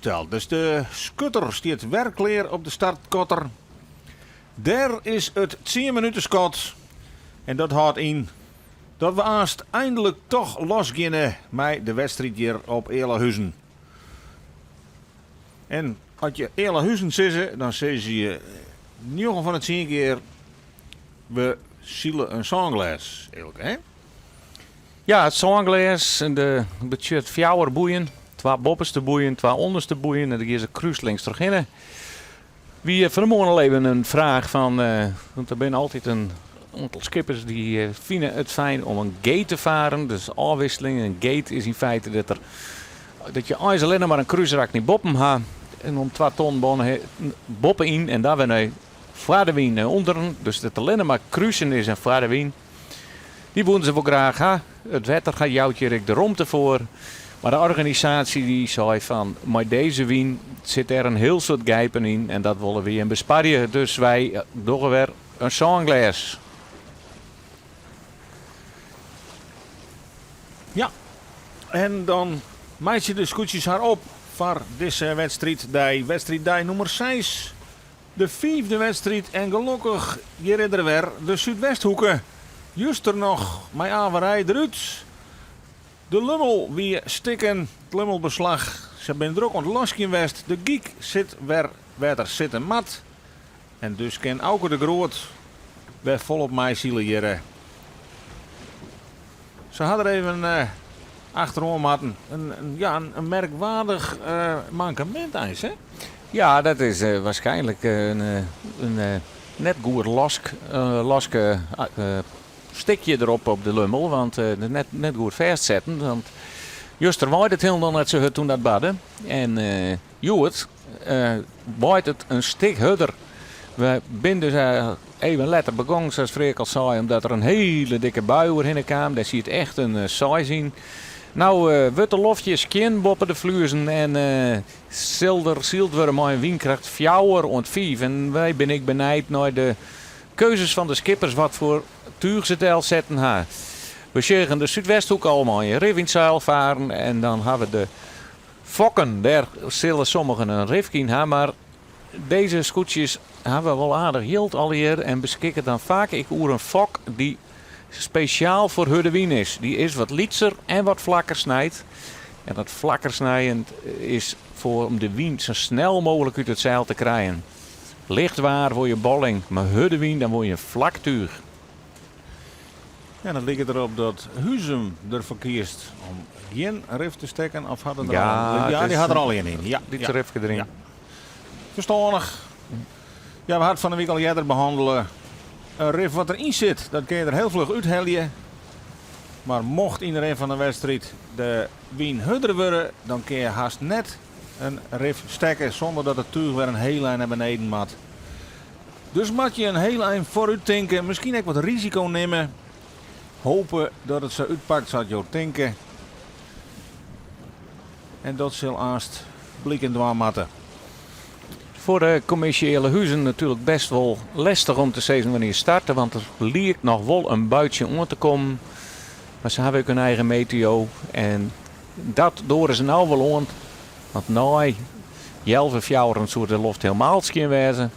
Opsteld. Dus de skutter stiet wer klear op de startkotter. Dêr is it tsien minuten skot. En dat hâldt yn dat we aanst eindelik toch losgeane mei de wedstriid hjir op Ealahuzen. En as je Ealahuzen sizze, dan sizze je njoggen fan de tsien kear we sile in sânglês. Eelke, hè? Ja, it sânglês en de betsjut fjouwer boeien. Twa boppeste boeien, twa ûnderste boeien en der gean se krúslings trochhinne. Wie fan 'e moarn al even in fraach fan, want der binne altyd in oantal skippers dy fine it fijn om in gate te faren. Dus ôfwisseling. In gate is yn feite dat der dat je eins allinne mar in krúsrak nei boppen ha en om twa ton boppe-yn en dan wer nei foar de wyn nei ûnderen. Dus dat allinne mar krusen is en foar de wyn. Dy woenen se wol graach ha. It wetter hat jout hjir ek de romte foar. Mar de organisaasje dy sei fan mei dizze wyn sit der in hiel soad gijpen yn en dat wolle wy jim besparje. Dus wy dogge wer in sânglês. Ja, en dan meitsje de skûtsjes har op foar dizze wedstriiddei, wedstriiddei nûmer seis. De fiifde wedstriid en gelokkich, hjir is der wer, de Súdwesthoeke. Juster noch mei averij derút. De lummel wie stikken, it lummelbeslach. Se binne drok oan it laskjen west. De gyk sit wer wêr't er sitte moat. En dus kin Auke de Groot wer folop meisile hjirre. Se ha der even achteroan moatten. In, ja, in merkwaardich mankemint eins, hè? Ja, dat is waarskynlik in net goed lask, laske stikje derop op de lummel, want net, net goed fêstsetten. Want juster waait it hielendal net sa hurd toen dat barde. En hjoed waait it in stik hurder. We binne dus even letter begongen, sa't Freark al sei, omdat der in hiele dikke bui oerhinne kaam. Dêr siet echt in seis yn. No wurdt de loft hjir skjin boppe de Fluezen en sil der syld wurde mei in wynkracht fjouwer oant fiif. En wy binne ek benijd nei de keuzes fan de skippers wat foar túch se delsetten ha. We sjogge de Súdwesthoek al mei in rif yn it seil faren en dan ha we de fokken. Dêr sille sommigen in rifke yn ha, mar dizze skûtsjes hawwe wol aardich jild allegear en beskikke dan faak ek oer in fok dy't spesjaal foar hurde wyn is. Dy is wat lytser en wat flakker snijd. En dat flakker snijen is foar om de wyn sa snel mooglik út it seil te krijen. Licht waar wol je bolling, mar hurde wyn dan wol je in flak túch. Ja, dat liket derop dat Huzum derfoar kiest om gjin rif te stekken. Of hat er der Ja, al? Ja, it dy is hat der al ien yn. Ja, lyts ja. rifke deryn. Ja. Ferstannich. Ja, we ha it fan 'e wike al earder behannele. In rif wat deryn sit, dat kin je der hiel fluch úthelje. Mar mocht yn de rin fan de wedstriid de wyn hurder wurde, dan kin je hast net in rif stekke sûnder dat it túch wer in hiel ein nei beneden moat. Dus moat je in hiel ein foarút tinke, miskien ek wat risiko nimme. Hope dat it sa útpakt sa't jo tinke. En dat sil aanst bliken dwaan moatte. Foar de kommisje Ealahuzen natuerlik best wol lestich om te sizzen wannear starte, want der liket noch wol in buitsje oan te kommen. Mar se hawwe ek hun eigen meteo en dat doare se no wol oan, want nei healwei fjouweren soe de loft helemaal skjin wêze.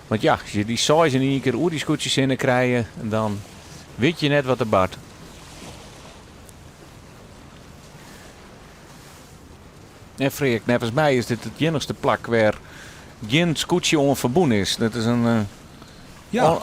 Want ja, as je dy seis yn ien kear oer dy skûtsjes hinne krije, dan wit je net wat der bart. En Freark, neffens my is dit it iennichste plak wêr gjin skûtsje oan ferbûn is. Dat is in. Eh, ja.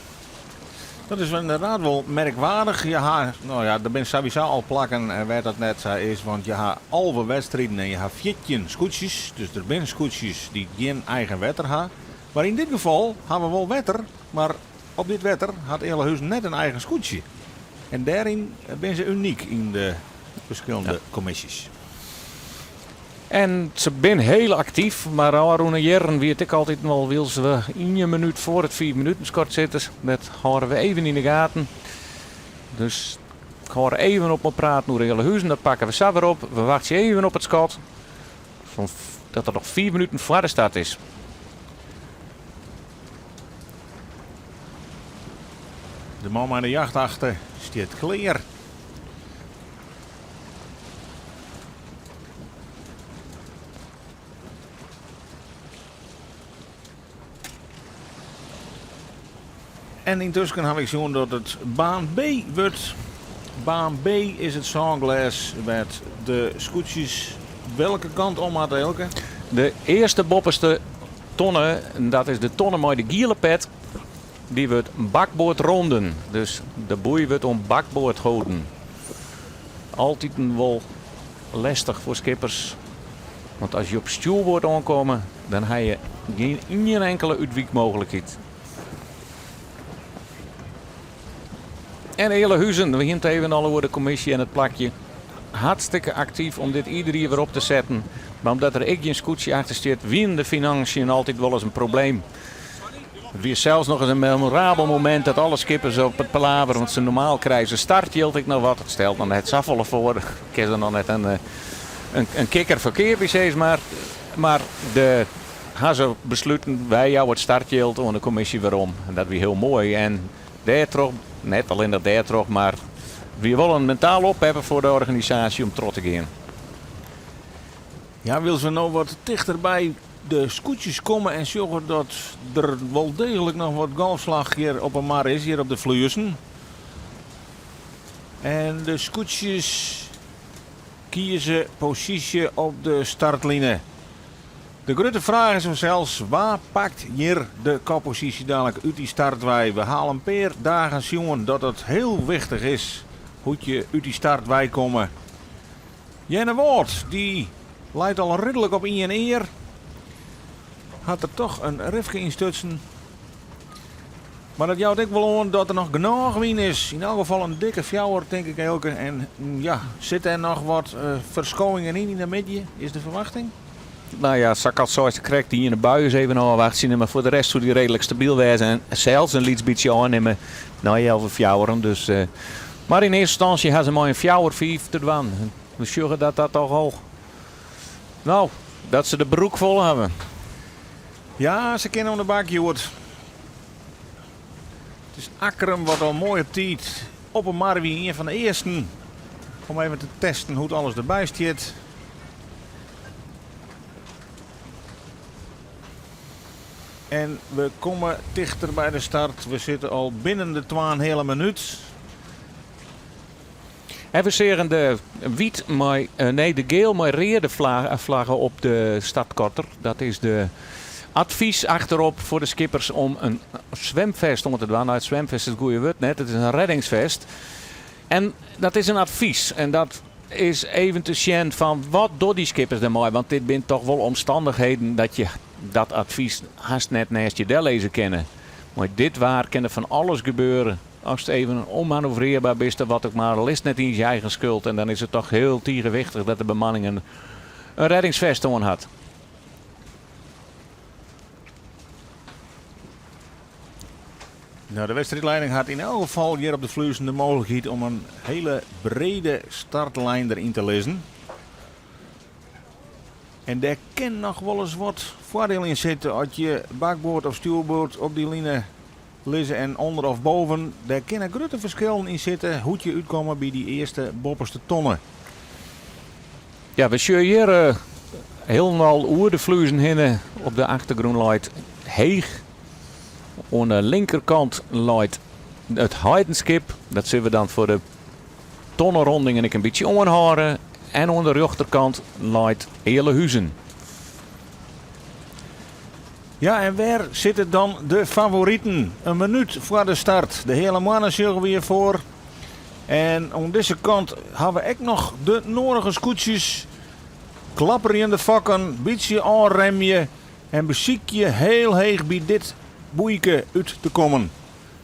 Dat is ynderdaad wol merkwaardich. Je ha, no ja, der binne sawiesa al plakken eh, wêr't dat net sa is, want je ha 11 wedstriden en je ha 14 skûtsjes. Dus der binne skûtsjes dy't gjin eigen wetter ha. Mar yn dit gefal ha we wol wetter, mar op dit wetter hat Ealahuzen net in eigen skûtsje. En dêryn binne se unyk yn de ferskillende kommisjes. En se binne hiel aktyf, mar ôfrûne jierren wie it ek altyd wol wylst we ien minút foar it fiif minuten skot sitte. Dat hâlde we even yn de gaten. Dus ik hâld even op mei praten oer Ealahuzen, dat pakke we sa wer op. We wachtsje even op it skot fan dat der noch fiif minuten foar de start is. De man mei de jacht achter stiet klear. En yntusken haw ik sjoen dat it baan B wurdt. Baan B is it sânglês wêr't de skûtsjes welke kant om moatte, Eelke? De earste boppeste tonne, dat is de tonne mei de giele pet, dy wurdt bakboard ronden. Dus de boei wurdt oan bakboard holden. Altiten wol lestich foar skippers, want as je op stjoerboard oankomme, dan ha je gjin ien inkele útwykmooglikheid. En Ealahuzen, we hiene it even al oer de kommisje en it plakje. Hartstikke aktyf om dit ieder jier wer op te setten. Mar omdat der ek gjin skûtsje achter stiet, wienen de finânsjen altyd wolris in probleem. It wie sels noch ris in memorabel momint dat alle skippers op it palaver, want se normaal krije se startjild ek noch wat, it stelt noch net safolle foar, kinne se noch net in kikker foar keapje sis mar. Mar de ha se besluten, wy jouwe it startjild oan de kommisje werom. En dat wie hiel moai en dêrtroch, net allinnich dêrtroch, mar it wie wol in mentaal opheffer foar de organisaasje om troch te gean. Ja, wylst we no wat tichter by de skûtsjes komme en sjogge dat der wol deeglik noch wat golfslach hjir op 'e mar is, hjir op de Fluessen. En de skûtsjes kieze posysje op de startline. De grutte fraach is fansels, wa pakt hjir de kopposysje dadelijk út dy start wei? We ha al in pear dagen sjoen dat it hiel wichtich is hoe't je út dy start wei komme. Earnewâld, dy leit al ridlik op ien ear. Hat der toch in rifke yn stutsen. Mar dat jout ek wol oan dat der noch genôch wyn is. Yn elk gefal in dikke fjouwer, tink ik, Eelke. En ja, sit der noch wat ferskowingen yn yn de middei, is de ferwachting? No ja, sa't ik al sei, krekt dy iene bui is even ôfwachtsjen. Mar foar de rest soe dy reedlik stabyl wêze en sels in lyts bytsje ôfnimme nei healwei fjouweren. Dus, mar yn earste ynstânsje ha se mei in fjouwer, fiif te dwaan. We sjogge dat dat toch al, no, dat se de broek fol hawwe. Ja, se kinne oan de bak hjoed. It is Akkrum wat al moai op tiid op 'e mar wie, ien fan de earsten om even te testen hoe't alles derby stiet. En we komme tichter by de start. We sitte al binnen de twaenheale minút. En we seagen de wyt mei, nee, de geel mei reade flagge op de startkotter. Dat is de advys achterop foar de skippers om in swimfest oan te dwaan. Nou, it swimfest is it goede wurd net, it is in reddingsfest. En dat is in advys en dat is even te sjen fan wat dogge dy skippers dermei, want dit binne toch wol omstannichheden dat je dat advys hast net nêst je dellizze kinne. Mei dit waar kin der fan alles gebeure. Ast even ûnmanoeuvrearber bist of wat ek mar, al is it net iens je eigen skuld en dan is it toch hiel tige wichtich dat de bemanning in reddingsfest oan hat. Nou, de wedstriidleiding hat yn elk gefal hjir op de Fluessen de mooglikheid om in hiele brede startlijn deryn te lizzen. En dêr kin noch wolris wat foardiel yn sitte as je bakboard of stjoerboard op dy line lizze en ûnder of boven. Dêr kinne grutte ferskillen yn sitte hoe't je útkomme by dy earste boppeste tonne. Ja, we sjogge hjir hielendal oer de Fluezen hinne. Op de achtergrûn leit Heech. Oan de linkerkant leit it Heidenskip. Dat sille we dan foar de tonnerondingen ek in bytsje oanhâlde. En oan de rjochterkant leit Ealahuzen. Ja, en wêr sitte dan de favoriten? In minút foar de start. De Heale Moanne sjogge we hjir foar. En oan dizze kant ha we ek noch de noarige skûtsjes. Klapperjende fokken, bytsje ôfremje en besykje hiel heech by dit boeike út te kommen.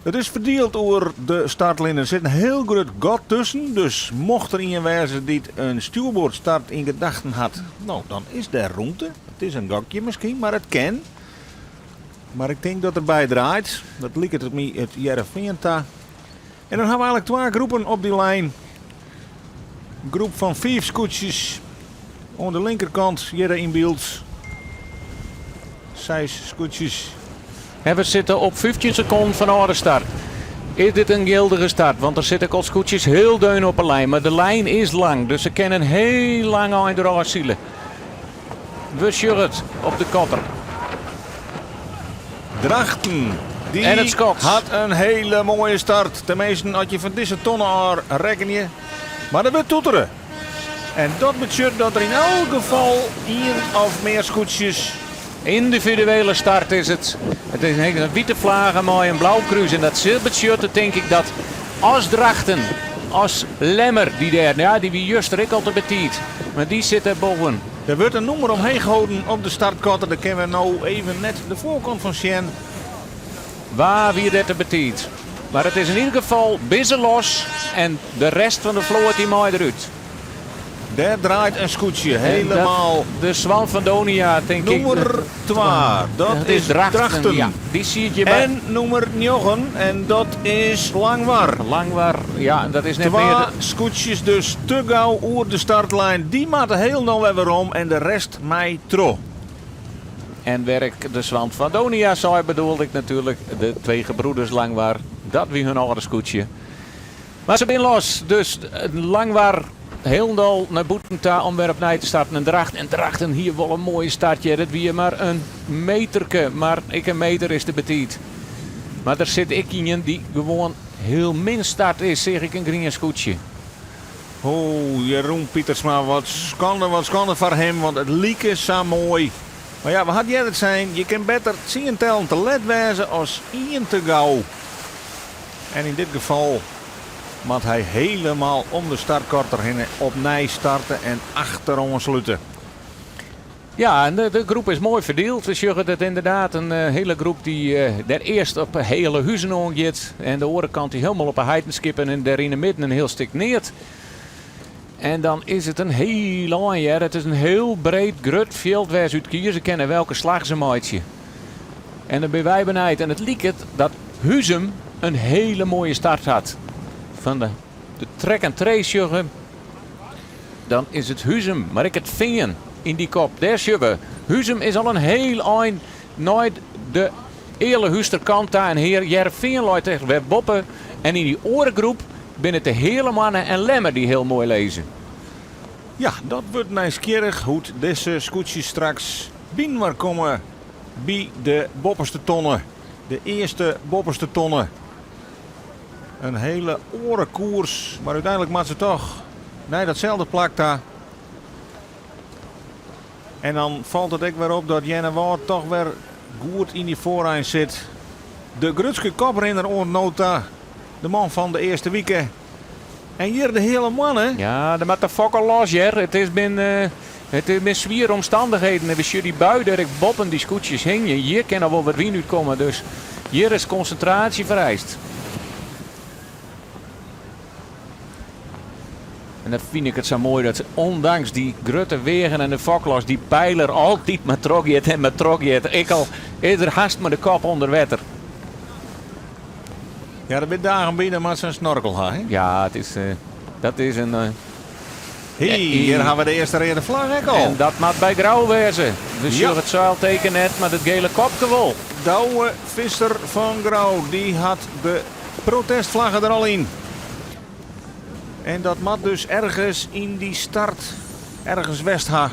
It is ferdield oer de startline. Der sit in hiel grut gat tusken, dus mocht der ien wêze dy't in stjoerboardstart yn gedachten hat, no, dan is der rûmte. It is in gokje miskien, mar it kin. Mar ik tink dat er bydraait. Dat liket it my it Hearrenfean ta. En dan ha we eigenlik twa groepen op dy lijn. In groep fan fiif skûtsjes oan de linkerkant hjir yn byld. Seis skûtsjes. En we sitte op 15 sekonden fan de start. Is dit in jildige start? Want der sitte ek al skûtsjes hiel deun op 'e lijn. Mar de lijn is lang, dus se kinne in hiel lang ein derôf sile. We sjogge it op de kotter. Drachten. Die En it skot. hat in hele moaie start. Teminsten as je fan dizze tonne ôf rekkenje. Mar der wurdt toetere. En dat betsjut dat der yn elk gefal ien of mear skûtsjes. Yndividuele start is it. It is in wite flage mei in blau krús. En dat sil betsjutte, tink ik, dat as Drachten, as Lemmer, dy dêr, ja, dy wie juster ek al te betiid, mar dy sit dêr boven. Der wurdt in nûmer omheech holden op de startkotter. Dêr kinne we no even net de foarkant fan sjen. Wa wie dêr te betiid? Mar it is yn ieder gefal bizze los en de rest fan de float dy mei derút. Dêr draait in skûtsje helemaal. De Swan fan Donia, tink ik. Nûmer twa, dat is Drachten. Ja, dy siet hjir by. En nûmer njoggen en dat is Langwar. Langwar, ja, dat is net mear. Twa skûtsjes dus te gau oer de startlijn. Dy moatte hielendal wer werom en de rest mei troch. En wêr ik de Swan fan Donia sei, bedoelde ik natuerlik de Twee Gebroeders Langwar. Dat wie hun âlde skûtsje. Mar se binne los, dus Langwar hielendal nei bûten ta om wer opnij te starten. En Drachten, en Drachten hie wol in moaie start hjir. It wie mar in meterke, mar ek in meter is te betiid. Mar der sit ek ien dy't gewoan hiel min start is, seach ik in grien skûtsje. O, Jeroen Pietersma, wat skande, wat skande foar him, want it like sa moai. Mar ja, we ha it earder sein, je kin better tsien tellen te let wêze as ien te gau. En yn dit gefal moat hy helemaal om de startkotter hinne opnij starte en achteroan slute. Ja, en de groep is moai ferdield. We sjogge dat ynderdaad in hiele groep dy't dêr earst op hele huzen oan giet. En de oare kant dy hielendal op 'e Heidenskippen en dêr yn 'e midden in hiel stik neat. En dan is it in hiel ein hear. It is in hiel breed grut fjild wêr se út kieze kinne welke slach se meitsje. En dan binne wy benijd. En it liket dat Huzum in hiele moaie start hat. Fan de track and trace sjogge, dan is it Huzum, mar ek it Fean yn dy kop. Dêr sjogge we. Huzum is al in hiel ein nei de Ealehúster kant ta en Hearrenfean leit der wer boppe. En yn dy oare groep binne it de Heale Moanne en Lemmer dy't hiel moai lizze. Ja, dat wurdt nijsgjirrich hoe't dizze skûtsjes straks byinoar komme by de boppeste tonne. De earste boppeste tonne. In hiele oare koers, mar úteinlik moat se toch nei datselde plak ta. En dan falt it ek wer op dat Earnewâld toch wer goed yn dy foarein sit. De grutste koprinner oant no ta, de man fan de earste wike. En hjir de Heale Moanne. Ja, der moat de fokker los hear. It is bin, it is bin swiere omstannichheden. En we sjogge dy bui dêr ek boppen dy skûtsjes hingjen. Hjir kin noch wol wat wyn útkomme, dus hjir is konsintraasje fereist. En dan fyn ik it sa moai dat ûndanks dy grutte weagen en de foklos dy peiler altyd mar trochgiet en mar trochgiet. Ek al is er hast mei de kop ûnder wetter. Ja, der binne dagen by, dan moat se in snorkel ha, hè? Ja, it is, dat is in. Hé, hjir ha we de earste reade flagge ek al. En dat moat by Grou wêze. We sjogge it seilteken net, mar it gele kopke wol. Douwe Visser fan Grou, dy hat de protestflagge der al yn. En dat moat dus ergens yn dy start ergens west ha.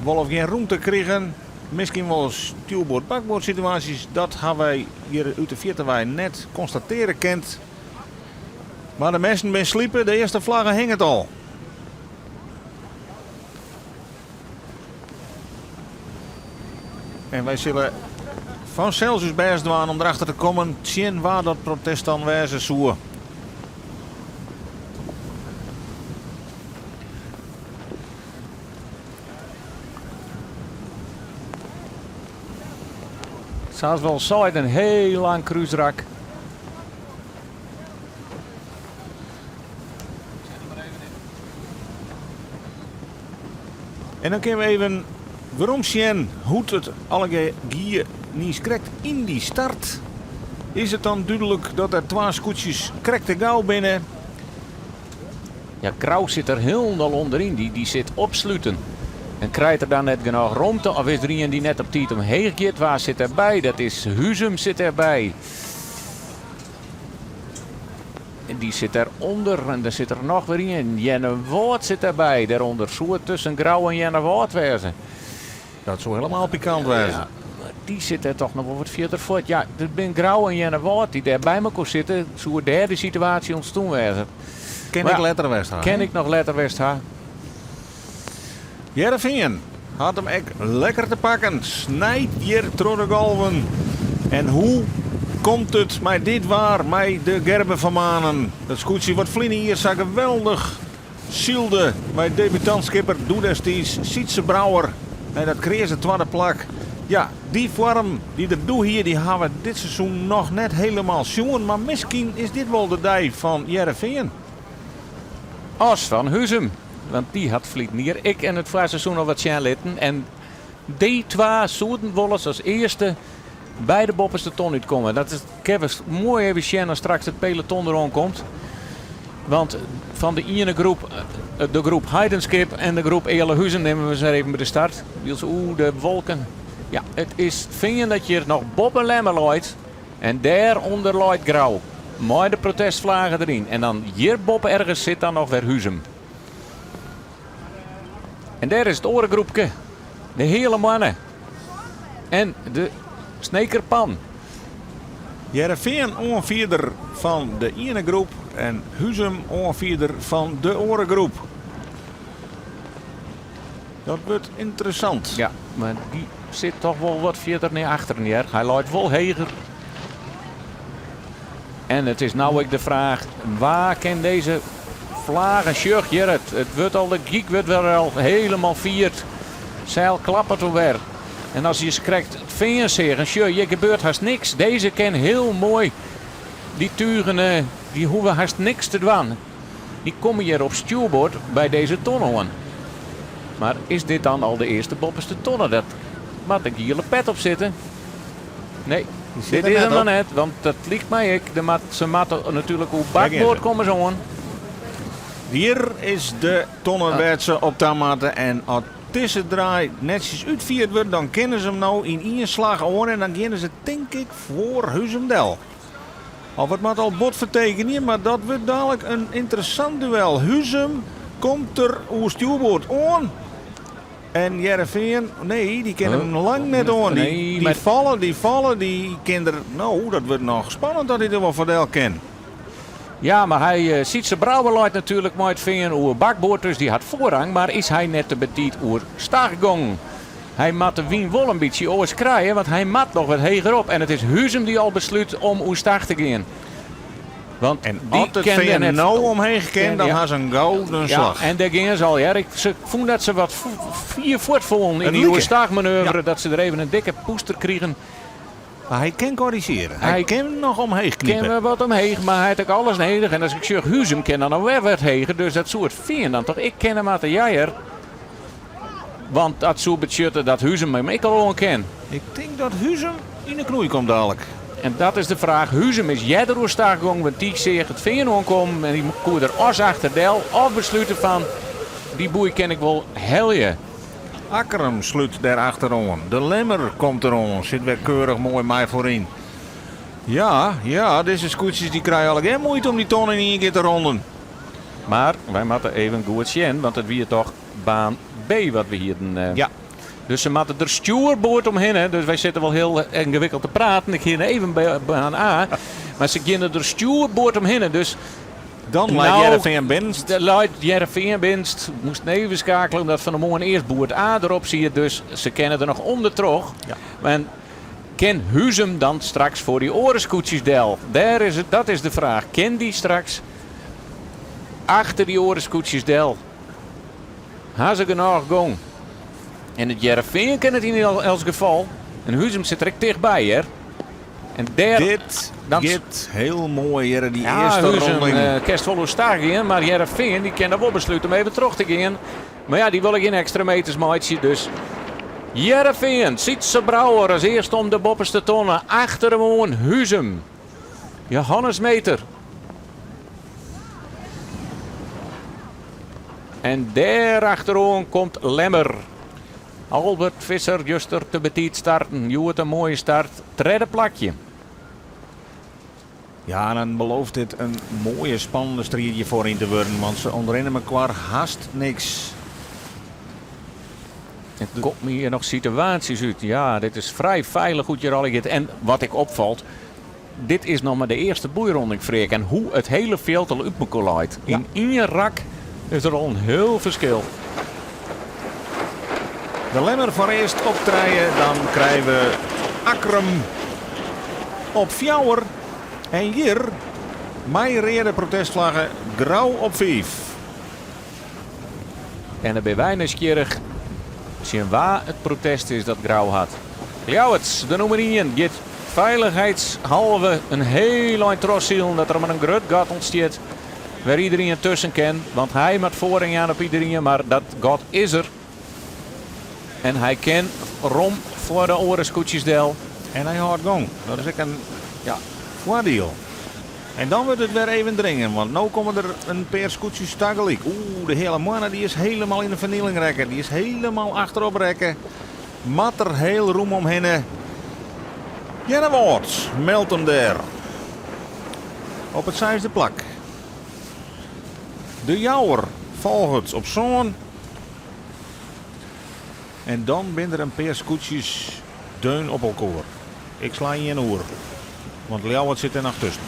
Wol of gjin rûmte krigen, miskien wol stjoerboard-bakboard situaasjes, dat ha wy hjir út de fierte wei net konstatearje kind. Mar de minsken binne slipe, de earste flagge hinget al. En wy sille fansels ús bêst dwaan om derachter te kommen tsjin wa dat protest dan wêze soe. Sa as we al seiden, in hiel lang krúsrak. En dan kinne we even werom sjen hoe't it allegear gie niiskrekt yn dy start. Is it dan dúdlik dat der twa skûtsjes krekt te gau binne? Ja, Grou sit der hielendal ûnderyn. Dy sit opsluten. En krijt er dan net genôch romte of is der ien dy't net op tiid omheech giet? Wa sit derby? Dat is Huzum sit derby. En dy sit dêrûnder. En der sit der noch wer ien. Earnewâld sit derby. Dêrûnder soe it tusken Grou en Earnewâld wêze. Dat soe helemaal pikant wêze. Ja. Dy sit dêr toch noch wol wat fierder fuort. Ja, der bin Grou en Earnewâld dy't dêr by mekoar sitte. Soe dêr de situaasje ûntstûn wêze? Kin ek letter west ha. Kin ek noch letter west ha. Hearrenfean hat him ek lekker te pakken. Snijt hjir troch de golven. En hoe komt it mei dit waar mei de Gerben van Manen? Dat skûtsje wat ferline jier sa geweldich sylde mei debutantskipper doedestiids Sytze Brouwer nei dat kreaze twadde plak. Ja, dy foarm dy't er doe hie, dy hawwe we dit seizoen noch net helemaal sjoen. Mar miskien is dit wol de dei fan Hearrenfean. As fan Huzum, want dy hat ferliden jier ek yn it foarseizoen al wat sjen litten. En dy twa soenen wolris as earste by de boppeste ton útkomme. Dat is, kinne we moai even sjen as straks it peloton deroan komt. Want fan de iene groep, de groep Heidenskip en de groep Ealahuzen nimme we se even by de start. Wylst oer de wolken, ja, it is Fean dat hjir noch boppe Lemmer leit. En dêrûnder leit Grou, mei de protestflage deryn. En dan hjir boppe ergens sit dan noch wer Huzum. En dêr is it oare groepke, de Heale Moanne en de Snekerpan. Hearrenfean oanfierder fan de iene groep en Huzum oanfierder fan de oare groep. Dat wurdt ynteressant. Ja, mar dy sit toch wol wat fierder nei achteren hear. Hy leit wol heger. En it is no ek de fraach, wa kin dizze flagen sjoch hjir, it, it wurdt al, de gyk wurdt wer al helemaal fierd. Seil klappert alwer. En as je krekt it fean seagen, sjoch, hjir gebeurt hast niks. Dizze kin hiel moai, dy tugen, eh, dy hoege hast niks te dwaan. Dy komme hjir op stjoerboard by dizze tonne oan. Mar is dit dan al de earste boppeste tonne? Dat moat de giele pet op sitte. Nee, dit is him noch net, want dat liket my ek. De moat, se moatte natuerlik oer bakboard komme se oan. Hjir is de tonne wêr't se op ta moatte en as dizze draai netsjes útfierd wurdt, dan kinne se him no yn ien slach oan en dan geane se tink ik foar Huzum del. Of it moat al bot fertekenje, mar dat wurdt dalik in ynteressant duel. Huzum komt der oer stjoerboard oan en Hearrenfean, nee, dy kin him lang net oan. Dy, dy falle, dy falle, dy kin der, no, dat wurdt noch spannend dat hy der wol foar del kin. Ja, mar hy, eh, Sytze Brouwer leit natuerlik mei it fean oer bakboard, dus dy hat foarrang. Mar is hy net te betiid oer stag gong? Hy moat de wyn wol in bytsje oars krije, want hy moat noch wat heger op. En it is Huzum dy't al beslút om oerstag te gean. Want En dy as it kin der fean net no omheech kin, dan ja. ha se in gouden Ja, slach. en dêr gean se al, hear. Ik se fûn dat se wat fier fuortfoelen yn It dy like. oerstagmanoeuvre, dat se der even in dikke poester krigen. Mar hy kin korrizjeare. Hy Hy kin noch omheech kin knipe. wer wat omheech, mar hy hat ek alles nedich. En as ik sjoch, Huzum kin dan noch wer wat heger, dus dat soe it fean dan toch ek kinne moatte. Ja hear. Want dat soe betsjutte dat Huzum him ek al oan kin. Ik tink dat Huzum yn 'e knoei komt dalik. En dat is de fraach. Huzum is earder oerstag gong, want dy seach it fean oankommen en dy koe der as achter del of beslute fan dy boei kin ik wol helje. Akkrum slút dêr achteroan. De Lemmer komt deroan, sit wer keurich moai mei foaryn. Ja, ja, dizze skûtsjes dy krije allegear muoite om dy ton yn ien kear te ronden. Mar wy moatte even goed sjen, want it wie toch baan B wat we hienen. Ja. Dus se moatte der stjoerboard omhinne. Dus wy sitte wol hiel yngewikkeld te praten. Ik hie even baan A. Mar se geane der stjoerboard omhinne. Dus Dan leit nou, Hearrenfean binnenst. De leit Hearrenfean binnenst. Moast even skakelen omdat fan 'e moarn earst boerd A derop siet. Dus se kinne der noch ûndertroch. Ja. En kin Huzum dan straks foar dy oare skûtsjes del? Dêr is it, dat is de fraach. Kin dy straks achter dy oare skûtsjes del? Ha se genôch gong? En it Hearrenfean kin it yn elts gefal. En Huzum sit der ek tichtby, hear. En dêr, Dit dan, giet hiel moai hjir, dy ja, earste Huzum ronding. kinst wol oerstag gean, mar Hearrenfean dy kin dan wol beslute om even troch te gean. Mar ja, dy wolle gjin ekstra meters meitsje, dus Hearrenfean, Sytze Brouwer as earste om de boppeste tonne, achter him oan Huzum. Johannes Meter. En dêr achteroan komt Lemmer. Albert Visser juster te betiid starten. Hjoed in moaie start. Tredde plakje. Ja, en dan belooft dit in moaie spannende striid hjirfoar yn te wurden, want se ûntrinne mekoar hast niks. En komt my hjir noch situaasjes út. Ja, dit is frij feilich hoe't hjir allegear. En wat ek opfalt, dit is noch mar de earste boeironding, Freark. En hoe it hiele fjild al út mekoar leit. Yn ien rak is der al in hiel ferskil. De Lemmer foarearst op trije, dan krije we Akkrum op fjouwer en hjir mei reade protestflagge Grou op fiif. En dan binne wy nijsgjirrich tsjin wa it protest is dat Grou hat. Ljouwert, de nûmer ien, giet feilichheidshalve in hiel ein trochsilen dat der mar in grut gat ûntstiet wêr iderien tusken kin. Want hy moat foarrang jaan op iderien, mar dat gat is der. En hy kin rom foar de oare skûtsjes del. En hy hâldt gong. Dat is ek in foardiel. En dan wurdt it wer even dringen, want no komme der in pear skûtsjes tagelyk. Oeh, de Heale Moanne dy is helemaal yn de fernieling rekke. Dy is helemaal achterop rekke. Moat der heel rûm omhinne. Earnewâld meldt him dêr op it seisde plak. De Jouwer folget op sân. En dan binne der in pear skûtsjes deun op elkoar. Ik sla ien oer, want Ljouwert sit der noch tusken.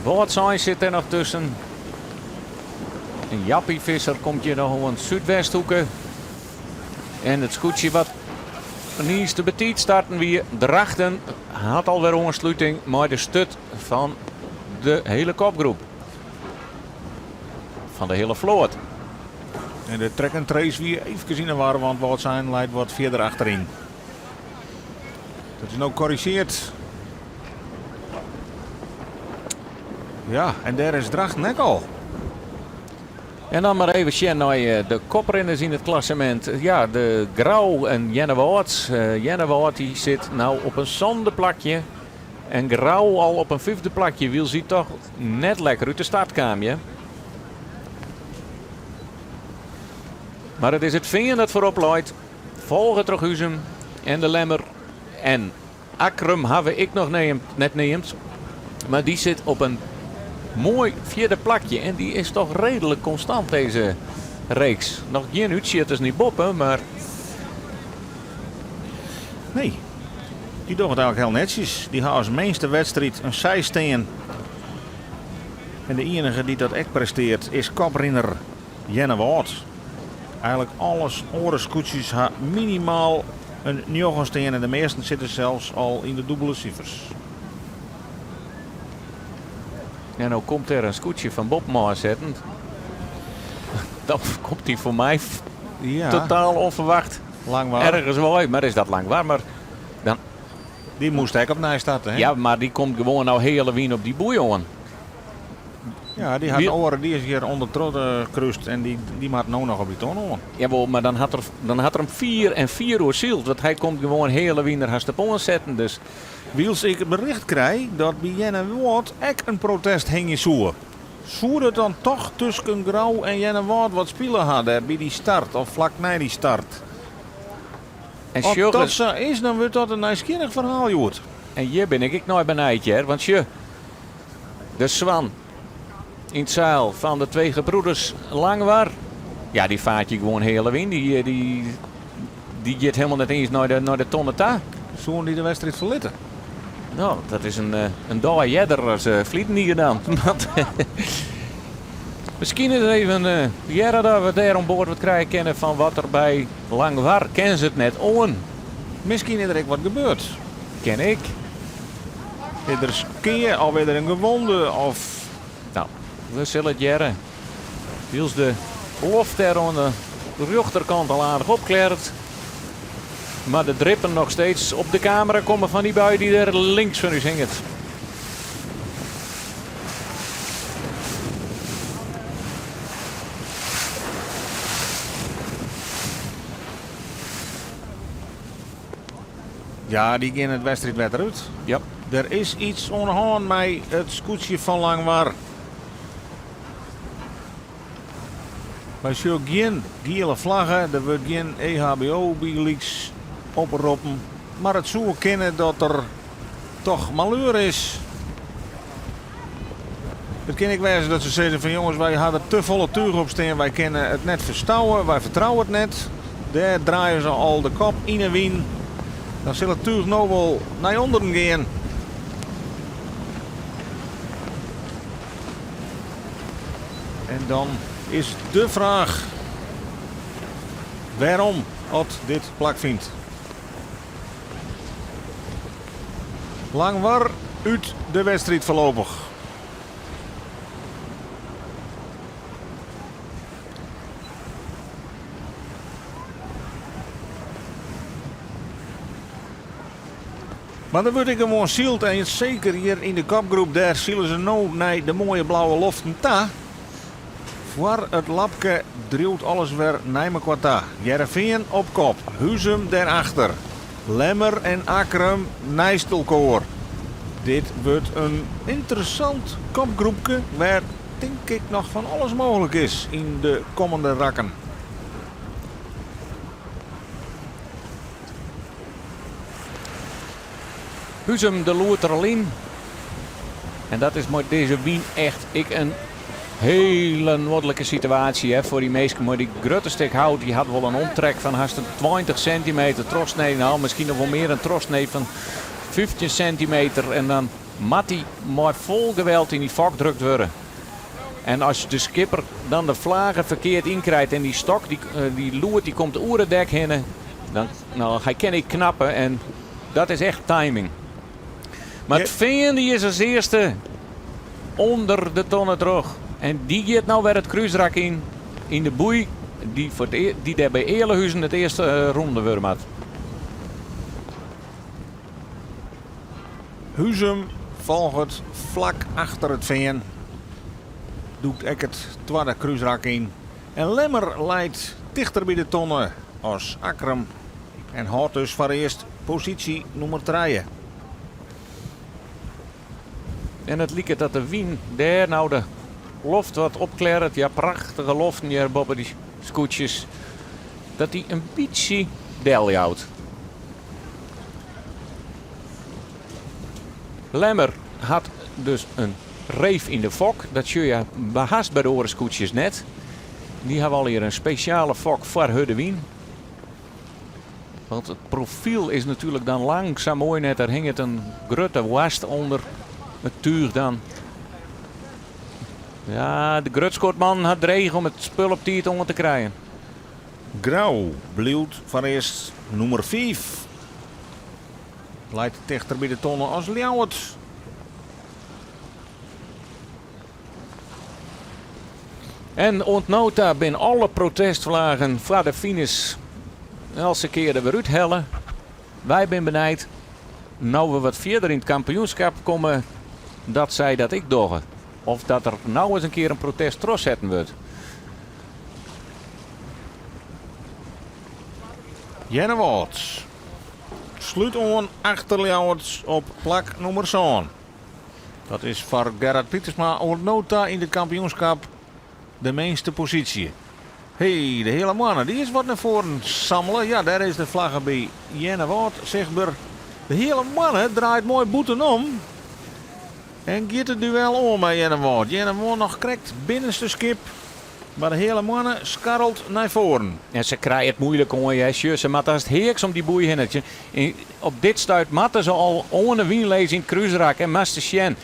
Wâldsein sit der noch tusken. En Jappie Visser komt hjir noch oan Súdwesthoeke. En it skûtsje wat niis te betiid starten wie, Drachten, hat alwer oansluting mei de sturt fan de hiele kopgroep. Fan de hiele float. En de track and trace wie eefkes yn de war, want Wâldsein leit wat fierder achteryn. Dat is no korrigeard. Ja, en dêr is Drachten ek al. En dan mar even sjen nei de koprinners yn it klassemint. Ja, de Grou en Earnewâld. Earnewâld dy sit no op in sânde plakje. En Grou al op in fyfde plakje, wylst sy toch net lekker út de start kaam. Ja. Mar it is it Fean dat foarop leit. Folge troch Huzum en de Lemmer. En Akkrum hawwe ik noch net neamd. Mar dy sit op in moai fjirde plakje. En dy is toch reedlik konstant dizze reeks. Noch gjin útsjitters nei boppe, mar... Nee, dy dogge it eigenlik hiel netsjes. Dy ha as minste wedstriid in seis stean. En de iennige dy't dat ek presteart is koprinner Earnewâld. Eigenlik alles oare skûtsjes ha minimaal in njoggen stean en de measten sitte sels al yn de dûbele sifers. En no komt der in skûtsje fan boppen ôfsetten. Dan komt dy foar my totaal ûnferwacht. Langwar. Ergens wei, mar is dat Langwar? Mar dan Dy moast ek opnij starte, hè? Ja, mar dy komt gewoan no heale wyn op dy boei oan. Ja, dy hat oare, dy is hjir ûnder troch krúst en dy, dy moat no noch op dy ton oan. Jawol, mar dan hat er, dan hat er him fier en fier oersyld, want hy komt gewoan heale wyn der hast op oansetten. Dus. Wylst ik it bericht krij dat by Earnewâld ek in protest hingje soe. Soe der dan toch tusken Grou en Earnewâld wat spile ha dêr by dy start of flak nei dy start? En As sjoch dat ris. sa is, dan wurdt dat in nijsgjirrich ferhaal hjoed. En hjir bin ik ek nei benijd hear, want sjoch, de Swan yn it seil fan de Twee Gebroeders Langwar, ja dy faart hjir gewoan heale wyn, dy, dy, dy giet helemaal net iens nei de, nei de tonne ta. Soenen dy de wedstriid ferlitte? No, dat is in, in dei earder as ferleden jier dan. Want miskien is even hearre dat we dêr oan board wat krije kinne fan wat der by Langwar ken se it net oan. Miskien is der ek wat gebeurd. Kin ek. Is der skea of is der in gewonde of... No, we sille it hearre. Wylst de loft dêr oan de rjochterkant al aardich opklearret. Mar de drippen noch steeds op de kamera komme fan dy bui dy't der links fan ús hinget. Ja, dy gean it wedstriidwetter út. Ja. Der is iets oan de hân mei it skûtsje fan Langwar. Wy sjogge gjin giele flagge, der wurdt gjin EHBO bygelyks oproppen. Mar it soe kinne dat der toch maleur is. It kin ek wêze dat se sizze fan jonges wy ha der te folle túch op stean, wy kinne it net ferstouwe, wy fertrouwe it net. Dêr draaie se al de kop yn 'e wyn. Dan sil it túch no wol nei ûnderen gean. En dan is de fraach wêrom oft dit plakfynt. Langwar út de wedstriid foarlopich. Mar der wurdt ek gewoan syld en seker hjir yn de kopgroep dêr sile se no nei de moaie blauwe loften ta. Foar it lapke driuwt alles wer nei mekoar ta. Hearrenfean op kop, Huzum dêrachter, Lemmer en Akkrum neist elkoar. Dit wurdt in ynteressant kopgroepke wêr tink ik noch fan alles mooglik is yn de kommende rakken. Huzum de loert der al yn. En dat is mei dizze wyn echt ek in hele noardlike situaasje hè, foar dy minsken mei dy grutte stik hout. Dy hat wol in omtrek fan hast 20 sintimeter trochsnee. Nou, miskien noch wol mear in trochsnee fan 15 sintimeter. En dan moat dy mei fol geweld yn dy fok drukt wurde. En as de skipper dan de flage ferkeard ynkrijt en dy stok, dy, eh, dy loert, dy komt oer it dek hinne, dan nou, hy kin ek knappe en dat is echt timing. Mar it Fean dy is as earste ûnder de tonne troch. En dy giet no wer it krúsrak yn, yn de boei dy, foar it, e-, dy dêr by Ealahuzen it earste eh, ronde wurde moat. Huzum folget flak achter it Fean. Dûkt ek it twadde krúsrak yn. En Lemmer leit tichter by de tonne as Akkrum en hâldt dus foarearst posysje nûmer trije. En it liket dat de wyn dêr no de loft wat opklearret. Ja, prachtige loften hjir boppe dy skûtsjes. Dat dy in bytsje deljout. Lemmer hat dus in reef yn de fok. Dat sjoch je hast by de oare skûtsjes net. Dy hawwe allegear in spesjale fok foar hurde wyn. Want it profyl is natuerlik dan lang sa moai net. Der hinget in grutte woarst ûnder it túch dan. Ja, de grutskotmannen ha dreech om it spul op tiid oan te krijen. Grou bliuwt foarearst nûmer fiif. Leit tichter by de tonne as Ljouwert. En oant no ta binne alle protestflagen foar de finish eltse kear der wer úthelle. Wy binne benijd, no we wat fierder yn it kampioenskip komme, dat sy dat ek dogge. Of dat der no ris in kear in protest trochsetten wurdt. Earnewâld slút oan achter Ljouwert op plak nûmer sân. Dat is foar Gerard Pietersma oant no ta yn it kampioenskip de minste posysje. Hey, de Heale Moanne, dy is wat nei foaren sammele. Ja, dêr is de flagge by Earnewâld sichtber. De Heale Moanne draait moai bûtenom en giet it duel oan mei Earnewâld. Earnewâld noch krekt binnenste skip. Mar de Heale Moanne skarrelt nei foaren. En se krije it moeilik oan je. Sjoch, se moatte hast heaks om dy boei hinne. Op dit stuit moatte se al oan de wyn lizze yn it krúsrak en moatst sjen.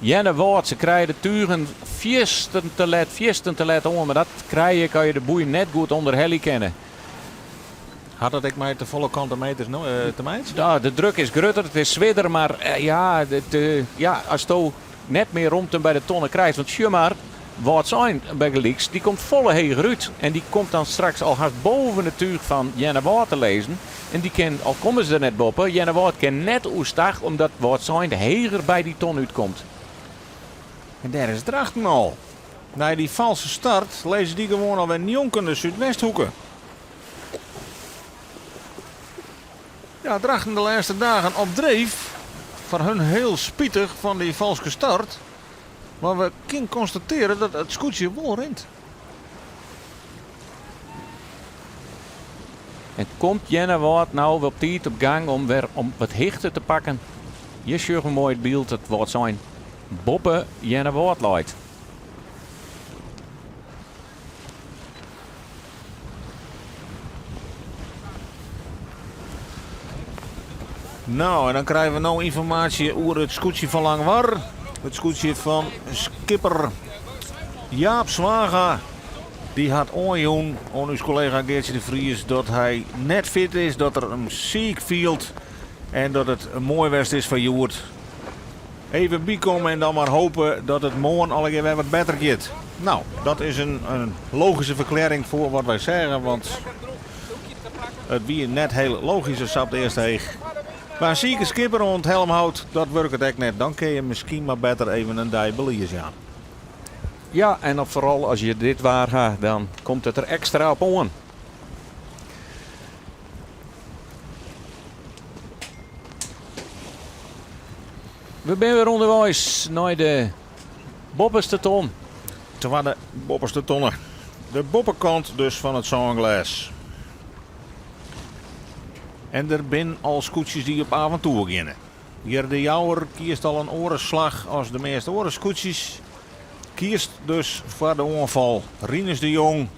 Earnewâld, se krije de tugen fierstente let, fierstente let oan. Mar dat krije je as je de boei net goed ûnderhelje kinne. Hat dat ek mei te folle kante meters no, te meitsjen? Ja, de druk is grutter, it is swierder, mar ja, ja, asto net mear romte by de tonne krijst. Want sjoch mar, Wâldsein bygelyks, dy komt folle heger út. En dy komt dan straks al hast boven it túch fan Earnewâld te lizzen. En dy kin, al komme se der net boppe, Earnewâld kin net oerstach omdat Wâldsein heger by dy ton útkomt. En dêr is Drachten al. Nei dy falske start lizze dy gewoan alwer njonken de Súdwesthoeke. Ja, Drachten de lêste dagen op dreef. Foar hun hiel spitich fan dy falske start. Mar we kinne konstatearje dat it skûtsje wol rint. En komt Earnewâld no op tiid op gang om wer om wat hichte te pakken? Hjir sjogge we moai it byld dat Wâldsein boppe Earnewâld leit. Nou, en dan krije we no ynformaasje oer it skûtsje fan Langwar. It skûtsje fan skipper Jaap Zwaga. Dy hat oanjûn oan ús kollega Geartsje de Vries dat hy net fit is, dat er him siik fielt en dat it moai west is foar hjoed. Even bykomme en dan mar hope dat it moarn allegear wer wat better giet. Nou, dat is in, in logyske ferklearring foar wat wy seagen, want it wie net hiel logysk sa op it earste each. Mar in sike skipper oan it helmhout, dat wurket ek net. Dan kinne je miskien mar better even in dei belies jaan. Ja, en dan foaral as je dit waar ha, dan komt it der ekstra op oan. We binne wer ûnderweis nei de boppeste ton. Twadde boppeste tonne. De boppekant dus fan it sânglês. En der binne al skûtsjes dy't op aventoer geane. Hjir de Jouwer kiest al in oare slach as de measte oare skûtsjes. Kiest dus foar de oanfal. Rinus de Jong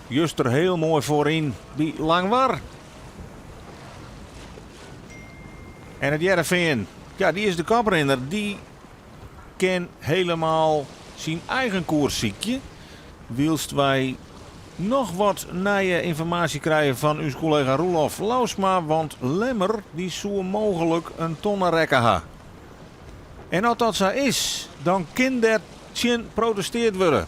juster hiel moai foaryn by Langwar. En it Hearrenfean, ja, dy is de koprinner. Dy kin helemaal syn eigen koers sykje. Wylst wy noch wat nije ynformaasje krije fan ús kollega Roelof Lousma, want Lemmer dy soe mooglik in tonne rekke ha. En as dat sa is, dan kin dêr tsjin protesteard wurde.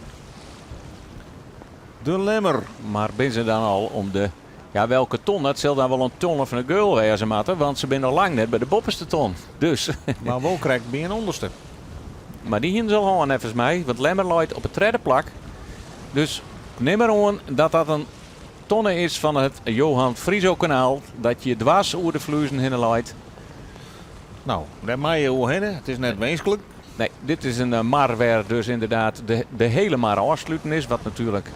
De Lemmer. Mar binne se dan al om de. Ja, welke ton? Dat sil dan wol in tonne fan de geul wêze moatte, want se binne noch lang net by de boppeste ton. Dus. Mar wol krekt by in ûnderste. Mar dy hiene se al hân neffens my, want Lemmer leit op it tredde plak. Dus nim mar oan dat dat in tonne is fan it Johan Friso-kanaal, dat je dwars oer de Fluezen hinne leit. No, dêr meie je oerhinne. It is net winsklik. Nee, dit is in mar wêr dus ynderdaad de, de hiele mar ôfsluten is. Wat natuerlik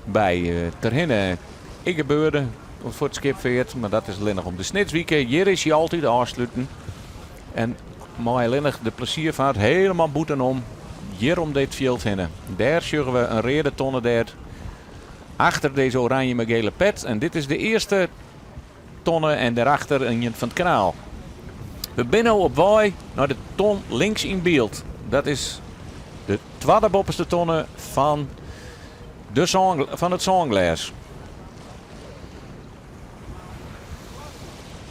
by Terhinne ek gebeurde foar it skipfeart. Mar dat is allinnich om de Snitswike. Hjir is hy altyd ôfsluten. En mei allinnich de plezierfeart helemaal bûtenom hjir om dit fjild hinne. Dêr sjogge we in reade tonne dêr achter dizze oranje mei gele pet. En dit is de earste tonne en dêrachter ien fan it kanaal. We binne no op wei nei de ton links yn byld. Dat is de twadde boppeste tonne fan, de sân, fan it sânglês.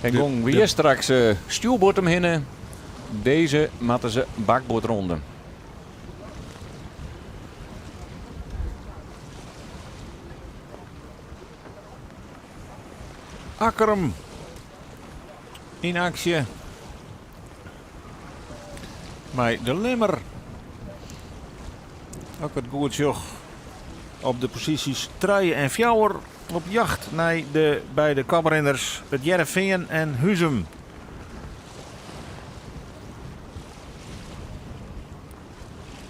En gong we hjir straks uh, stjoerboard omhinne. Dizze moatte se bakboard ronde. Akkrum yn aksje mei de Lemmer. As ik it goed sjoch op de posysjes trije en fjouwer op jacht nei de beide koprinners it Hearrenfean en Huzum.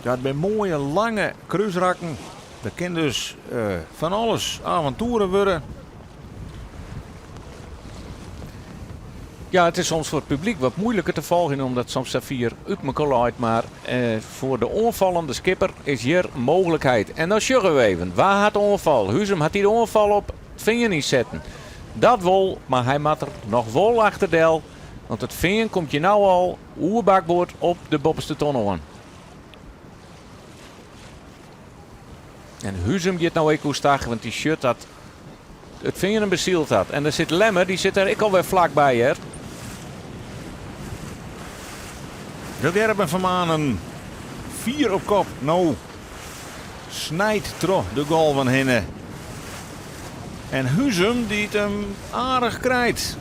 Dat binne moaie lange krúsrakken. Der kin dus fan alles aventoeren wurde. Ja, it is soms foar it publyk wat muoiliker te folgjen omdat soms sa fier út mekoar leit, mar foar de oanfallende skipper is hjir mooglikheid. En dan sjogge we even, wa hat de oanfal? Huzum hat dy de oanfal op it Fean ynsetten. Dat wol, mar hy moat der noch wol achterdel, want it Fean komt hjir no al oer bakboard op de boppeste ton oan. En Huzum giet no ek oerstach, want dy sjocht dat it Fean him besyld hat. En der sit Lemmer, dy sit der ek alwer flakby, hear. De Gerben van Manen, fier op kop, no snijt troch de golven hinne. En Huzum dy't him aardich krijt.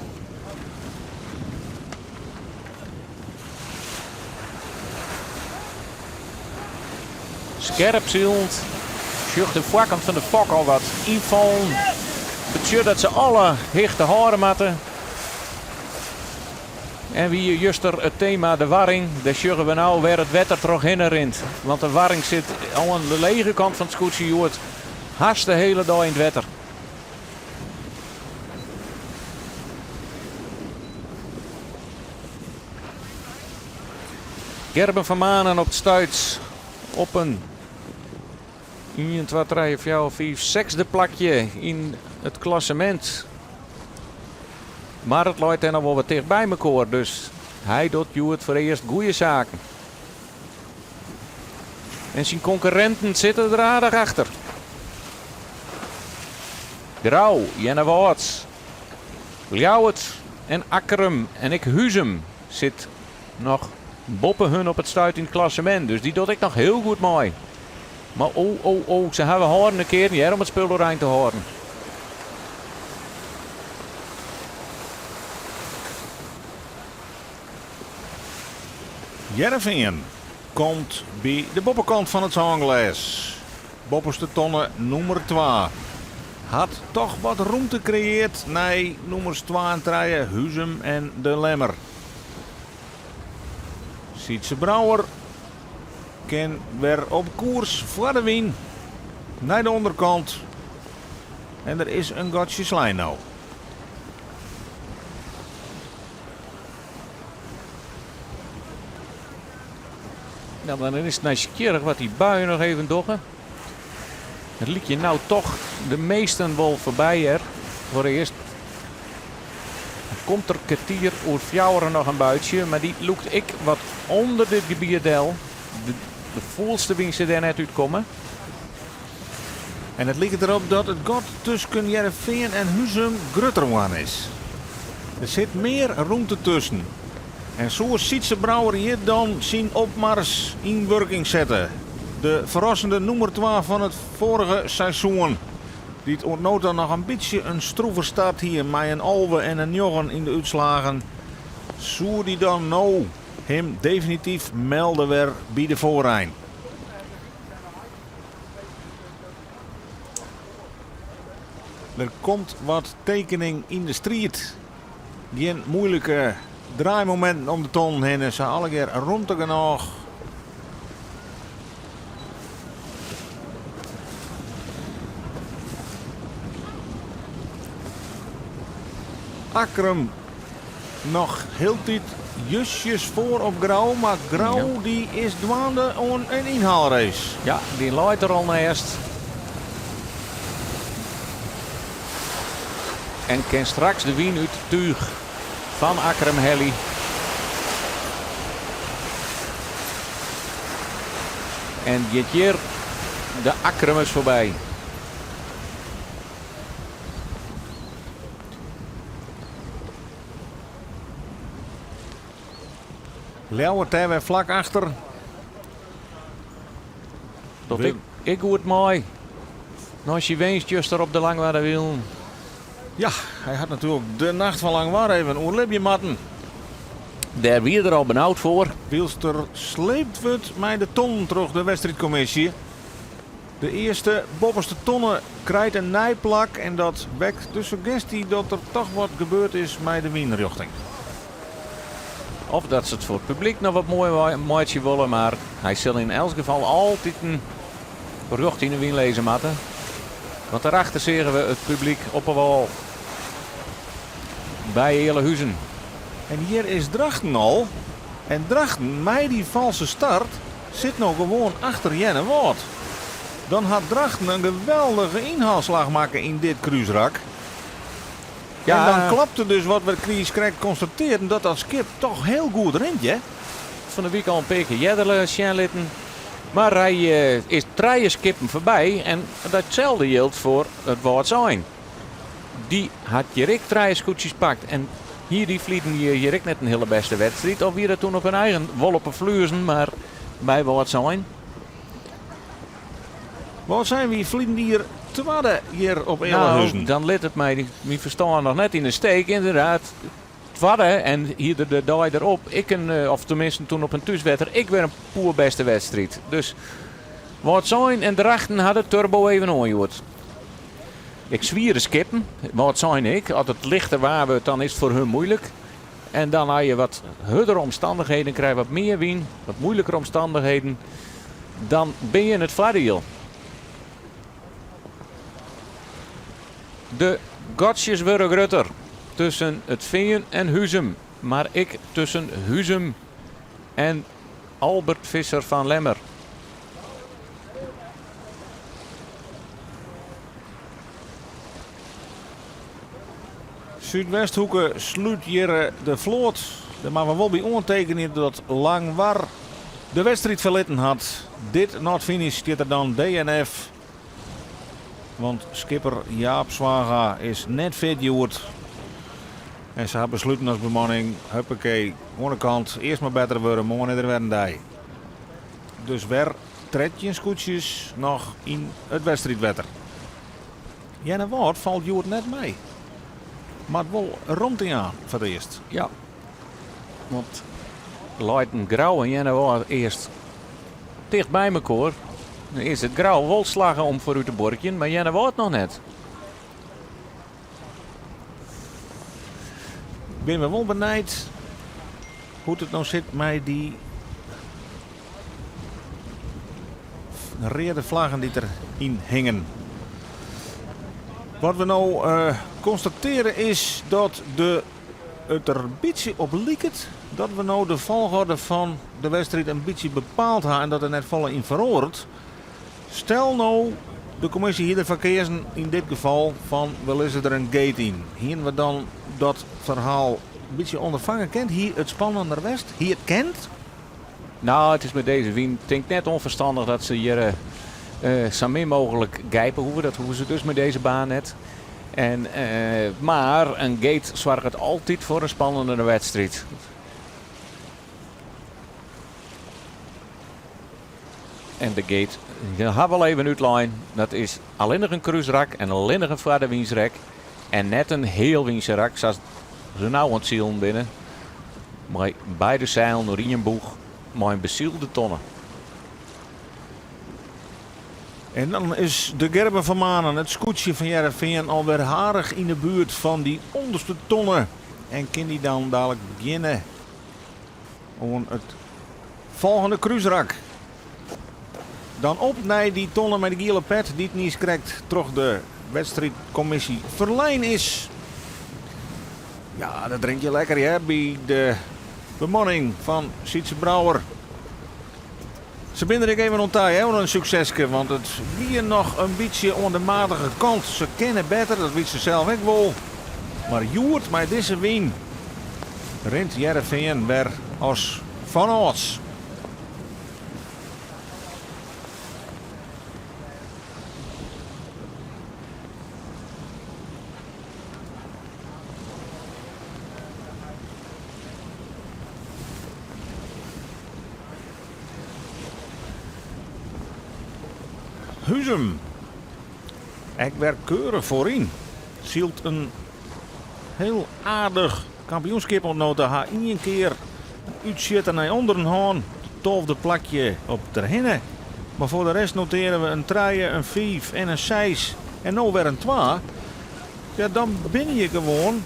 Skerp silend sjocht de foarkant fan de fok al wat ynfallen. Betsjut dat se alle hichte hâlde moatte. En wie juster it tema de warring. Dêr sjogge we no wêr it wetter trochhinne rint. Want de warring sit oan de lege kant fan it skûtsje hjoed hast de hiele dei yn it wetter. Gerben van Manen op it stuit op in 1, 2, 3, 4, 5, sechsde plakje yn it klassemint. Mar it leit dêr noch wol wat ticht by mekoar, dus hy docht hjoed foarearst goeie saken. En syn konkurrinten sitte der aardich achter. Grou, Earnewâld, Ljouwert en Akkrum en ek Huzum sit noch boppe hun op it stuit yn it klassemint. Dus dy docht ek noch hiel goed mei. Mar o, o, o, se hawwe hâldende kearen hear om it spul oerein te hâlden. Hearrenfean komt by de boppekant fan it sânglês. Boppeste tonne nûmer twa hat toch wat rûmte kreëard nei nûmers twa en trije Huzum en De Lemmer. Sytze Brouwer kin wer op koers foar de wyn nei de ûnderkant en der is in gatsje slein no. Nou, dan is it nijsgjirrich wat dy buien noch even dogge. It lykje no toch de measten wol foarby hear. Foarearst komt der kertier oer fjouweren noch in buitsje, mar dy lûkt ek wat ûnder dit gebiet del. De fûlste wyn sil dêr net útkomme. En it liket derop dat it gat tusken Hearrenfean en Huzum grutter woarn is. Der sit mear rûmte tusken. En soe Sytze Brouwer hjir dan syn opmars yn wurking sette? De ferrassende nûmer twa fan it foarige seizoen, dy't oant no ta noch in bytsje in stroeve start hie mei in 11 en in njoggen yn de útslagen, soe dy dan no him definityf melde wer by de foarein? Der komt wat tekening yn de striid. Gjin moeilike draaimominten om de tonnen hinne, se allegear rûmte genôch. Akkrum noch hieltyd justjes foar op Grou, mar Grou dy is dwaande oan in ynhaalrace. Ja, dy leit der al neist. En kin straks de wyn út it túch fan Akkrum helje. En giet hjir de Akkrumers foarby. Ljouwert dêr wer flak achter. Docht ek, ek goed mei. Nei syn winst juster op de Langwarderwielen. Ja, hy hat natuerlik de nacht fan Langwar even oerlibje moatten. Dêr wie er al benaud foar. Wylst er sleept wurdt mei de tonnen troch de wedstriidkommisje. De earste boppeste tonne krijt in nij plak en dat wekt de suggesty dat der toch wat gebeurd is mei de wynrjochting. Of dat se it foar it publyk noch wat moai meitsje wolle, mar hy sil yn elts gefal altiten rjocht yn de wyn lizze moatte. Want dêrachter seagen we it publyk op 'e wâl by Ealahuzen. En hjir is Drachten al. En Drachten, mei dy false start, sit no gewoan achter Earnewâld. Dan hat Drachten in geweldige ynhaalslach makke yn dit krúsrak. En dan klopte dus wat we krekt konstatearren, dat dat skip toch hiel goed rint, hè? Fan de wike al in pear kear earder sjen litten. Mar hy is trije skippen foarby en datselde jildt foar it Wâldsein. Dy hat hjir ek trije skûtsjes pakt en hie dy ferliden jier hjir ek net in hiele bêste wedstriid. Of wie dat toen op hun eigen, wol op 'e Fluezen, mar by Wâldsein. Wâldsein wie ferliden jier twadde hjir op Ealahuzen. Nou, dan lit it my myn ferstân noch net yn 'e steek. Ynderdaad, twadde en hie der de dei derop ek in, of teminsten toen op in thúswetter, ek wer in poerbêste wedstriid. Dus Wâldsein en Drachten ha de turbo even oanjoerd. Ek swiere skippen, Wâldsein ek. As it lichter waar wurdt, dan is it foar hun moeilik. En dan ha je wat hurdere omstannichheden, krije wat mear wyn, wat moeilikere omstannichheden, dan bin je in it foardiel. De gatsjes wurde grutter tusken It Fean en Huzum, mar ek tusken Huzum en Albert Visser fan Lemmer. Súdwesthoeke slút hjir de float. Dêr moatte we wol by oantekenje dat Langwar de wedstriid ferlitten hat. Did not finish stiet der dan, DNF. Want skipper Jaap Zwaga is net fit hjoed. En se ha besluten as bemanning, huppakee, oan de kant, earst mar better wurde, moarn is der wer in dei. Dus wer 13 skûtsjes noch yn it wedstriidwetter. Earnewâld falt hjoed net mei. Moat wol romte jaan foar it earst. Ja, want leiten Grou en Earnewâld earst ticht by mekoar. Dan is it Grou wol slagge om foarút te buorkjen, mar Earnewâld noch net. Binne we wol benijd hoe't it no sit mei dy reade flaggen dy't der yn hingen. Wat we no konstatearje is dat de it der in bytsje op liket dat we no de folchoarder fan de wedstriid in bytsje bepaald ha en dat der net folle yn feroaret. Stel no, de kommisje hie derfoar keazen yn dit gefal fan we lizze der in gate yn. Hiene we dan dat ferhaal in bytsje ûnderfange kind? Hie it spannender west? Hie it kind? No, it is mei dizze wyn tink net ûnferstannich dat se hjir sa min mooglik gijpe hoege. Dat hoege se dus mei dizze baan net. En, mar in gate soarget altyd foar in spannendere wedstriid. En de gate, dat ha we al even útlein, dat is allinnich in krúsrak en allinnich in foarderwynsrek en net in healwynserak sa't se no oan it silen binne, mei beide seilen oer ien boech mei in besylde tonne. En dan is de Gerben van Manen, it skûtsje fan Hearrenfean, alwer aardich yn de buert fan dy ûnderste tonne en kin dy dan dalik begjinne oan it folgjende krúsrak. Dan op nei dy tonne mei de giele pet dy't niiskrekt troch de wedstriidkommisje ferlein is. Ja, dat drink je lekker hear by de bemanning fan Sytze Brouwer. Se binne der ek even oan ta, hè, oan in sukseske, want it wie noch in bytsje oan de matige kant. Se kinne better, dat wit se sels ek wol. Mar hjoed mei dizze wyn rint Hearrenfean wer as fanâlds. Huzum, ek wer keurich foaryn, sylt in hiel aardich kampioenskip oant no ta. Ha ien kear in útsjitter nei ûnderen hân, it tolfde plakje op Terhinne. Mar foar de rest notearje we in trije, in fiif en in seis en no wer in twa. Ja, dan binne je gewoan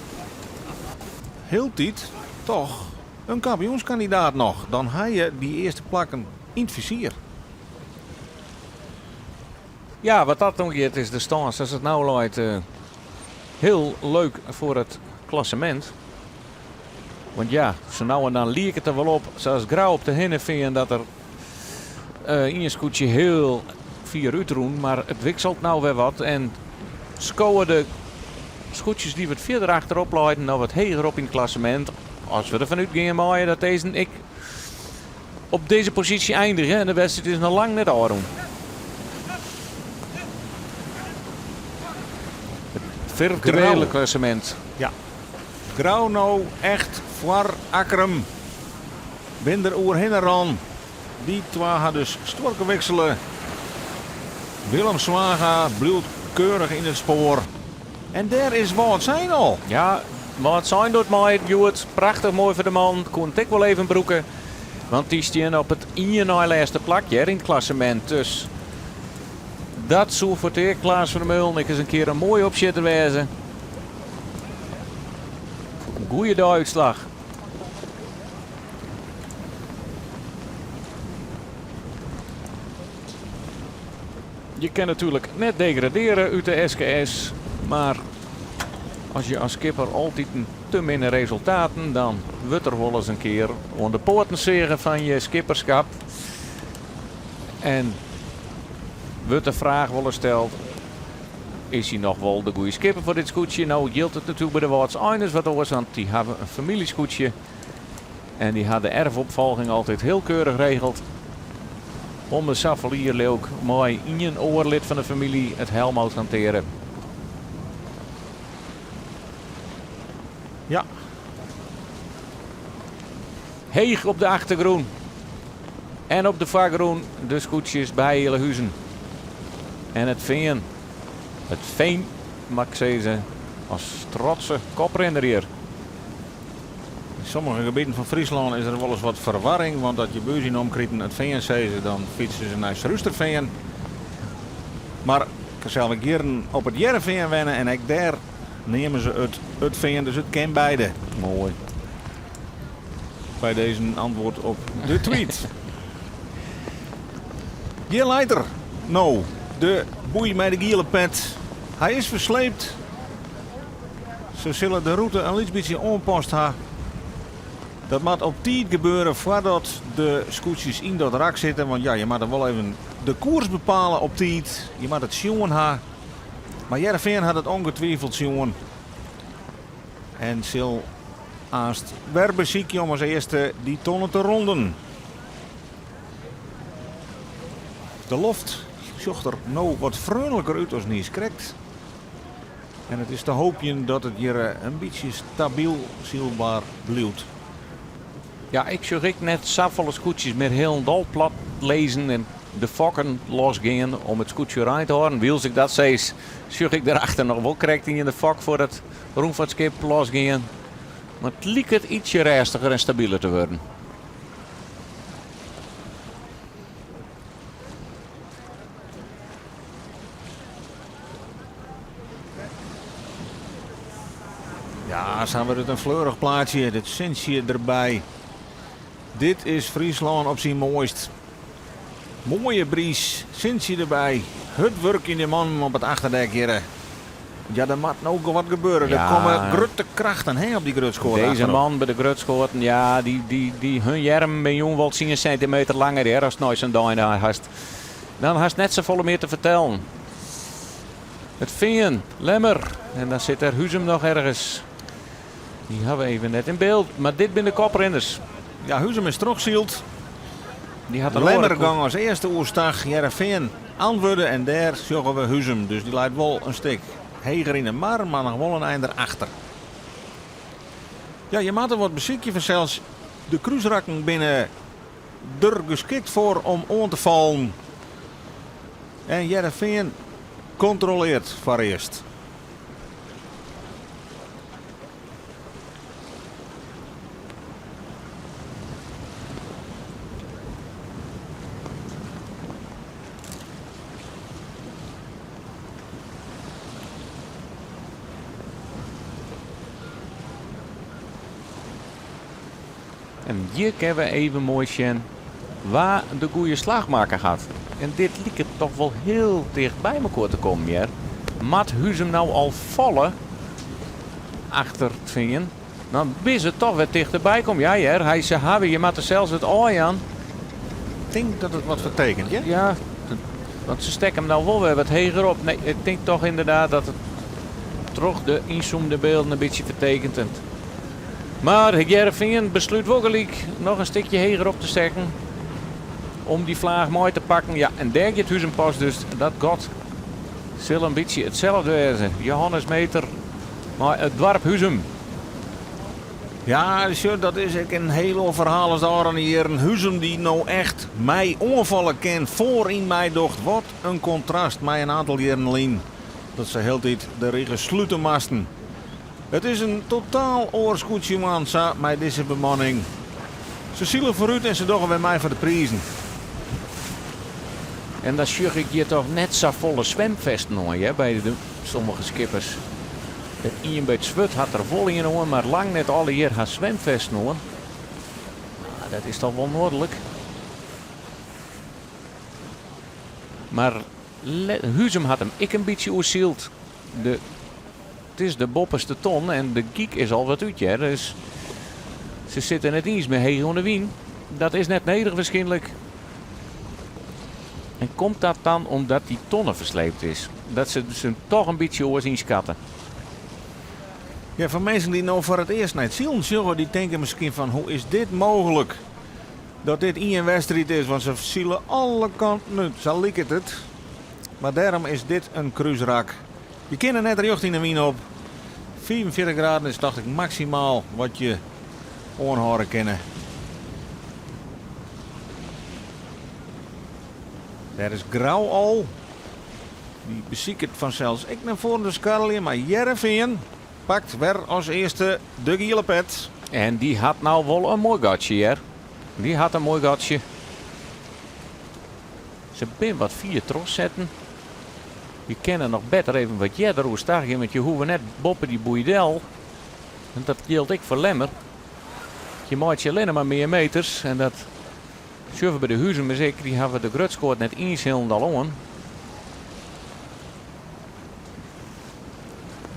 hieltyd toch In kampioenskandidaat noch, dan ha je dy earste plakken yn it fizier. Ja, wat dat oangiet is de stân sa't it no leit hiel leuk foar it klassemint. Want ja, sa no en dan liek it der wol op, sa as Grou op de Hinnefean, dat der ien skûtsje hiel fier útrûn. Mar it wikselt no wer wat en skowe de skûtsjes dy't wat fierder achterop leiden no wat heger op yn it klassemint. As we derfan útgean meie dat dizzen ek op dizze posysje eindige en de wedstriid is noch lang net ôfrûn. It firtuele klassemint. Ja. Grou no echt foar Akkrum. Bin der oerhinne ran. Dy twa ha dus stuorke wiksele. Willem Zwaga bliuwt keurich yn it spoar. En dêr is Wâldsein al. Ja, Wâldsein docht mei hjoed. Prachtich moai foar de man. Koe it ek wol even brûke. Want dy stean op it ien nei lêste plak hjir yn it klassemint. Dus dat soe foar Teake Klaas van der Meulen ek ris in kear in moaie opsjitter wêze. Goeie deiútslach. Je kin natuerlik net degradearje út de SKS, mar as je as skipper altiten te minne resultaten, dan wurdt der wolris in kear oan de poaten seage fan je skipperskap. En wurdt de fraach wolris steld. Is hy noch wol de goede skipper foar dit skûtsje? No jildt it natuerlik by de Wâldseiners wat oars, want dy hawwe in famyljeskûtsje en dy ha de erfopfolging altyd hiel keurich regeld. Om de safolle jier leau 'k mei ien oar lid fan de famylje it helmhout hanteare. Ja. Heech op de achtergrûn en op de foargrûn de skûtsjes by Ealahuzen. En it fean, it feen moat ik sizze, as trotse koprinner hjir. Yn sommige gebieten fan Fryslân is der wolris wat ferwarring, want as je by ús yn de omkriten it fean sizze, dan fytse se nei Surhústerfean. Mar ik ha sels ek jierren op It Hearrenfean wenne en ek dêr neame se it it fean, dus it kin beide. Moai. By dizze antwurd op de tweet. Hjir leit er no, de boei mei de giele pet. Hy is fersleept. Se sille de rûte in lyts bytsje oanpast ha. Dat moat op tiid gebeure foardat de skûtsjes yn dat rak sitte. Want ja, je moatte wol even de koers bepale op tiid. Je moatte it sjoen ha. Mar Hearrenfean hat it ongetwijfeld sjoen. En sil aanst wer besykje om as earste dy tonne te ronden. De loft sjocht der no wat freonliker út as niiskrekt. En it is te hoopjen dat it hjir in bytsje stabyl sylber bliuwt. Ja, ik sjoch ek net safolle skûtsjes mear hielendal plat lizzen en de fokken losgean om it skûtsje oerein te hâlden. Wylst ik dat sis, sjoch ik derachter noch wol krekt ien de fok foar it rûnfartskip losgean. Mar it liket ytsje rêstiger en stabiler te wurden. Ja, sa wurdt it in fleurich plaatsje, dit sintsje derby. Dit is Fryslân op syn moaist. Moaie bries, sintsje derby, hurd wurkjende mannen op it achterdek hjirre. Ja, der moat no wat gebeure. Der komme grutte krachten hè, op dy grutskoat Deze achterop. man by de grutskoaten, ja, dy, dy, dy hun earmen binne jûn wol tsien sintimeter langer hear, ast nei sa'n dei hast. Dan hast net safolle mear te fertellen. It Fean, Lemmer en dan sit der Huzum noch ergens. Dy hawwe we even net yn byld, mar dit binne de koprinners. Ja, Huzum is trochsyld. Dy hat in Lemmer oare gong as earste oerstach. Hearrenfean antwurde en dêr sjogge we Huzum. Dus dy leit wol in stik heger yn de mar, mar noch wol in ein derachter. Ja, je moatte wat besykje fansels. De krúsrakken binne der geskikt foar om oan te fallen. En Hearrenfean kontroleart foarearst. En hjir kinne we even moai sjen wa de goede slach makke hat. En dit liket toch wol hiel ticht by mekoar te kommen hear. Moat Huzum no al falle achter it Fean, dan binne se toch wer tichterby kommen. Ja hear, hy se hawwe, je moatte sels it ôfjaan. Ik tink dat it wat fertekent, ja? Ja, want se stekke him no wol wer wat heger op. Nee, ik tink toch ynderdaad dat it troch de ynzoomde bylden in bytsje fertekent. Mar Hearrenfean beslút wol gelyk noch in stikje heger op te stekken om dy flaach mei te pakken. Ja, en dêr giet Huzum pas, dus dat gat sil in bytsje itselde wêze. Johannes Meeter mei it doarp Huzum. Ja, sjoch, dat is ek in hiel oar ferhaal as de ôfrûne jierren. Huzum dy't no echt mei oanfalle kin, foaryn meidocht. Wat in kontrast mei in oantal jierren lyn, dat se hieltyd de rige slute moasten. It is in totaal oar skûtsje man sa mei dizze bemanning. Se sile foarút en se dogge wer mei foar de prizen. En dan sjoch ik hjir toch net safolle swimfesten oan hear by de sommige skippers. It ien by it swurd hat der wol ien oan, mar lang net alle hjir ha swimfesten oan. Nou, dat is toch wol noardlik. Mar Huzum hat him ek in bytsje oersyld. De It is de boppeste ton en de gyk is al wat út hear, dus se sitte net iens mear heech oan de wyn. Dat is net nedich waarskynlik. En komt dat dan omdat dy tonne fersleept is? Dat se se toch in bytsje oars ynskatte. Ja, foar minsken dy't no foar it earst nei it silen sjogge, dy tinke miskien fan hoe is dit mooglik dat dit ien wedstriid is, want se sile alle kanten út, sa liket it. Mar dêrom is dit in krúsrak. Je kinne net rjocht yn de wyn op. 45 graden is tocht ik maksimaal wat je oanhâlde kinne. Dêr is Grou al. Dy besiket fansels ek nei foaren te skarreljen, mar Hearrenfean pakt wer as earste de giele pet. En dy hat no wol in moai gatsje hear. Dy hat in moai gatsje. Se binne wat fier trochsetten. Je kinne noch better even wat earder oerstag gean, want je hoege net boppe dy boei del. En dat jildt ek foar Lemmer. Je meitsje allinne mar mear meters en dat sjogge we by de Huzumers ek. Dy hawwe de grutskoat net iens hielendal oan.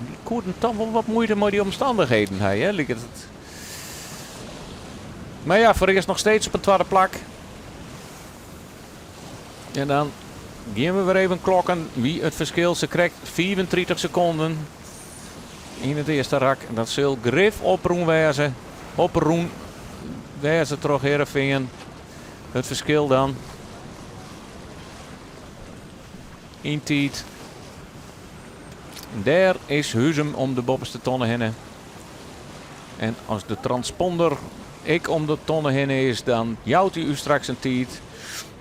Dy koenen toch wol wat muoite mei dy omstandigheden ha, hè, liket it. Mar ja, foarearst noch steeds op in twadde plak. En dan gean we wer even klokken wie it ferskil. Se krekt 35 sekonden yn it earste rak. Dat sil grif oprûn wêze. Oprûn wêze troch Hearrenfean. It ferskil dan yn tiid. Dêr is Huzum om de boppeste tonne hinne. En as de transponder ek om de tonne hinne is, dan jout hy ús straks in tiid.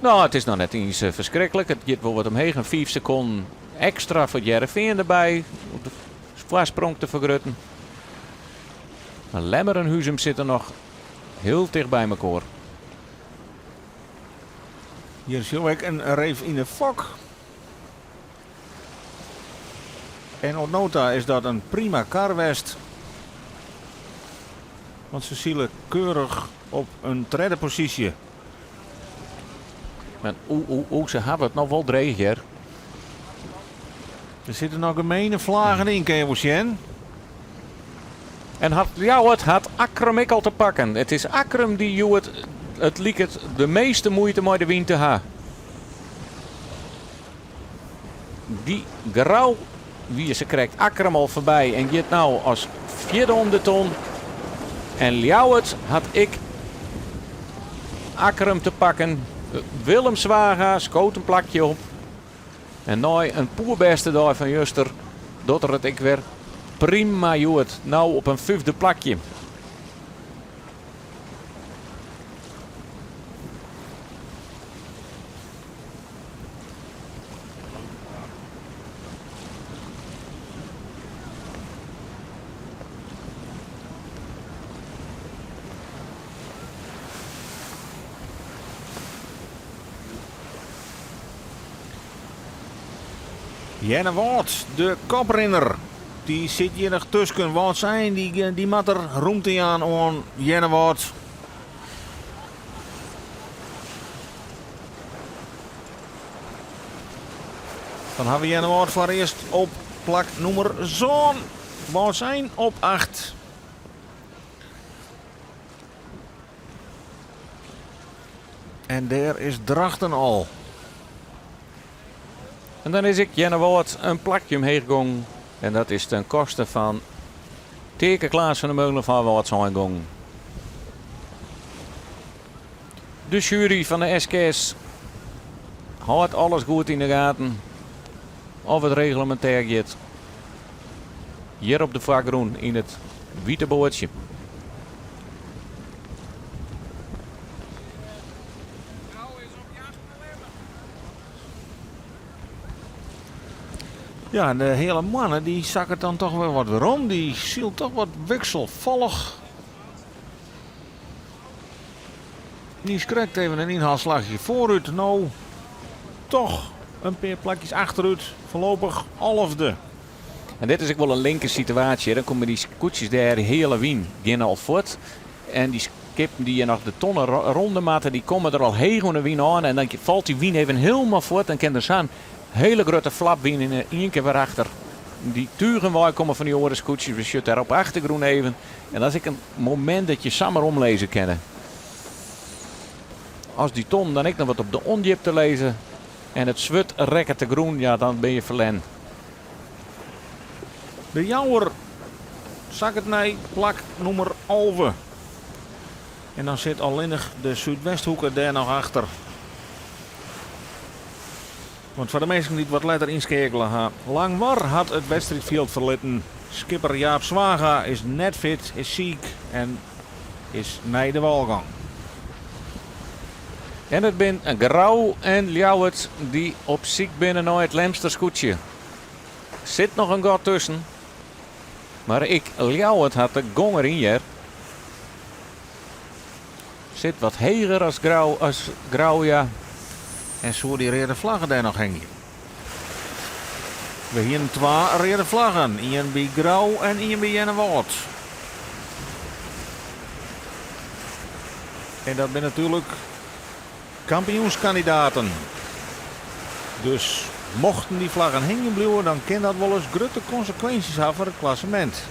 No, it is noch net iens ferskriklik. It giet wol wat omheech. In 5 sekonden ekstra foar Hearrenfean derby. Om de foarsprong te fergrutten. Mar Lemmer en Huzum sitte noch hiel ticht by mekoar. Hjir sjoch ik in reef yn de fok. En oant no ta is dat in prima kar west. Want se sile keurich op in tredde posysje. Mar oe, oe, oe, se hawwe it noch wol dreech hear. Der sitte noch gemene flagen yn, kinne je wol sjen. En hat Ljouwert hat Akkrum ek al te pakken. It is Akkrum dy't hjoed it liket de measte muoite mei de wyn te ha. Dy Grou wie se krekt Akkrum al foarby en giet no as fjirde om de ton. En Ljouwert hat ek Akkrum te pakken. Willem Zwaga skoot in plakje op. En nei in poerbêste dei fan juster docht er it ek wer prima hjoed. No op in fyfde plakje. Earnewâld, de koprinner, dy sit hjir noch tusken. Wâldsein, dy moat der rûmte jaan oan Earnewâld. Dan hawwe we Earnewâld foarearst op plak nûmer sân. Wâldsein op acht. En dêr is Drachten al. En dan is ek Earnewâld in plakje omheech gong. En dat is ten koste fan Teake Klaas van der Meulen fan Wâldsein gong. De sjuery fan de SKS hâldt alles goed yn de gaten of it reglemintêr giet. Hjir op de foargrûn yn it wite boatsje. Ja, en de Heale Moanne dy sakket dan toch wer wat werom. Dy sylt toch wat wikselfallich. Dy is krekt even in ynhaalslachje foarút. No toch in pear plakjes achterút. Foarlopich alfde. En dit is ek wol in linke situaasje. Dan komme dy skûtsjes dêr heale wyn gean al fuort. En dy skippen dy't hjir noch de tonne ronde moatte, dy komme der al heech oan de wyn oan. En dan falt dy wyn even hielendal fuort. Dan kin der sa'n hele grutte flap wyn yn ien kear wer achter dy tugen wei komme fan dy oare skûtsjes. We sjogge dêr op de achtergrûn even. En dat is ek in momint dat je samar omlizze kinne. As dy tonnen dan ek noch wat op de ûndjipte lizze. En it swurd rekket de grûn, ja dan bin je ferlern. De Jouwer sakket nei plak nûmer 11. En dan sit allinnich de Súdwesthoeke dêr noch achter. Want foar de minsken dy't wat letter ynskeakele ha, Langwar hat it wedstriidfjild ferlitten. Skipper Jaap Zwaga is net fit, is siik en is nei de wâl gong. En it bin Grou en Ljouwert dy't op syk binne nei it Lemster skûtsje. Sit noch in gat tusken, mar ek Ljouwert hat de gong deryn hear. Sit wat heger as Grou, as Grou ja. En soe dy reade flagge dêr noch hingje? We hienen twa reade flaggen, ien by Grou en ien by Earnewâld. En dat binne natuerlik kampioenskandidaten. Dus mochten dy flaggen hingjen bliuwe, dan kin dat wolris grutte konsekwinsjes ha foar it klassemint.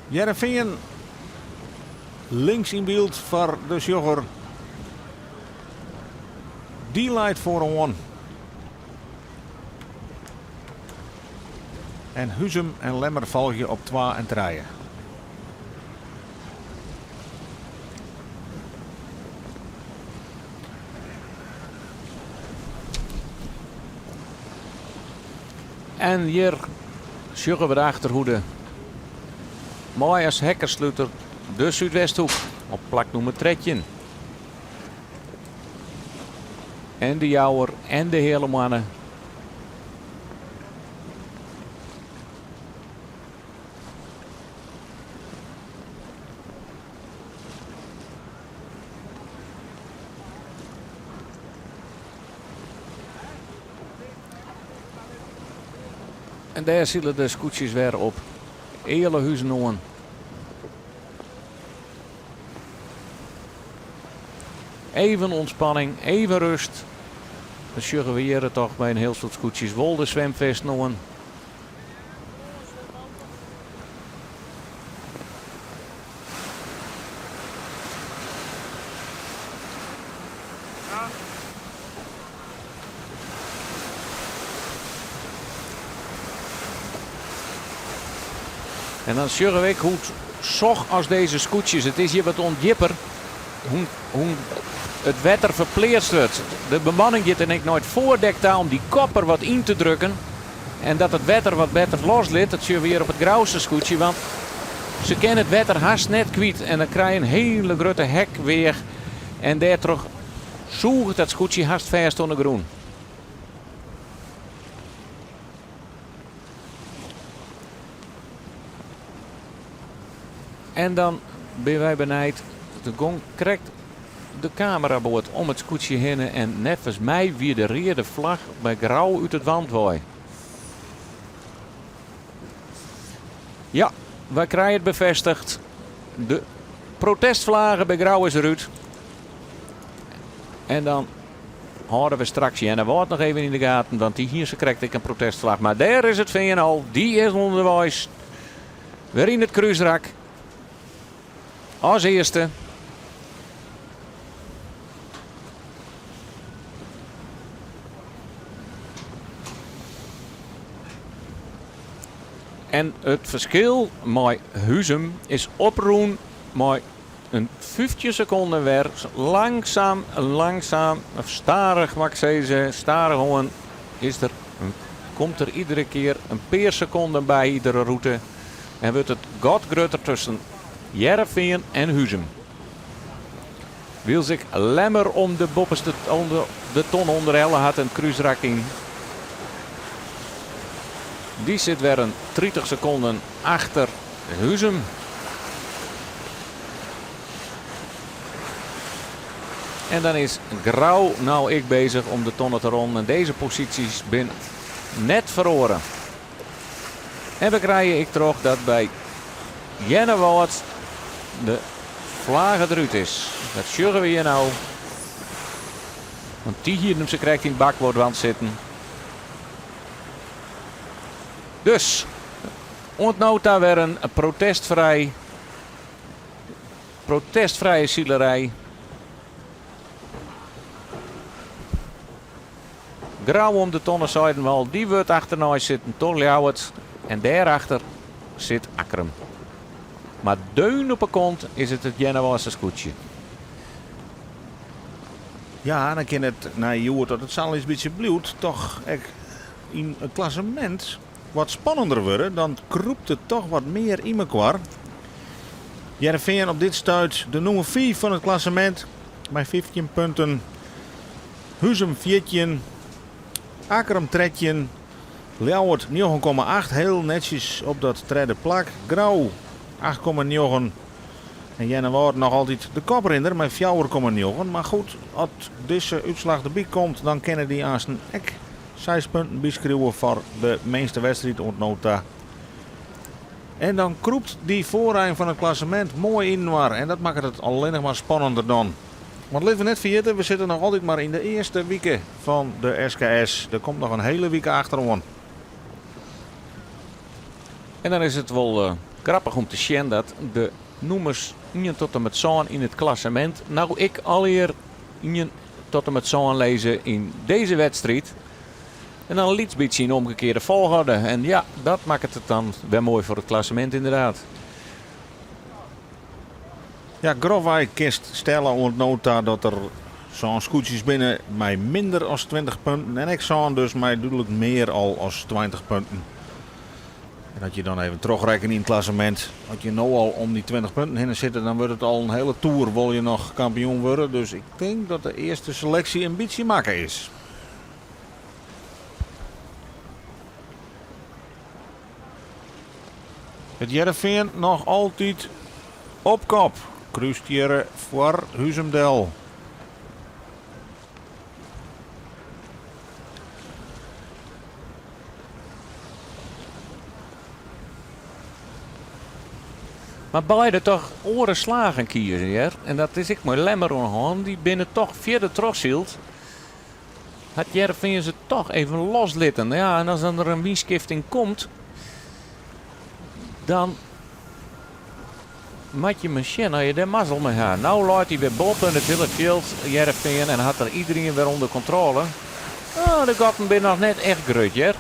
Hearrenfean links yn byld foar de sjogger. Dy leit foaroan. En Huzum en Lemmer folgje op twa en trije. En hjir sjogge we de achterhoede mei as hekkesluter de Súdwesthoek op plak nûmer 13. En de Jouwer en de Heale Moanne. En dêr sile de skûtsjes wer op Ealahuzen oan. Even ûntspanning, even rust. Dan sjogge we hjir toch by in hiel soad skûtsjes wol de swimfesten oan. En dan sjogge we ek hoe't soch as dizze skûtsjes, it is hjir wat ûndjipper, hoe't it wetter ferpleatst wurdt. De bemanning giet dan ek nei it foardek ta om dy kopper wat yn te drukken en dat it wetter wat better loslit. Dat sjogge we hjir op it Grouster skûtsje, want se kinne it wetter hast net kwyt en dan krije je in hiele grutte hekweach en dêrtroch Sûget dat skûtsje hast fêst oan de grûn. En dan binne wy benijd, der gong krekt de kameraboat om it skûtsje hinne en neffens my wie de reade flach by Grou út it want wei. Ja, wy krije it befêstigd. De protestflage by Grou is derút. En dan hâlde we straks Earnewâld noch even yn de gaten, want dy hie sakrekt ek in protestflach. Mar dêr is it Fean al, dy is ûnderweis. Wer yn it krúsrak. As earste. En it ferskil mei Huzum is oprûn mei in 15 sekonden wer. Langsaam, langsaam, of stadich moat ik sizze, stadichoan is der, komt der iedere kear in pear sekonden by iedere rûte en wurdt it gat grutter tusken Hearrenfean en Huzum. Wylst ek Lemmer om de boppeste de ton ûnderhelle hat en it krúsrak yn. Dy sit wer in 30 sekonden achter Huzum. En dan is Grou no ek bezich om de tonne te ronnen en dizze posysjes binne net feroare. En we krije ek troch dat by Earnewâld de flage derút is. Dat sjogge we hjir no. Want dy hienen se krekt yn bakboardwand sitten. Dus oant no ta wer in protestfrij, protestfrije silerij. Grou om de tonne seiden we al, dy wurdt achternei sitten troch Ljouwert en dêrachter sit Akkrum. Mar deun op 'e kont is it it Earnewâldster skûtsje. Ja, dan kin it nei hjoed dat it sa in bytsje bliuwt toch ek yn it klassemint wat spannender wurde. Dan krûpt it toch wat mear yn mekoar. Hearrenfean op dit stuit de nûmer 5 fan it klassemint mei 15 punten. Huzum 14, Akkrum 13, Ljouwert 9,8, hiel netsjes op dat tredde plak. Grou 8,9 en Earnewâld noch altyd de koprinner mei 4,9. Mar goed, as dizze útslach derby komt, dan kinne dy aansten ek 6 punten byskriuwe foar de minste wedstriid oant no ta. En dan krûpt dy foarein fan it klassemint moai yninoar en dat makket it allinnich mar spannender dan. Want litte we net ferjitte, we sitte noch altyd mar yn de earste wike fan de SKS. Der komt noch in hiele wike achteroan. En dan is it wol grappich om te sjen dat de nûmers ien tot en met sân yn it klassemint no ek allegear ien tot en met sân lizze yn dizze wedstriid. En dan in lyts bytsje yn omgekearde folchoarder. En ja, dat makket it dan wer moai foar it klassemint ynderdaad. Ja, grofwei kinst stelle oant no ta dat der sân skûtsjes binne mei minder as 20 punten en ek sân dus mei dúdlik mear al as 20 punten. En as je dan even trochrekkenje yn it klassemint, as je no al om dy 20 punten hinne sitte, dan wurdt it al in hiele toer wol je noch kampioen wurde. Dus ik tink dat de earste seleksje in bytsje makke is. It Hearrenfean noch altyd op kop. Krúst hjir foar Huzum del. Mar beide toch oare slagen kieze hear. En dat is ek mei Lemmer oan 'e hân. Dy binne toch fierder trochsyld. Hat Hearrenfean se toch even loslitten. Ja, en as dan der in wynskifting komt, dan moat je mar sjen as je dêr mazzel mei ha. No leit hy wer boppe it hiele fjild, Hearrenfean, en hat er iderien wer ûnder kontrôle. Oh, de gatten binne noch net echt grut hear.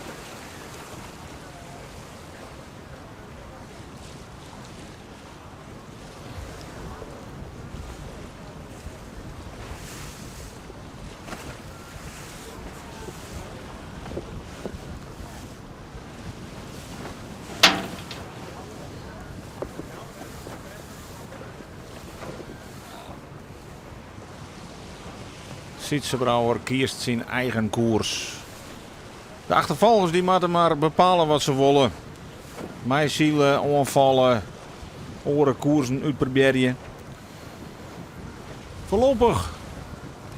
Sytze Brouwer kiest syn eigen koers. De achterfolgers dy moatte mar bepale wat se wolle. Meisile, oanfalle, oare koersen útprobearje. Foarlopich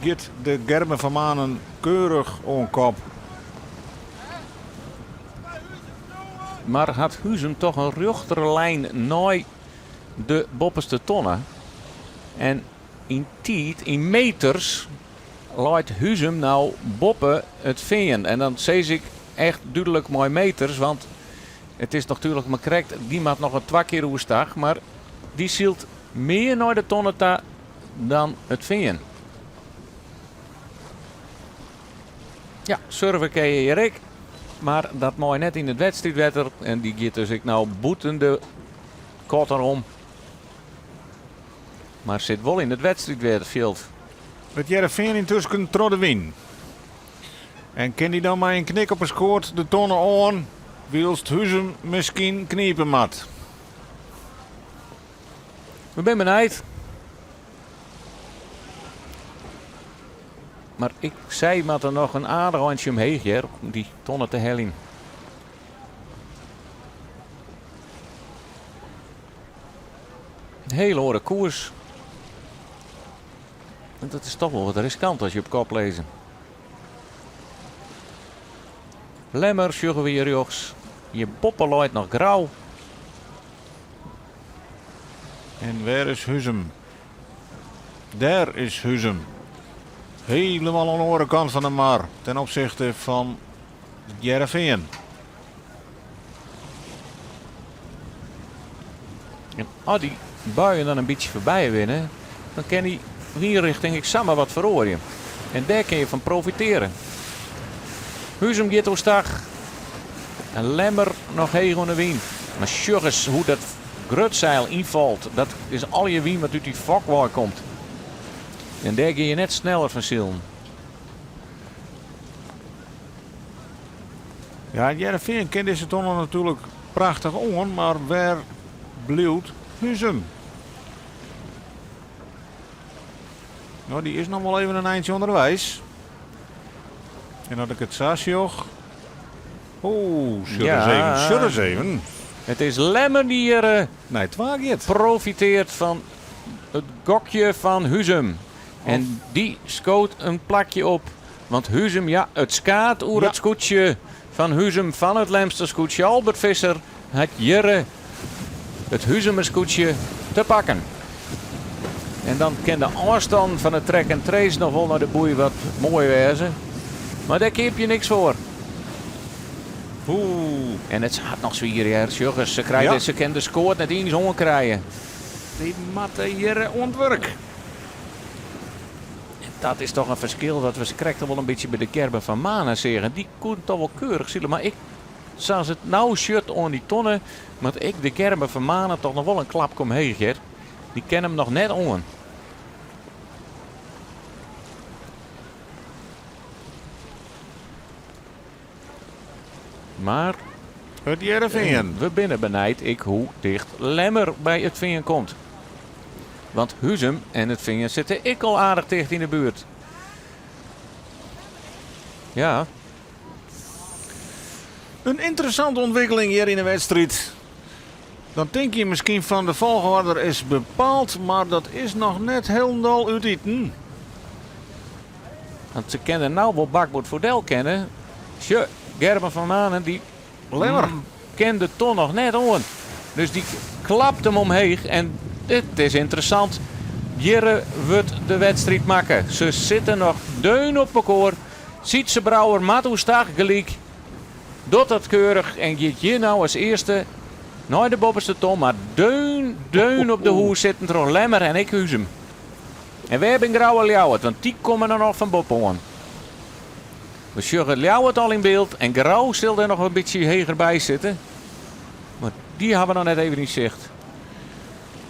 giet de Gerben van Manen keurich oan kop. Mar hat Huzum toch in rjochtere lijn nei de boppeste tonne. En yn tiid, yn meters, leit Huzum no boppe it Fean. En dan sis ik echt dúdlik mei meters, want it is natuerlik mar krekt, dy moat noch in twa kear oerstach, mar dy sylt mear nei de tonne ta dan it Fean. Ja, surfe kin je hjir ek, mar dat mei net yn it wedstriidwetter en dy giet dus ek no bûten de kotter om. Mar sit wol yn it wedstriidfjild. It Hearrenfean yntusken troch de wyn. En kin dy dan mei in knik op 'e skoat de tonne oan, wylst Huzum miskien knipe moat? We binne benijd. Mar ik sei moat der noch in aardich eintsje omheech hear, om dy tonne te heljen. In hiele oare koers. En dat is toch wol wat riskant as je op kop lizze. Lemmer sjogge we hjir rjochts. Hjir boppe leit noch Grou. En wêr is Huzum? Dêr is Huzum. Helemaal oan de oare kant fan de mar ten opsichte fan it Hearrenfean. En as dy buien dan in bytsje foarby binne, dan kin dy wynrjochting ek samar wat feroarje. En dêr kin je fan profitearje. Huzum giet oerstach. En Lemmer noch heech oan de wyn. Mar sjoch ris hoe't dat grutseil ynfalt. Dat is allegear wyn wat út dy fok wei komt. En dêr gean je net sneller fan silen. Ja, Hearrenfean kin dizze tonne natuerlik prachtich oan, mar wêr bliuwt Huzum? No, dy is noch wol even in eintsje ûnderweis. En as ik it sa sjoch. Oeh, sjoch ris even, sjoch ris even. It is Lemmer dy't hjir eh, Nei twa giet. profiteart fan it gokje fan Huzum. En dy skoot in plakje op. Want Huzum, ja, it skaad oer it skûtsje fan Huzum fan it Lemster skûtsje Albert Visser hat hjir it Huzumer skûtsje te pakken. En dan kin de ôfstân fan de track en trace noch wol nei de boei wat moai wêze. Mar dêr keapje je niks foar. Oeh. En it hat noch swier hear. Sjoch ris, se krijt se kin de skoat net iens oankrije. Dy moatte hjir oan it wurk. En dat is toch in ferskil wat we krekt al wol in bytsje by de Gerben van Manen seagen. Dy koe toch wol keurich sile, mar ik, sa as it no sjocht oan dy tonne, moat ek de Gerben van Manen toch noch wol in klapke omheech hear. Dy kin him noch net oan. Mar It Hearrenfean. We binne benijd ek hoe ticht Lemmer by it Fean komt. Want Huzum en it Fean sitte ek al aardich ticht yn de buert. Ja. In ynteressante ûntwikkeling hjir yn de wedstriid. Dan tink je miskien fan de folchoarder is bepaald, mar dat is noch net hielendal útiten. Want se kinne no wol bakboard foar kenne. Sjoch, Gerben van Manen dy Lemmer. Kin de ton noch net oan. Dus dy klapt him omheech en dit is ynteressant. Hjir wurdt de wedstriid makke. Se sitte noch deun op mekoar. Sytse Brouwer moat oerstach gelyk. Docht dat keurich en giet hjir no as earste nei de boppeste ton, mar deun, deun op de hûs sitten troch Lemmer en ek Huzum. En wêr bin Grou en Ljouwert, want dy komme der noch fan boppe oan. We sjogge Ljouwert al yn byld en Grou sil dêr noch in bytsje heger by sitte. Mar dy hawwe we noch net even yn sicht.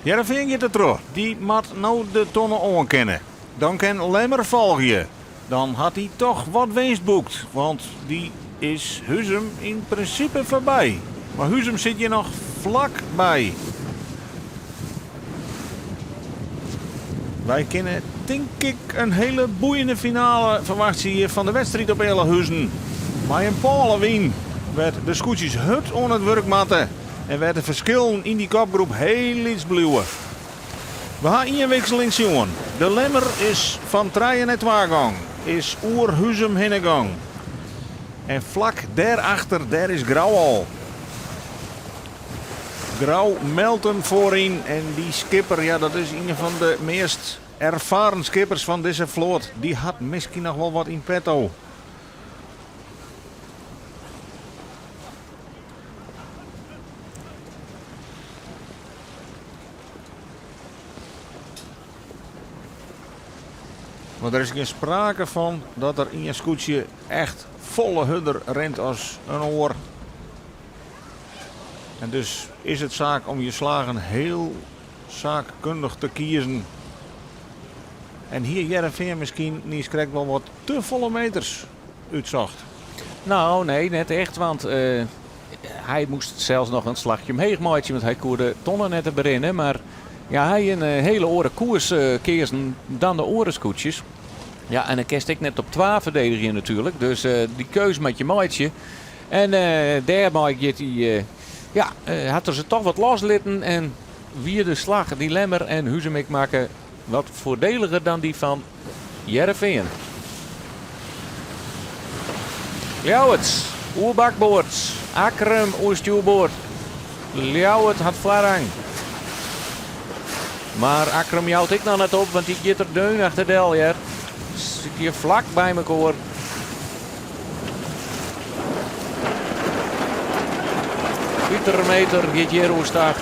Hearrenfean giet der troch. Dy moat no de tonne oankinne. Dan kin Lemmer folgje. Dan hat hy toch wat winst boekt, want dy is Huzum yn prinsipe foarby. Mar Huzum sit hjir noch flak by. Wy kinne tink ik in hiele boeiende finale ferwachtsje hjir fan de wedstriid op Ealahuzen. Mei in pôle wyn, wêr't de skûtsjes hurd oan it wurk moatte en wêr't de ferskillen yn dy kopgroep hiel lyts bliuwe. We ha ien wikseling sjoen. De Lemmer is fan trije nei twa gong, is oer Huzum hinne gong. En flak dêrachter, dêr is Grou al. Grou meldt him foaryn en dy skipper, ja dat is ien fan de meast erfaren skippers fan dizze float. Dy hat miskien noch wol wat yn petto. Want der is gjin sprake fan dat der ien skûtsje echt folle hurder rint as in oar. En dus is it saak om je slagen hiel saakkundich te kiezen. En hie Hearrenfean miskien niiskrekt wol wat te folle meters útsocht? No, nee, net echt, want hy moast sels noch in slachje omheech meitsje, want hy koe de tonne net berinnen. Mar ja, hy in hiele oare koers keazen dan de oare skûtsjes. Ja, en dan kinst ek net op twa ferdedigje natuerlik. Dus dy keus moat je meitsje. En dêrmei giet hy, ja, hat er se toch wat loslitten en wie de slach dy Lemmer en Huzum ek makke wat foardeliger dan dy fan Hearrenfean. Ljouwert oer bakboard, Akkrum oer stjoerboard. Ljouwert hat foarrang. Mar Akkrum jout ek noch net op, want dy giet der deun achter del hear. Sit hjir flak by mekoar. Pieter Meter giet hjir oerstach.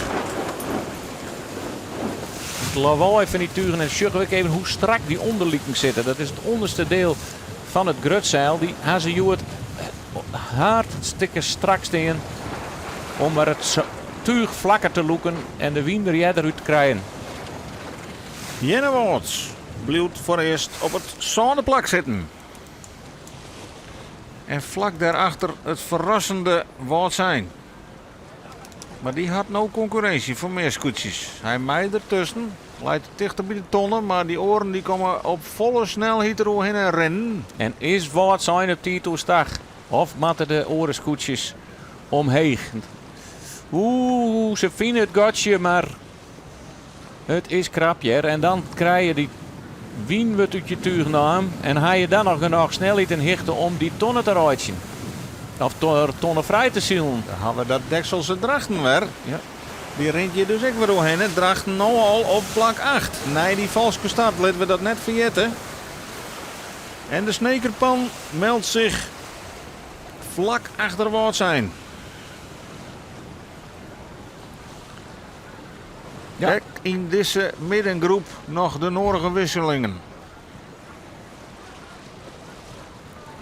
It lawaai fan dy tugen en sjogge we ek even hoe strak dy ûnderliken sitte. Dat is it ûnderste diel fan it grutseil. Dy ha se hjoed hartstikke strak stean om mar it túch flakker te lûken en de wyn der earder út te krijen. Earnewâld bliuwt foarearst op it sânde plak sitten. En flak dêrachter it ferrassende Wâldsein. Mar dy hat no konkurrinsje fan mear skûtsjes. Hy mei der tusken, leit tichter by de tonne, mar dy oaren dy komme op folle snelheid der oerhinne rinnen. En is Wâldsein op tiid oerstach of moatte de oare skûtsjes omheech? Oeh, se fine it gatsje, mar it is krap hear. En dan krije je dy wyn wurdt út je túch naam en ha je dan noch genôch snelheid en hichte om dy tonne te reitsjen. Of tonne frij te silen. Dan ha we dat dekselse Drachten wer. Ja. Dy rint hjir dus ek wer oerhinne. Drachten no al op plak 8. Nei dy falske start, litte we dat net ferjitte. En de Snekerpan meldt sich flak achter Wâldsein. Ja. Ek yn dizze middengroep noch de noarige wisselingen.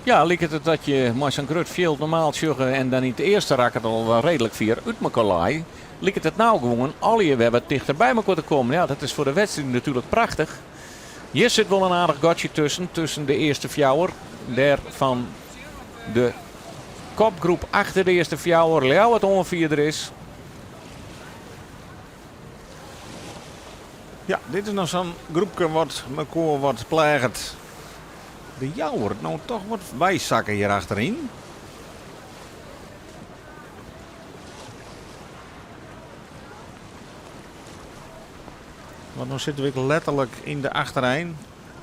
Ja, liket it dat je mei sa'n grut fjild normaal sjogge en dan yn it earste rak it al wel reedlik fier út mekoar lei, liket it no gewoan allegear wer wat tichter by mekoar te kommen. Ja, dat is foar de wedstriid natuerlik prachtich. Hjir sit wol in aardich gatsje tusken, tusken de earste fjouwer. Dêr fan de kopgroep achter de earste fjouwer Ljouwert oanfierder is. Ja, dit is noch sa'n groepke wat mekoar wat pleaget. De Jouwer no toch wat weisakke hjir achteryn. Want no sitte we ek letterlik yn de achterein.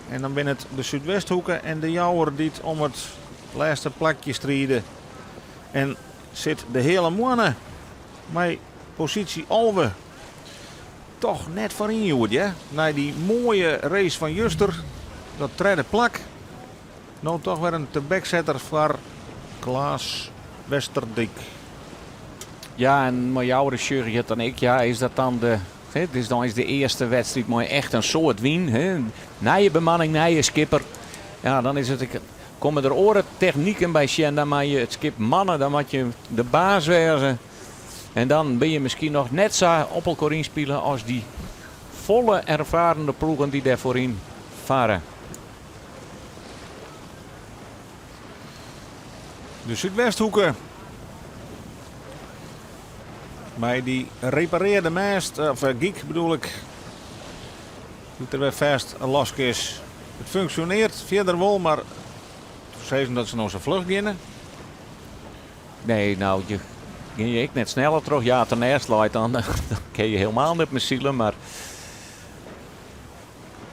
En dan binne it de Súdwesthoeke en de Jouwer dy't om it lêste plakje stride. En sit de Heale Moanne mei posysje 11 toch net foaryn hjoed, hear. Nei dy moaie race fan juster, dat tredde plak. No toch wer in tebeksetter foar Klaas Westerdijk. Ja, en mei jouwer sjoch je it dan ek. Ja, is dat dan de, hè, dit is dan is de earste wedstriid mei echt in soad wyn. Hè. Nije bemanning, nije skipper. Ja, dan is it ek, komme der oare techniken by sjen. Dan moat je it skip manne, dan moat je de baas wêze. En dan bin je miskien noch net sa op elkoar ynspile as dy folle erfarene ploegen dy't dêr foaryn farre. De Súdwesthoeke mei dy reparearde mêst, of gyk bedoel ik, dy't der wer fêst losk is. It funksjonearret fierder wol, mar sizzen dat se no sa fluch geane. Nee, nou, je gean je ek net sneller troch. Ja, as der nêst leit, dan, dan kin je helemaal net mear sile. Mar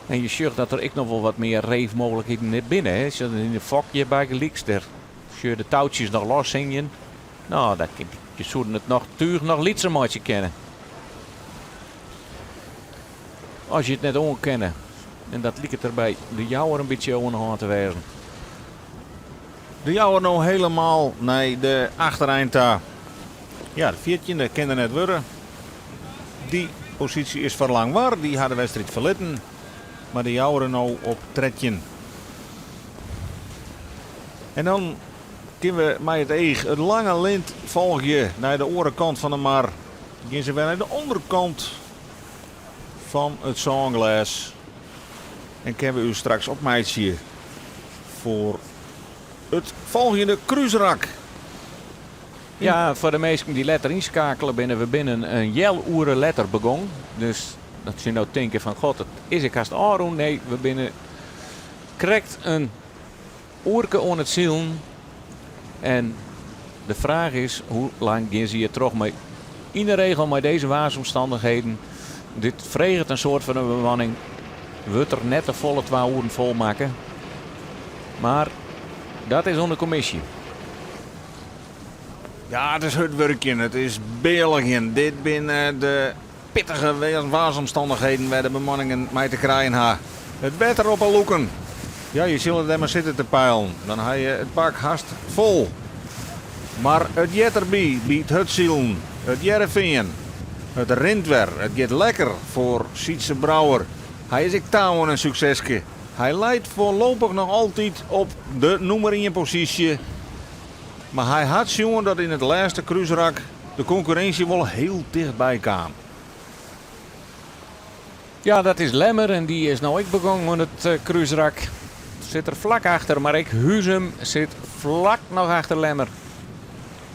en je sjocht dat der ek noch wol wat mear reefmooglikheden net binne. Hè. Sjoch, yn de fok hjir bygelyks, dêr sjoch je de toutsjes noch los hingjen. Nou, dat, je soenen it noch túch noch lytser meitsje kinne. As je it net oankinne. En dat liket der by de Jouwer in bytsje oan de hân te wêzen. De Jouwer no helemaal nei de achterein ta. Ja, de fjirtjinde kin der net wurde. Dy posysje is foar Langwar, dy ha de wedstriid ferlitten. Mar de Jouwer no op 13. En dan kinne we mei it each it lange lint folgje nei de oare kant fan de mar. Gean se wer nei de ûnderkant fan it sânglês. En kinne we ús straks opmeitsje foar it folgjende krúsrak. Ja, foar de minsken dy't letter ynskeakele binne, we binne in healoere letter begûn. Dus dat se no tinke fan god, it is ek hast ôfrûn. Nee, we binne krekt in oerke oan it silen. En de fraach is, hoe lang gean se hjir troch mei? Yn de regel mei dizze waarsomstannichheden, dit freget in soad fan de bemanning, wurdt der net te folle 2 oeren fol makke. Mar dat is oan de kommisje. Ja, it is hurd wurkjen, it is bealigjen. Dit binne de pittige waarsomstannichheden wêr't de bemanningen mei te krijen ha. It wetter op 'e lûken. Ja, je sille dêr mar sitte te peilen. Dan ha je it pak hast fol. Mar it heart derby, by it hurdsilen, it Hearrenfean. It rint wer, it giet lekker foar Sytze Brouwer. Hy is ek ta oan in sukseske. Hy leit foarlopich noch altyd op de nûmer ien posysje. Mar hy hat sjoen dat yn it lêste krúsrak de konkurrinsje wol hiel tichtby kaam. Ja, dat is Lemmer en dy is no ek begongen oan it krúsrak. Sit der flak achter, mar ek Huzum sit flak noch achter Lemmer.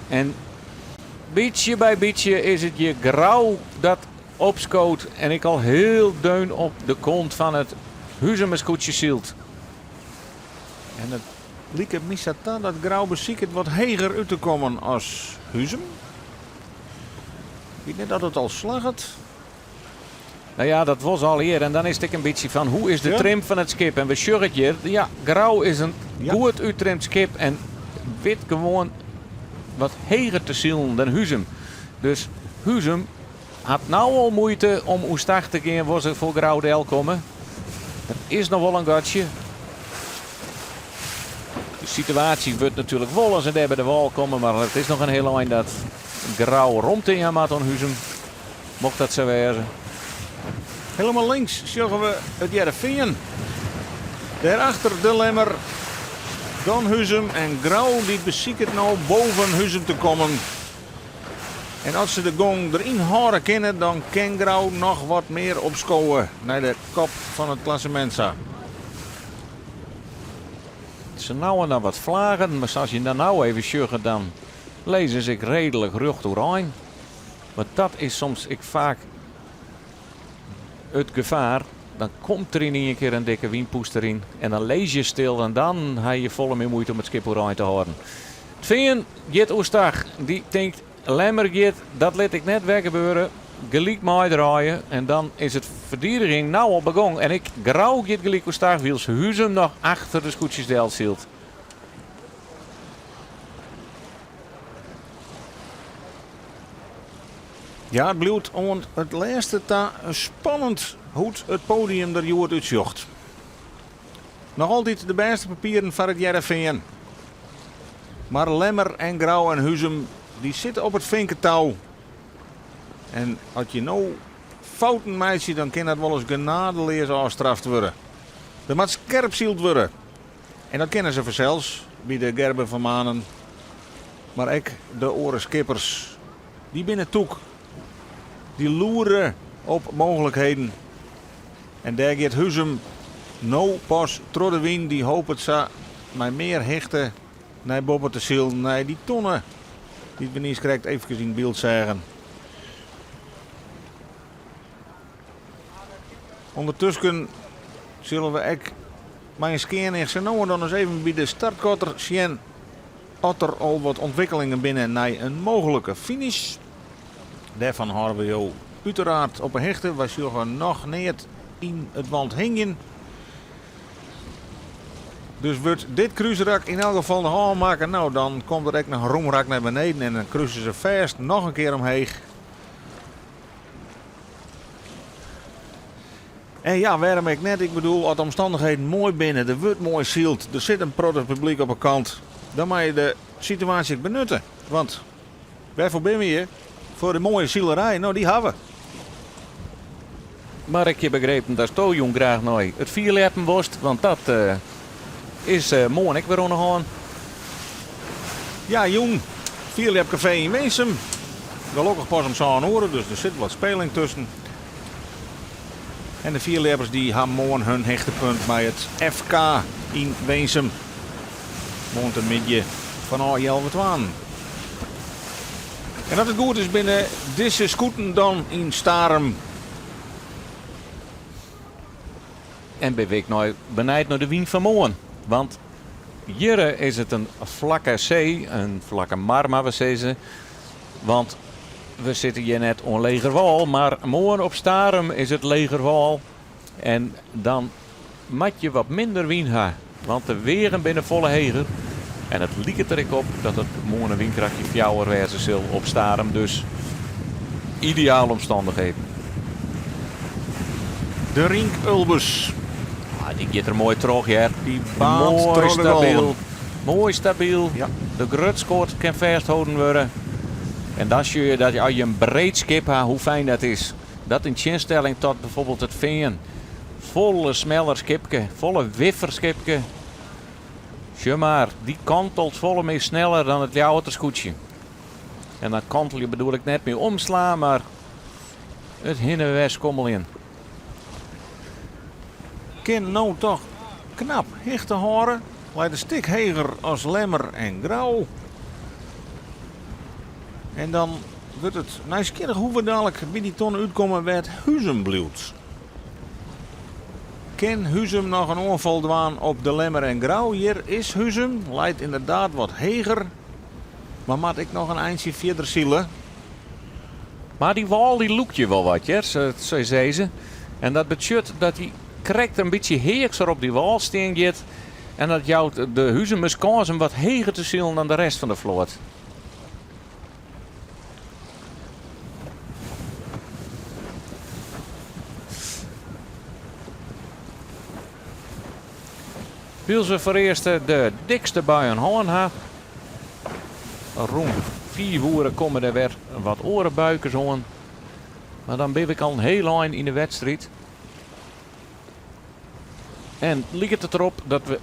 En bytsje by bytsje is it hjir Grou dat opskoot en ek al hiel deun op de kont fan it Huzumer skûtsje sylt. En it liket my sa ta dat Grou besiket wat heger út te kommen as Huzum. Ik wit net oft it al slagget. No ja, dat was al ear. En dan is it ek in bytsje fan hoe is de trim fan it skip. En we sjogge it hjir. Ja, Grou is in goed úttrimd skip en wit gewoan wat heger te silen dan Huzum. Dus Huzum hat no al muoite om oerstach te gean wol se foar Grou delkomme. Der is noch wol in gatsje. De situaasje wurdt natuerlik wol as se dêr by de wâl komme, mar it is noch in hiel ein dat Grou romte jaan moat oan Huzum. Mocht dat sa wêze. Helemaal links sjogge we it Hearrenfean. Dêrachter de Lemmer, dan Huzum en Grou dy't besiket no boven Huzum te kommen. En as se de gong deryn hâlde kinne, dan kin Grou noch wat mear opskowe nei de kop fan it klassemint sa. Sa no en dan wat flagen, mar sa as je dan no even sjogge, dan lizze se ek reedlik rjocht oerein. Want dat is soms ek faak it gefaar. Dan komt der yn ien kear in dikke wynpûst deryn en dan lizze je stil en dan ha je folle mear muoite om it skip oerein te hâlden. It Fean giet oerstach. Dy tinkt, Lemmer giet, dat lit ik net wer gebeure. Gelyk meidraaie en dan is it ferdigening no al begong. En ek Grou giet gelyk oerstach, wylst Huzum noch achter de skûtsjes del sylt. Ja, it bliuwt oant it lêste ta spannend hoe't it podium der hjoed útsjocht. Noch altyd de bêste papieren foar It Hearrenfean. Mar Lemmer en Grou en Huzum dy sitte op it finketou. En as je no fouten meitsje, dan kin dat wolris genadeleas ôfstraft wurde. Der moat skerp syld wurde. En dat kinne se fansels by de Gerben van Manen. Mar ek de oare skippers, dy binne tûk. Dy loere op mooglikheden. En dêr giet Huzum no pas troch de wyn. Dy hopet sa mei mear hichte nei boppe te silen, nei dy tonne dy't we niiskrekt eefkes yn byld seagen. Undertusken sille we ek mei in skean each sa no en dan ris even by de startkotter sjen oft der al wat ûntwikkelingen binne nei in mooglike finish. Dêrfan hâlde we jo uteraard op 'e hichte. Wy sjogge noch neat yn it want hingjen. Dus wurdt dit krúsrak yn elk gefal noch ôfmakke, no dan komt der ek noch in rûn rak nei beneden en dan kruse se fêst noch in kear omheech. En ja, wêrom ek net? Ik bedoel, as de omstannichheden moai binne, der wurdt moai syld, der sit in protte publyk op 'e kant, dan moatte je de situaasje ek benutte. Want wêrfoar binne we hjir? Foar de moaie silerij. No, dy hawwe we. Mar ik hie begrepen datsto jûn graach nei it fierljeppen wolst, want dat is moarn ek wer oan de hân. Ja, jûn fierljepkafee yn Winsum. Gelokkich pas om sân oere, dus der sit wat speling tusken. En de fierljeppers dy ha moarn hun hichtepunt mei it FK yn Winsum. Moarntemiddei fanôf healwei twaen. En as it goed is binne dizze skûten dan yn Starum. En bin ik nei benijd nei de wyn fan moarn. Want hjir is it in flakke see, in flakke mar moatte we sizze. Want we sitte hjir net oan legerwâl, mar moarn op Starum is it legerwâl. En dan moat je wat minder wyn ha, want de weagen binne folle heger. En it liket der ek op dat it moarn in wynkrachtje fjouwer wêze sil op Starum, dus ideale omstannichheden. De Rienk Ulbers. Ah, dy giet der moai troch, hear. Dy baant Moai troch de stabyl. golven. Moai stabyl. Ja. De grutskoat kin fêstholden wurde. En dan sjogge je dat as je in breed skip ha, hoe fijn dat is. Dat yn tsjinstelling tot bijvoorbeeld it Fean. Folle smeller skipke, folle wiffer skipke. Sjoch mar, dy kantelt folle mear sneller dan it Ljouwerter skûtsje. En dan kantelje bedoel ik net mear omslaan, mar it hinne en wer skommeljen. Kin no toch knap hichte hâlde, leit in stik heger as Lemmer en Grou. En dan wurdt it nijsgjirrich hoe we dalik by dy tonne útkomme wêr't Huzum bliuwt. Kin Huzum noch in oanfal dwaan op de Lemmer en Grou? Hjir is Huzum, leit ynderdaad wat heger, mar moat ek noch in eintsje fierder sile. Mar dy wâl dy lûkt je wol wat, hear, sa sizze. En dat betsjut dat hy krekt in bytsje heakser op dy wâl stean giet. En dat jout de Huzumers kâns om wat heger te silen dan de rest fan de float. Wylst we foarearst de dikste buien hân ha. Rûn 5 oere komme der wer wat oare buikes oan. Mar dan bin ik al in hiel ein yn de wedstriid. En liket it derop dat we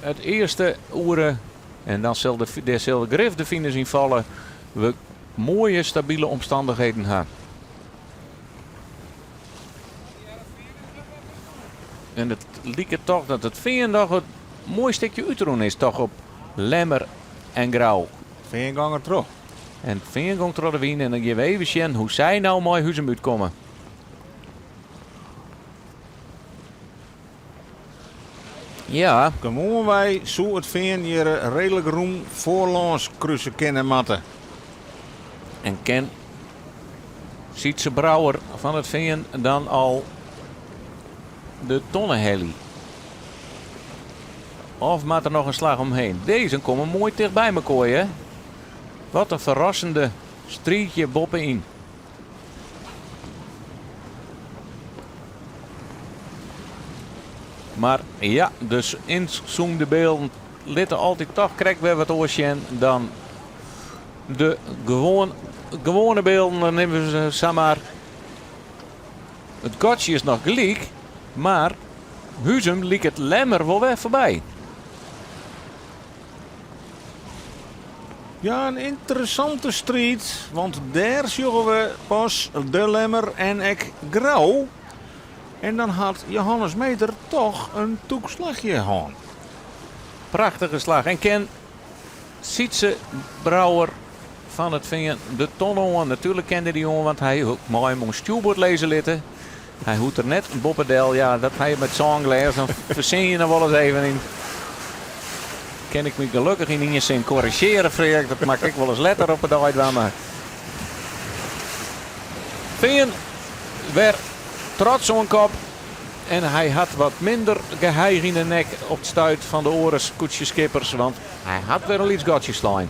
it earste oere, en dan sil de, dêr sil grif de finish yn falle, we moaie stabile omstannichheden ha. En it liket toch dat it Fean noch in moai stikje útrûn is toch op Lemmer en Grou. Fean gong der troch. En Fean gong troch de wyn en dan gean we even sjen hoe sy nou mei Huzum útkomme. Ja. Gewoanwei soe it Fean hjir reedlik rûm foarlâns kruse kinne moatte. En ken Sytze Brouwer fan it Fean dan al de tonne helje? Of moat der noch in slach omheen? Dizze komme moai tichtby mekoar, hè? Wat in ferrassende striidje boppe-yn. Mar ja, dus ynzoomde bylden litte altyd toch krekt wer wat oars sjen dan de gewoan, gewoane bylden. Dan nimme we se samar. It gatsje is noch gelyk, mar Huzum liket Lemmer wol wer foarby. Ja, in ynteressante striid, want dêr sjogge we pas de Lemmer en ek Grou. En dan hat Johannes Meeter toch in tûk slachje hân. Prachtige slach. En ken Sytze Brouwer fan it Fean de tonne oan? Natuerlik ken er dy oan, want hy mei him oan stjoerboard lizze litte. Hy hoecht der net boppe del. Ja, dat ha je met sânglês, dan fersin je noch wolris even yn. Kin ik my gelokkich yn ien sin korrizjearje, Freark. Dat moat ik wolris letter op 'e dei dwaan. Mar Fean wer trots oan kop. En hy hat wat minder geheich yn 'e nek op it stuit fan de oare skûtsjeskippers, want hy hat wer in lyts gatsje slein.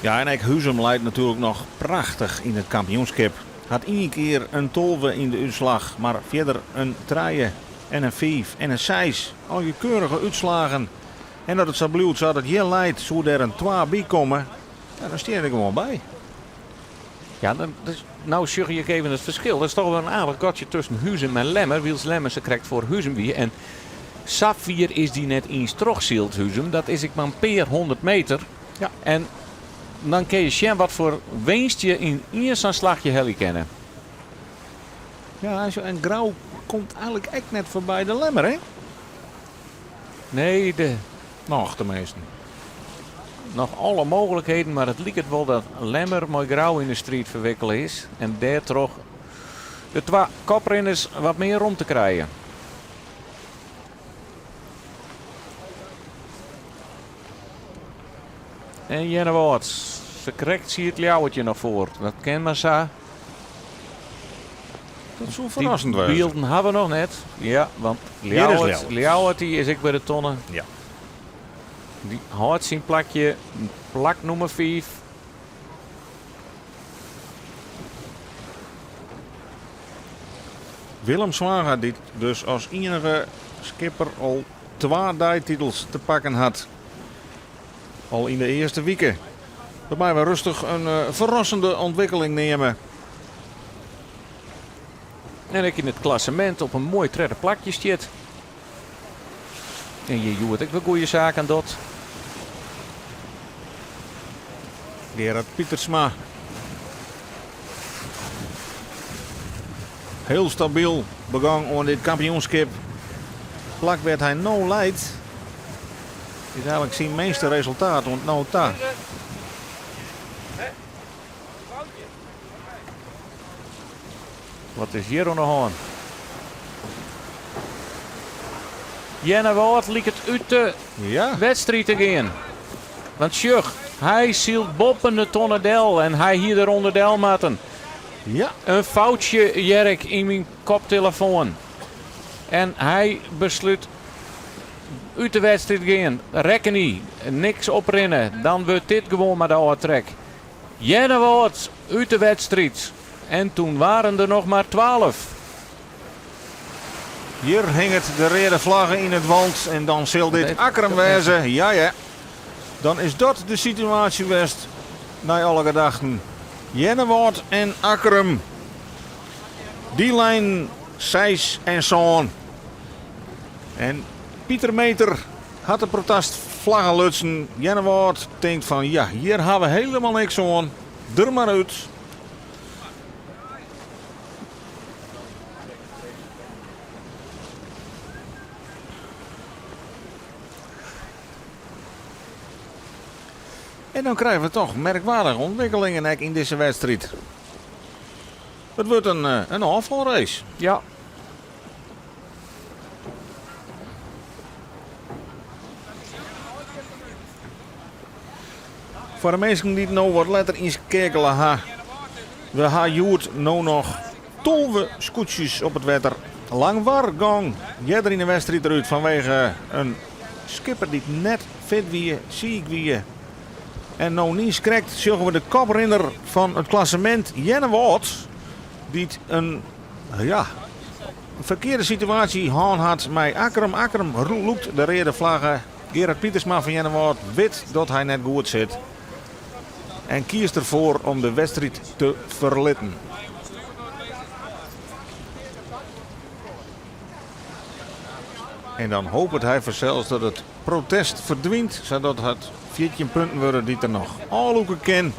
Ja, en ek Huzum leit natuerlik noch prachtich yn it kampioenskip. Hat ien kear in 12 yn de útslach, mar fierder in trije en in fiif en in seis. Allegear keurige útslagen. En as it sa bliuwt sa't it hjir leit, soe der in twa by komme. Ja, dan stean je der gewoan by. Ja, dan, dus, nou sjoch ik even it ferskil. Der is toch wol in aardich gatsje tusken Huzum en Lemmer, wylst Lemmer sa krekt foar Huzum wie. En safier is dy net iens trochsyld, Huzum. Dat is ek mar in pear hûndert meter. Ja. En dan kin je sjen wat foar winst je yn ien sa'n slachje helje kinne. Ja, en Grou komt eigenlik ek net foarby de Lemmer, hè? Nee, de... Noch teminsten. Noch alle mooglikheden, mar it liket wol dat Lemmer mei Grou yn de striid ferwikkele is en dêrtroch de twa koprinners wat mear romte krije. En Earnewâld, se krekt siet Ljouwert noch foar. Dat kin mar sa. Dat soe ferrassend Dy wêze. bylden ha we noch net. Ja, want Hjir is Ljouwert, Ljouwert. Ljouwert dy is ek by de tonne. Ja. Dy hâldt syn plakje, plak nûmer 5. Willem Zwaga, dy't dus as iennige skipper al twa deititels te pakken hat. Al yn de earste wike. Dat meie we rêstich in ferrassende ûntwikkeling neame. En ek yn it klassemint op in moai tredde plakje stiet. En hjir hjoed ek wer goede saken docht. Gerard Pietersma. Hiel stabyl begong oan dit kampioenskip. Plak wêr't hy no leit is eigenlik syn minste resultaat oant no ta. Wat is hjir oan de hân? Earnewâld liket út de wedstriid te gean. Want sjoch, hy sylt boppen de tonne del en hy hie der ûnder del moatten. In foutsje hear ik yn myn koptelefoan. En hy beslút út de wedstriid gean. Rekkenje, niks oprinne, dan wurdt dit gewoan mar de ôftrek. Earnewâld út de wedstriid. En toen waren der noch mar 12. Hjir hinget de reade flagge yn it want en dan sil dit Akkrum wêze. Ja ja, dan is dat de situaasje west nei alle gedachten. Earnewâld en Akkrum. Dy leinen seis en sân. En Pieter Meeter hat de protestflagge lutsen. Earnewâld tinkt fan ja, hjir ha we helemaal niks oan. Der mar út. En dan krije we toch merkwaardige ûntwikkelingen ek yn dizze wedstriid. It wurdt in, eh, in ôffalrace. Ja. Foar de minsken dy't no wat letter ynskeakele ha. We ha hjoed no noch 12 skûtsjes op it wetter. Langwar gong earder yn de wedstriid derút fanwege in skipper dy't net fit wie, siik wie. En no niiskrekt sjogge we de koprinner fan it klassemint Earnewâld, dy't in ja, ferkearde situaasje hân hat mei Akkrum. Akkrum lûkt de reade flagge. Gerard Pietersma fan Earnewâld wit dat hy net goed sit en kiest derfoar om de wedstriid te ferlitten. En dan hopet hy fansels dat it protest ferdwynt, sadat it 14 punten wurde dy't er noch ôflûke kin.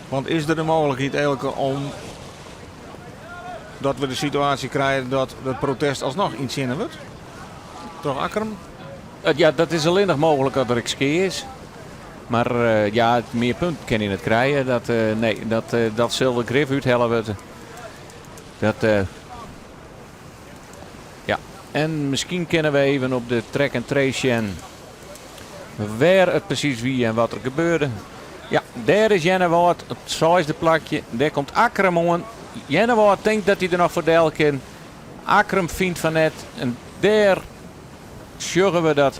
Want is der de mooglikheid Eelke om dat we de situaasje krije dat it protest alsnoch yntsjinne wurdt troch Akkrum? Ja, dat is allinnich mooglik as der ek skea is. Mar ja, mear punten kin hy net krije. Dat, nee, dat, dat sil der grif úthelle wurde. Dat, ja. En miskien kinne we even op de track and trace sjen wêr it presys wie en wat der gebeurde. Ja, dêr is Earnewâld, it seisde plakje. Dêr komt Akkrum oan. Earnewâld tinkt dat hy der noch foar del kin. Akkrum fynt fan net. En dêr sjogge we dat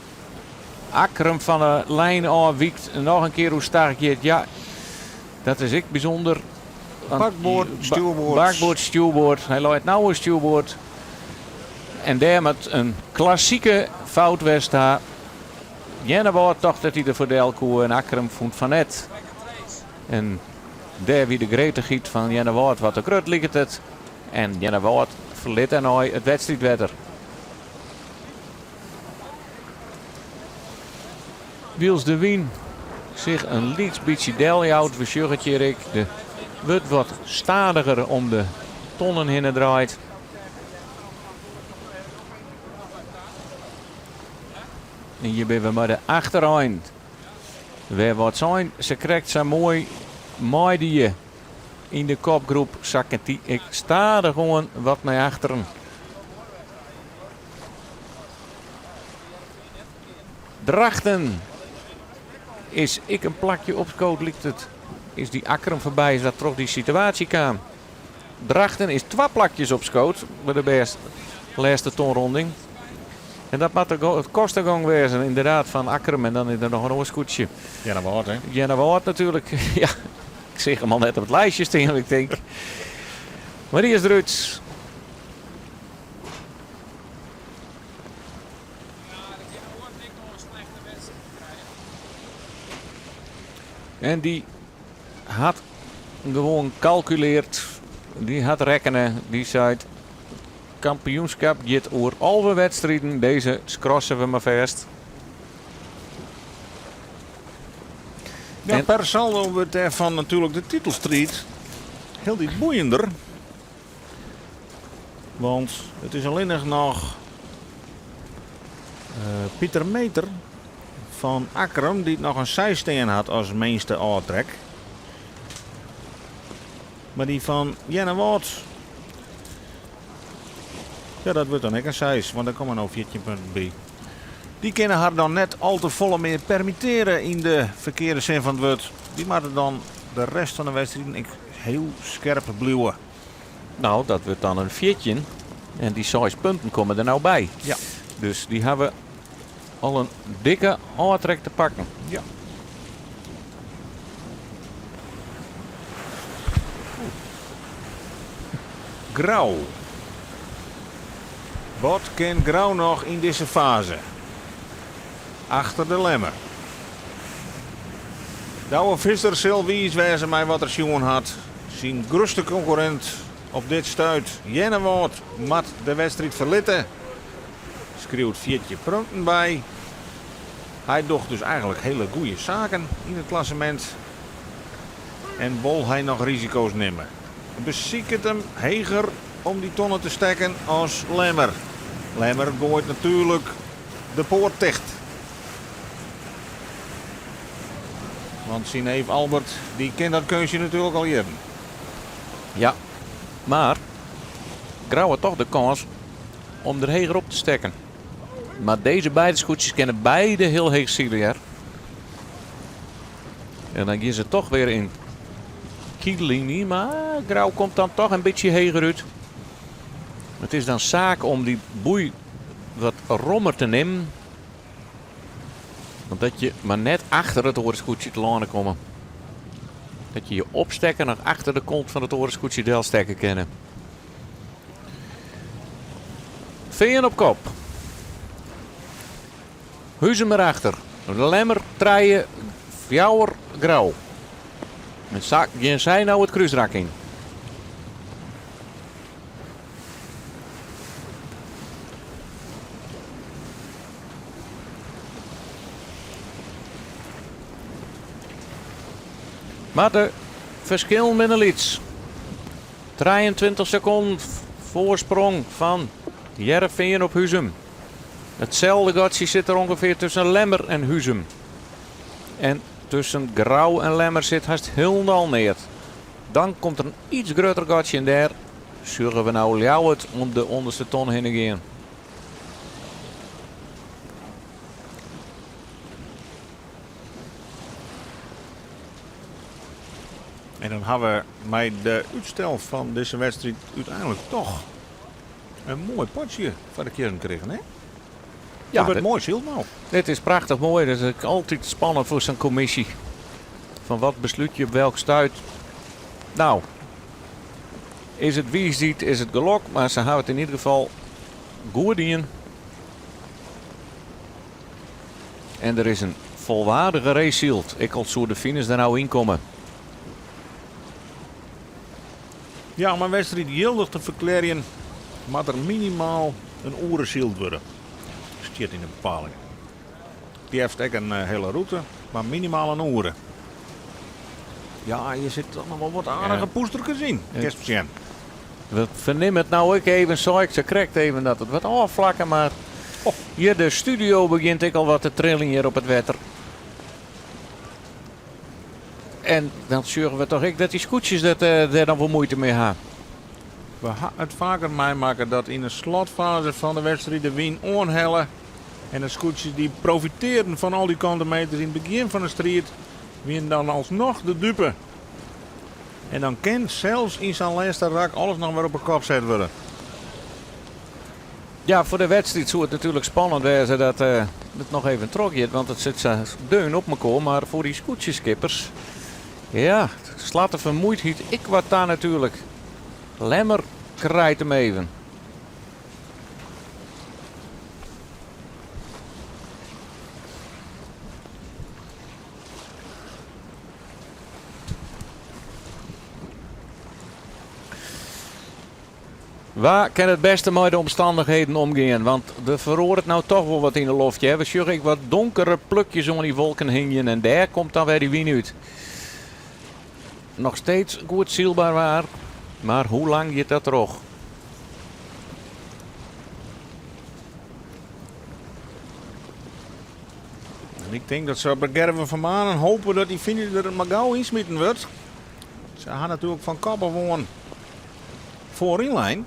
Akkrum fan de lijn ôfwykt en noch in kear oerstach giet. Ja, dat is ek bysûnder. Bakboard, stjoerboard. Bakboard, stjoerboard. Hy leit no oer stjoerboard. En dêr moat in klassike fout west ha. Earnewâld tocht dat hy der foar del koe en Akkrum fûn fan net. En dêr wie de gretichheid fan Earnewâld wat te grut liket it. En Earnewâld ferlit dêrnei it wedstriidwetter. Wylst de wyn sich in lyts bytsje deljout, we sjogge it hjir ek, de wurdt wat stadiger om de tonnen hinne draaid. En hjir binne we mei de achterein. Wêr wat sein, se krekt sa moai meidie yn de kopgroep, sakket dy ek stadichoan wat nei achteren. Drachten is ek in plakje opskood, liket it. Is dy Akkrum foarby, is dat troch dy situaasje kaam. Drachten is twa plakjes opskood by de bêst lêste tonronding. En dat moat de kostengong wêze, ynderdaad, fan Akkrum. En dan is der noch in oar skûtsje. Earnewâld, hè? Earnewâld natuerlik, ja. Ik seach him al net op it lijstje stean, ik tink. Mar dy is derút. En dy hat gewoan kalkuleard, dy hat rekkene, dy seit kampioenskip giet oer 11 wedstriden, dizze skrasse we mar fêst. Ja, per saldo wurdt dêrfan natuerlik de titelstriid hieltyd boeiender. Want it is allinnich noch Pieter Meeter fan Akkrum dy't noch in seis stean hat as minste ôftrek. Mar dy fan Earnewâld, ja dat wurdt dan ek in seis, want der komme no 14 punten by. Dy kinne har dan net al te folle mear permitteare yn de ferkearde sin fan it wurd. Dy moatte dan de rest fan de wedstriden ek hiel skerp bliuwe. No, dat wurdt dan in 14 en dy seis punten komme der no by. Ja. Dus dy hawwe al in dikke ôftrek te pakken. Ja. Grou. Wat kin Grou noch yn dizze faze? Achter de Lemmer. Douwe Visser sil wiis wêze mei wat er sjoen hat. Syn grutste konkurrint op dit stuit, Earnewâld, moat de wedstriid ferlitte. Skriuwt 14 punten by. Hy docht dus eigenlik hiele goede saken yn it klassemint. En wol hy noch risiko's nimme? Besiket him heger om dy tonne te stekken as Lemmer. Lemmer goait natuerlik de poart ticht. Want syn neef Albert dy kin dat keunstje natuerlik al jierren. Ja, mar Grou hat toch de kâns om der heger op te stekken. Mar dizze beide skûtsjes kinne beide hiel heech sile hear. En dan gean se toch wer yn kielliny, mar Grou komt dan toch in bytsje heger út. It is dan saak om dy boei wat rommer te nimmen. Want dat je mar net achter it oare skûtsje telâne komme. Dat je je opstekker noch achter de kont fan it oare skûtsje delstekke kinne. Fean op kop. Huzum erachter. Lemmer trije, fjouwer Grou. En sa gean sy no it krúsrak yn. Mar de ferskillen binne lyts. 23 sekonden foarsprong fan Hearrenfean op Huzum. Itselde gatsje sit der ûngefear tusken Lemmer en Huzum. En tusken Grou en Lemmer sit hast hielendal neat. Dan komt der in iets grutter gatsje en dêr sjogge we no Ljouwert om de ûnderste ton hinne gean. En dan ha we mei de útstel fan dizze wedstriid úteinlik toch in moai potsje foar de kiezzen krigen, hè? Ja, Dat wurdt moai syld no. Dit is prachtich moai. Dat is altyd spannend foar sa'n kommisje. Fan wat beslút je op welk stuit? Nou, is it wiisheid, is it gelok, mar se hawwe it yn ieder gefal goed dien. En der is in folwaardige race syld, ek al soe de finish der no ynkomme. Ja, om in wedstriid jildich te ferklearjen moat der minimaal in oere syld wurde, stiet yn de bepalingen. It leafst ek in hele rûte, mar minimaal in oere. Ja, hjir sit toch noch wol wat aardige poesterkes yn, kinst sjen. We fernimme it no ek even, sei ik sa krekt even dat it wat ôfflakke, mar hjir de studio begjint ek al wat te trillen hjir op it wetter. En dan sjogge we toch ek dat dy skûtsjes dat, dêr dan wol muoite mei ha. We ha it faker meimakke dat yn de slotfaze fan de wedstriid de wyn oanhelle en de skûtsjes dy't profitearden fan al dy kante meters yn it begjin fan de striid wienen dan alsnoch de dupe. En dan kin sels yn sa'n lêste rak alles noch wer op 'e kop set wurde. Ja, foar de wedstriid soe it natuerlik spannend wêze dat it noch even trochgiet, want it sit sa deun op mekoar. Mar foar dy skûtsjeskippers, ja, slacht de fermuoidheid ek wat ta natuerlik. Lemmer krijt him even. Wa kin it bêste mei de omstannichheden omgean? Want der feroaret no toch wol wat yn de loft. We sjogge ek wat donkere plukjes oan dy wolken hingjen en dêr komt dan wer dy wyn út. Noch steeds goed sylber waar, mar hoe lang giet dat troch? En ik tink dat se op Gerben van Manen hope dat dy finish der mar gau ynsmiten wurdt. Se ha natuerlik fan kop ôf oan foaryn lein.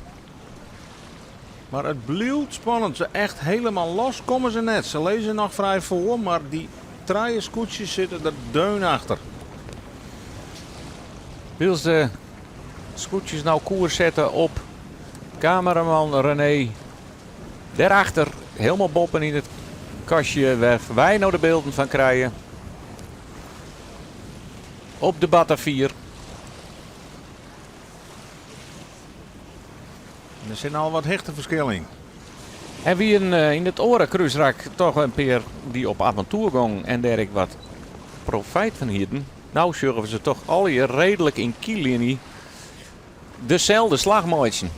Mar it bliuwt spannend. Se echt helemaal los komme se net. Se lizze noch frij foar, mar dy trije skûtsjes sitte der deun achter. Wylst de skûtsjes no koers sette op kameraman René. Dêrachter, helemaal boppen yn it kastje wêr't wy no de bylden fan krije. Op de Batavier. Der sit al wat hichteferskil yn. En wienen yn it oare krúsrak toch in pear dy't op avontoer gongen en dêr ek wat profyt fan hienen. No sjogge we se toch allegear reedlik yn kyliny deselde slach meitsjen.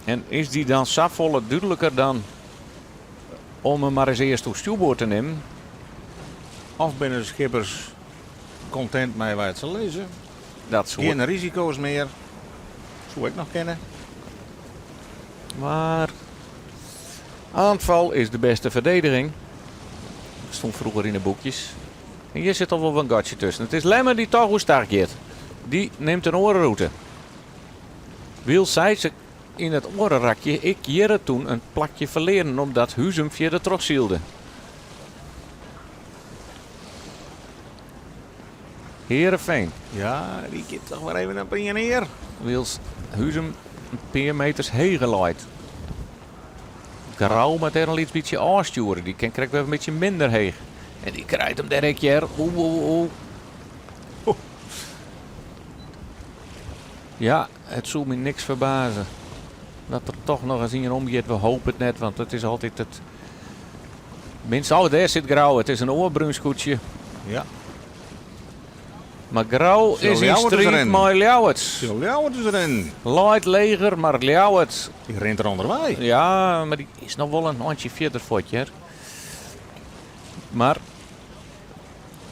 En is dy dan safolle dúdliker dan om him mar ris earst oer stjoerboard te nimmen? Of binne de skippers kontint mei wêr't se lizze? Dat soe. Gjin risiko's mear. Soe ek noch kinne. Mar aanval is de bêste ferdediging. Stond froeger yn de boekjes. En hjir sit al wol in gatsje tusken. It is Lemmer dy't toch oerstach giet. Dy nimt in oare rûte. Wylst sy se yn it oare rakje ek hjirre toen in plakje ferlearen omdat Huzum fierder trochsylde. Heerenveen. Ja, dy giet toch wer even op ien ear. Wylst Huzum in pear meters heger leit. Grou moat dêr in lyts bytsje ôfstjoere. Dy kin krekt wer in bytsje minder heech. En dy krijt him dêr ek hear. Oeh, oeh, oeh. Ja, it soe my niks ferbaze dat der toch noch ris ien omgiet. We hope it net, want it is altyd it minste. Oh, dêr sit Grou. It is in oar brún skûtsje. Ja. Mar Grou is yn striid mei Ljouwert. Sil Ljouwert ris rinnen. Leit leger, mar Ljouwert. Dy rint der ûnderwei. Ja, mar dy is noch wol in eintsje fierder fuort, hear. Mar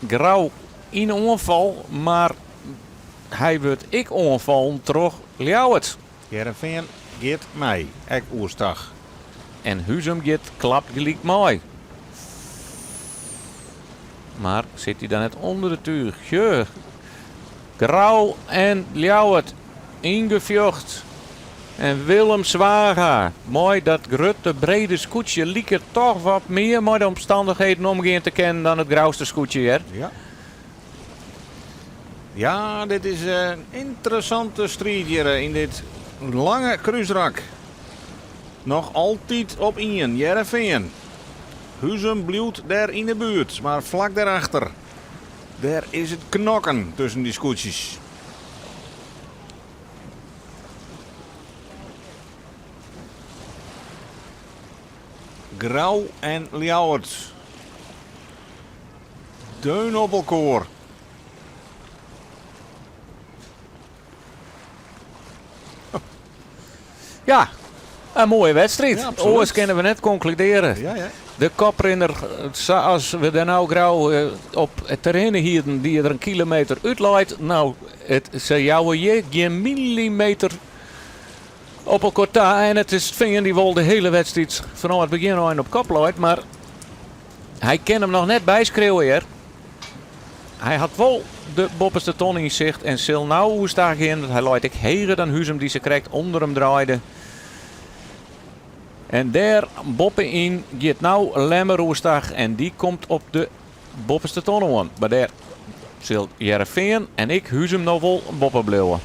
Grou yn oanfal, mar hy wurdt ek oanfallen troch Ljouwert. Hearrenfean giet mei, ek oerstach. En Huzum giet klapt gelyk mei. Mar sit hy dan net ûnder de túch? Sjoch, Grou en Ljouwert yn gefjocht. En Willem Zwaga, mei dat grutte brede skûtsje liket toch wat mear mei de omstannichheden omgean te kinnen dan it Grouster skûtsje, hear. Ja. Ja, dit is in ynteressante striid hjir yn dit lange krúsrak. Noch altyd op ien, Hearrenfean. Huzum bliuwt dêr yn 'e buert, mar flak dêrachter, dêr is it knokken tusken dy skûtsjes. Grou en Ljouwert deun op elkoar. Ja, in moaie wedstriid. Ja, absoluut. Oars kinne we net konkludearje. Ja, ja. De koprinner, sa as we der no Grou eh, op it terrein hienen, dy't der in kilometer útleit. No, it, se jouwe hjir gjin millimeter op elkoar ta. En it is Fean dy't wol de hiele wedstriid fanôf it begjin ôf op kop leit. Mar hy kin him noch net byskriuwe hear. Hy hat wol de boppeste ton yn sicht en sil no oerstach gean. Hy leit ek heger dan Huzum dy't se krekt ûnder him draaide. En dêr boppe-yn giet no Lemmer oerstach en dy komt op de boppeste ton oan. Mar dêr sil Hearrenfean en ek Huzum no wol boppe bliuwe.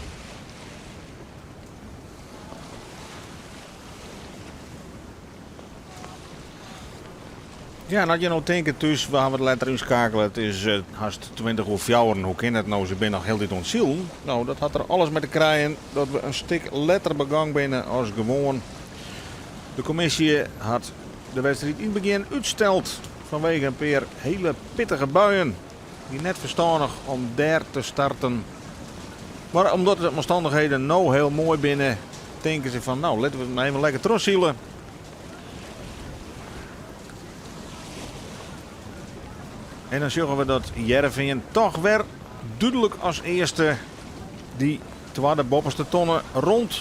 Ja, en as je no tinke thús, we hawwe it letter ynskakele, it is hast 20 oer fjouweren, hoe kin dat no, se binne noch hieltyd oan it silen. No, dat hat der alles mei te krijen dat we in stik letter begong binne as gewoan. De kommisje hat de wedstriid yn it begjin útsteld fanwege in pear hiele pittige buien. Wie net ferstannich om dêr te starten. Mar omdat de omstannichheden no hiel moai binne, tinke se fan no, litte we it even lekker trochsile. En dan sjogge we dat Hearrenfean toch wer dúdlik as earste dy twadde boppeste tonne rond.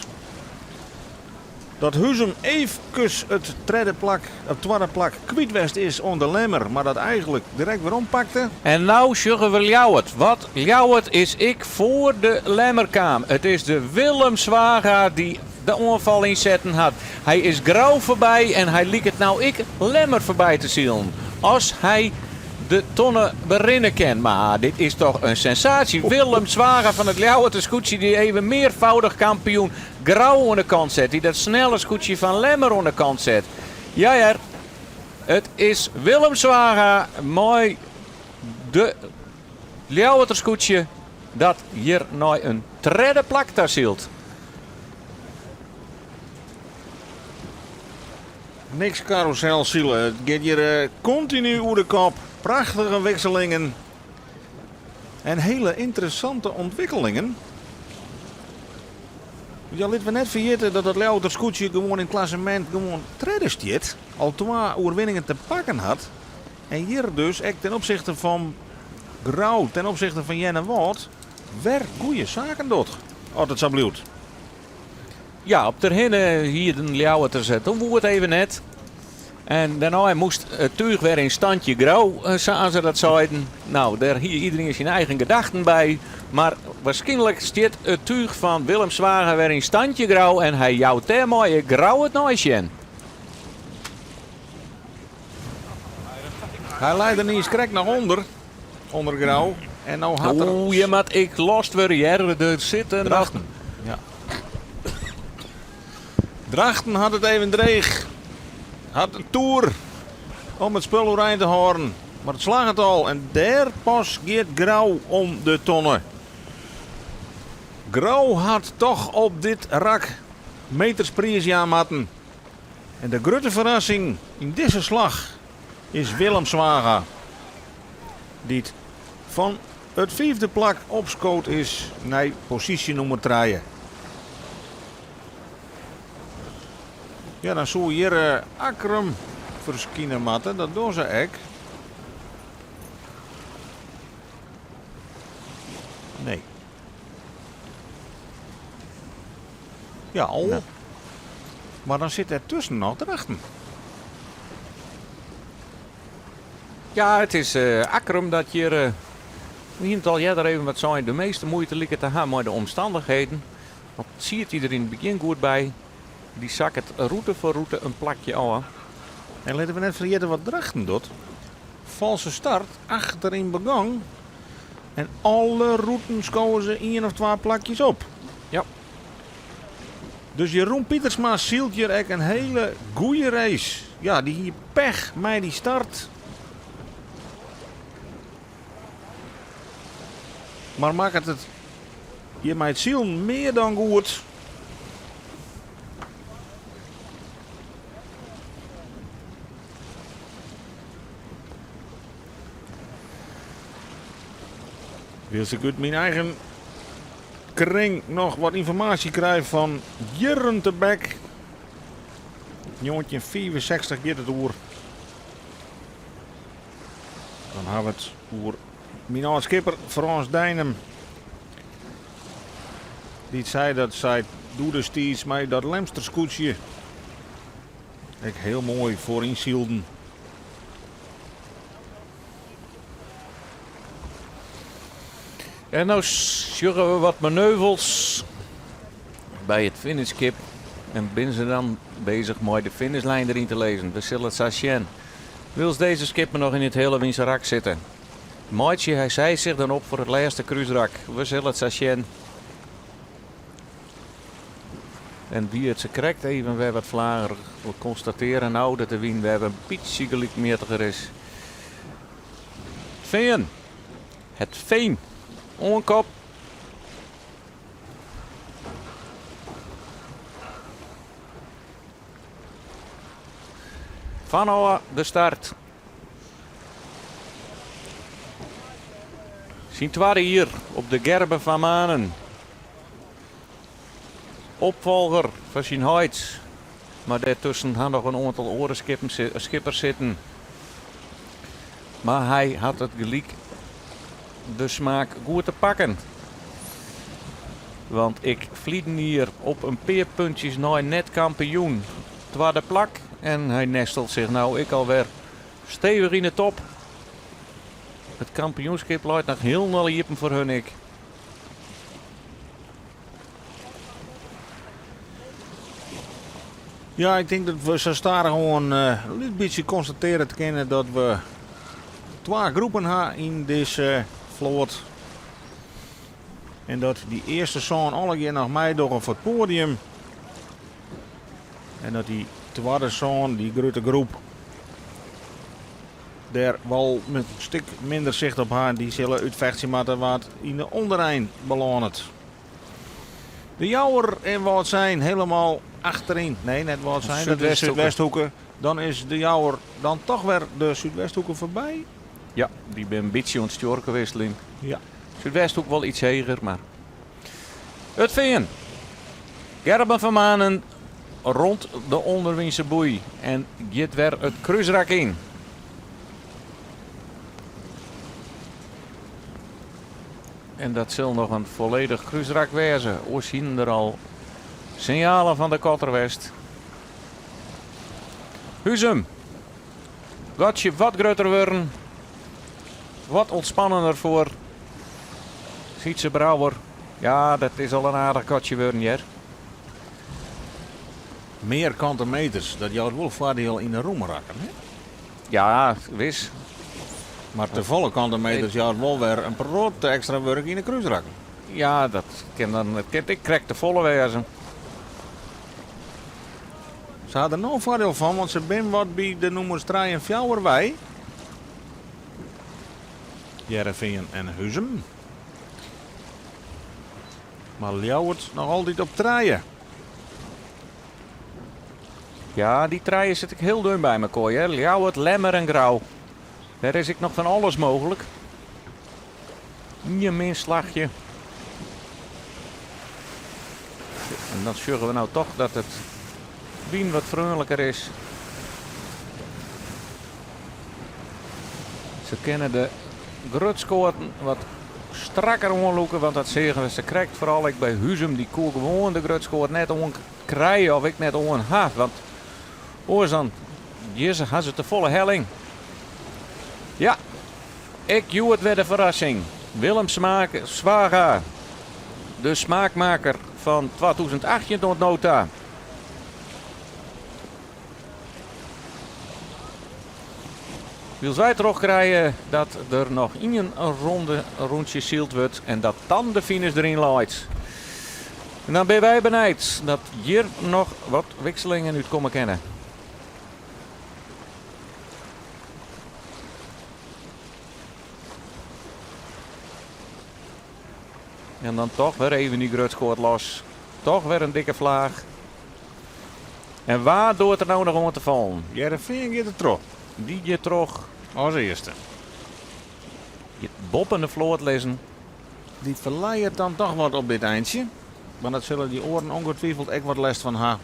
Dat Huzum eefkes it tredde plak, it twadde plak kwyt west is oan de Lemmer, mar dat eigentlik direkt werom pakte. En no sjogge we Ljouwert. Wat Ljouwert is ek foar de Lemmer kaam. It is de Willem Zwaga dy't de oanfal ynsetten hat. Hy is Grou foarby en hy liket no ek Lemmer foarby te silen. As hy de tonne berinne kin. Mar dit is toch in sensaasje. Willem Zwaga fan it Ljouwerter skûtsje dy't even mearfâldich kampioen Grou oan de kant set. Dy't dat snelle skûtsje fan Lemmer oan de kant set. Ja hear, it is Willem Zwaga mei de Ljouwerter skûtsje dat hjir nei in tredde plak ta sylt. Niks karûselsile. It giet hjir kontinu oer de kop. Prachtige wikselingen en hiele ynteressante ûntwikkelingen. Ja, litte we net ferjitte dat dat Ljouwerter skûtsje gewoan yn it klassemint gewoan tredde stiet. Al twa oerwinningen te pakken hat. En hjir dus ek ten opsichte fan Grou, ten opsichte fan Earnewâld, wer goede saken docht. As it sa bliuwt. Ja, op derhinne hienen Ljouwerters it. Toen woe it even net. En dêrnei moast it túch wer yn standje Grou, sa as se dat seiden. No, dêr hie iderien syn eigen gedachten by. Mar waarskynlik stiet it túch fan Willem Zwaga wer yn standje Grou en hy jout dêrmei ek Grou it neisjen. Hy lei der niis krekt noch ûnder, ûnder Grou. En no hat er. Oeh, hjir moat ek lost wurde, hear. Der sitte noch. Drachten. Ja. Drachten hat it even dreech. Hat in toer om it spul oerein te hâlden. Mar it slagget al en dêr pas giet Grou om de tonne. Grou hat toch op dit rak meters priis jaan moatten. En de grutte ferrassing yn dizze slach is Willem Zwaga, dy't fan it fiifde plak opskood is nei posysje nûmer trije. Ja, dan soe hjir Akkrum ferskine moatte, dat dogge se ek. Nee. Ja, al. Mar dan sit dêr tusken noch Drachten. Ja, it is Akkrum dat hjir, we hiene it al earder even wat sein, de measte muoite liket te ha mei de omstannichheden. Want siet hy der yn it begjin goed by, dy sakket rûte foar rûte in plakje ôf. En litte we net ferjitte wat Drachten docht. False start, achteryn begong en alle rûten skowe se ien of twa plakjes op. Ja. Dus Jeroen Pietersma sylt hjir ek in hiele goeie race. Ja, dy hie pech mei dy start. Mar makket it hjir mei it silen mear dan goed. Wylst ik út myn eigen kring noch wat ynformaasje krij fan jierren tebek. 1965 giet it oer. Dan ha we it oer myn âld skipper Frans Deinum. Dy't sei dat sy doedestiids mei dat Lemster skûtsje ek hiel moai foaryn sylden. En no sjogge we wat maneuvels by it finishskip. En binne se dan bezich mei de finishlijn deryn te lizzen. We sille it sa sjen. Wylst dizze skippen noch yn it hele wynse rak sitte. Meitsje hy sy sich dan op foar it lêste krúsrak. We sille it sa sjen. En wie it sakrekt even wer wat flager, we konstatearje no dat de wyn wer in bytsje gelykmjittiger is. Fean. Het Veen. Oan kop. Fanôf de start. Syn twadde jier op de Gerben van Manen. Opfolger fan syn heit. Mar dêrtusken ha noch in oantal oare skippen, skippers sitten. Mar hy hat it gelyk de smaak goed te pakken. Want ek ferleden jier op in pear puntsjes nei net kampioen twadde plak. En hy nestelt sich no ek alwer stevich yn de top. It kampioenskip leit noch hielendal iepen foar hun ek. Ja, ik tink dat we sa stadichoan in lyts bytsje konstatearje te kinnen dat we twa groepen ha yn dizze float. En dat dy earste sân allegear noch meidogge foar it poadium. En dat dy twadde sân, dy grutte groep, dêr wol in stik minder sicht op ha. Dy sille útfechtsje moatte wa't yn de ûnderein belânet. De Jouwer en Wâldsein helemaal achteryn. Nee, net Wâldsein, dat is Súdwesthoeke. Dan is de Jouwer dan toch wer de Súdwesthoeke foarby. Ja, dy binne in bytsje oan it stjoerke wikseljen. Ja. Súdwesthoek wol iets heger, mar It Fean. Gerben van Manen rond de ûnderwynse boei en giet wer it krúsrak yn. En dat sil noch in folledich krúsrak wêze, oars hienen der al sinjalen fan de kotter west. Huzum, gatsje wat grutter wurden, wat ûntspannender foar Sytze Brouwer. Ja, dat is al in aardich gatsje wurden hear. Mear kante meters, dat jout wol foardiel yn de rûme rakken, hè? Ja, wis. Mar te folle kante meters jout wol wer in protte ekstra wurk yn de krúsrakken. Ja, dat kin dan it kin ek krekt te folle wêze. Se ha der no foardiel fan, want se binne wat by de nûmers trije en fjouwer wei. Hearrenfean en Huzum. Mar Ljouwert noch altyd op trije. Ja, dy trije sit ek hiel deun by mekoar, hear. Ljouwert, Lemmer en Grou. Dêr is ek noch fan alles mooglik. Ien min slachje. En dan sjogge we no toch dat it wyn wat freonliker is. Se kinne de grutskoaten wat strakker oanlûke, want dat seagen we sakrekt foaral ek by Huzum. Dy koe gewoan de grutskoat net oan krije of ek net oan ha, want oars dan ha se te folle helling. Ja, ek hjoed wer de ferrassing. Willem Smaak Zwaga, de smaakmaker fan 2018 oant no ta. Wylst wy trochkrije dat der noch ien ronde rûntsje syld wurdt en dat dan de finish deryn leit. En dan binne wy benijd dat hjir noch wat wikselingen útkomme kinne. En dan toch wer even dy grutskoat los. Toch wer in dikke flaach. En wa doart der no noch oan te fallen? Hearrenfean giet der troch. Dy giet troch. As earste. Giet boppen de float lizzen. Dy ferleiert dan toch wat op dit eintsje. Want dat sille dy oaren ongetwijfeld ek wat lêst fan ha.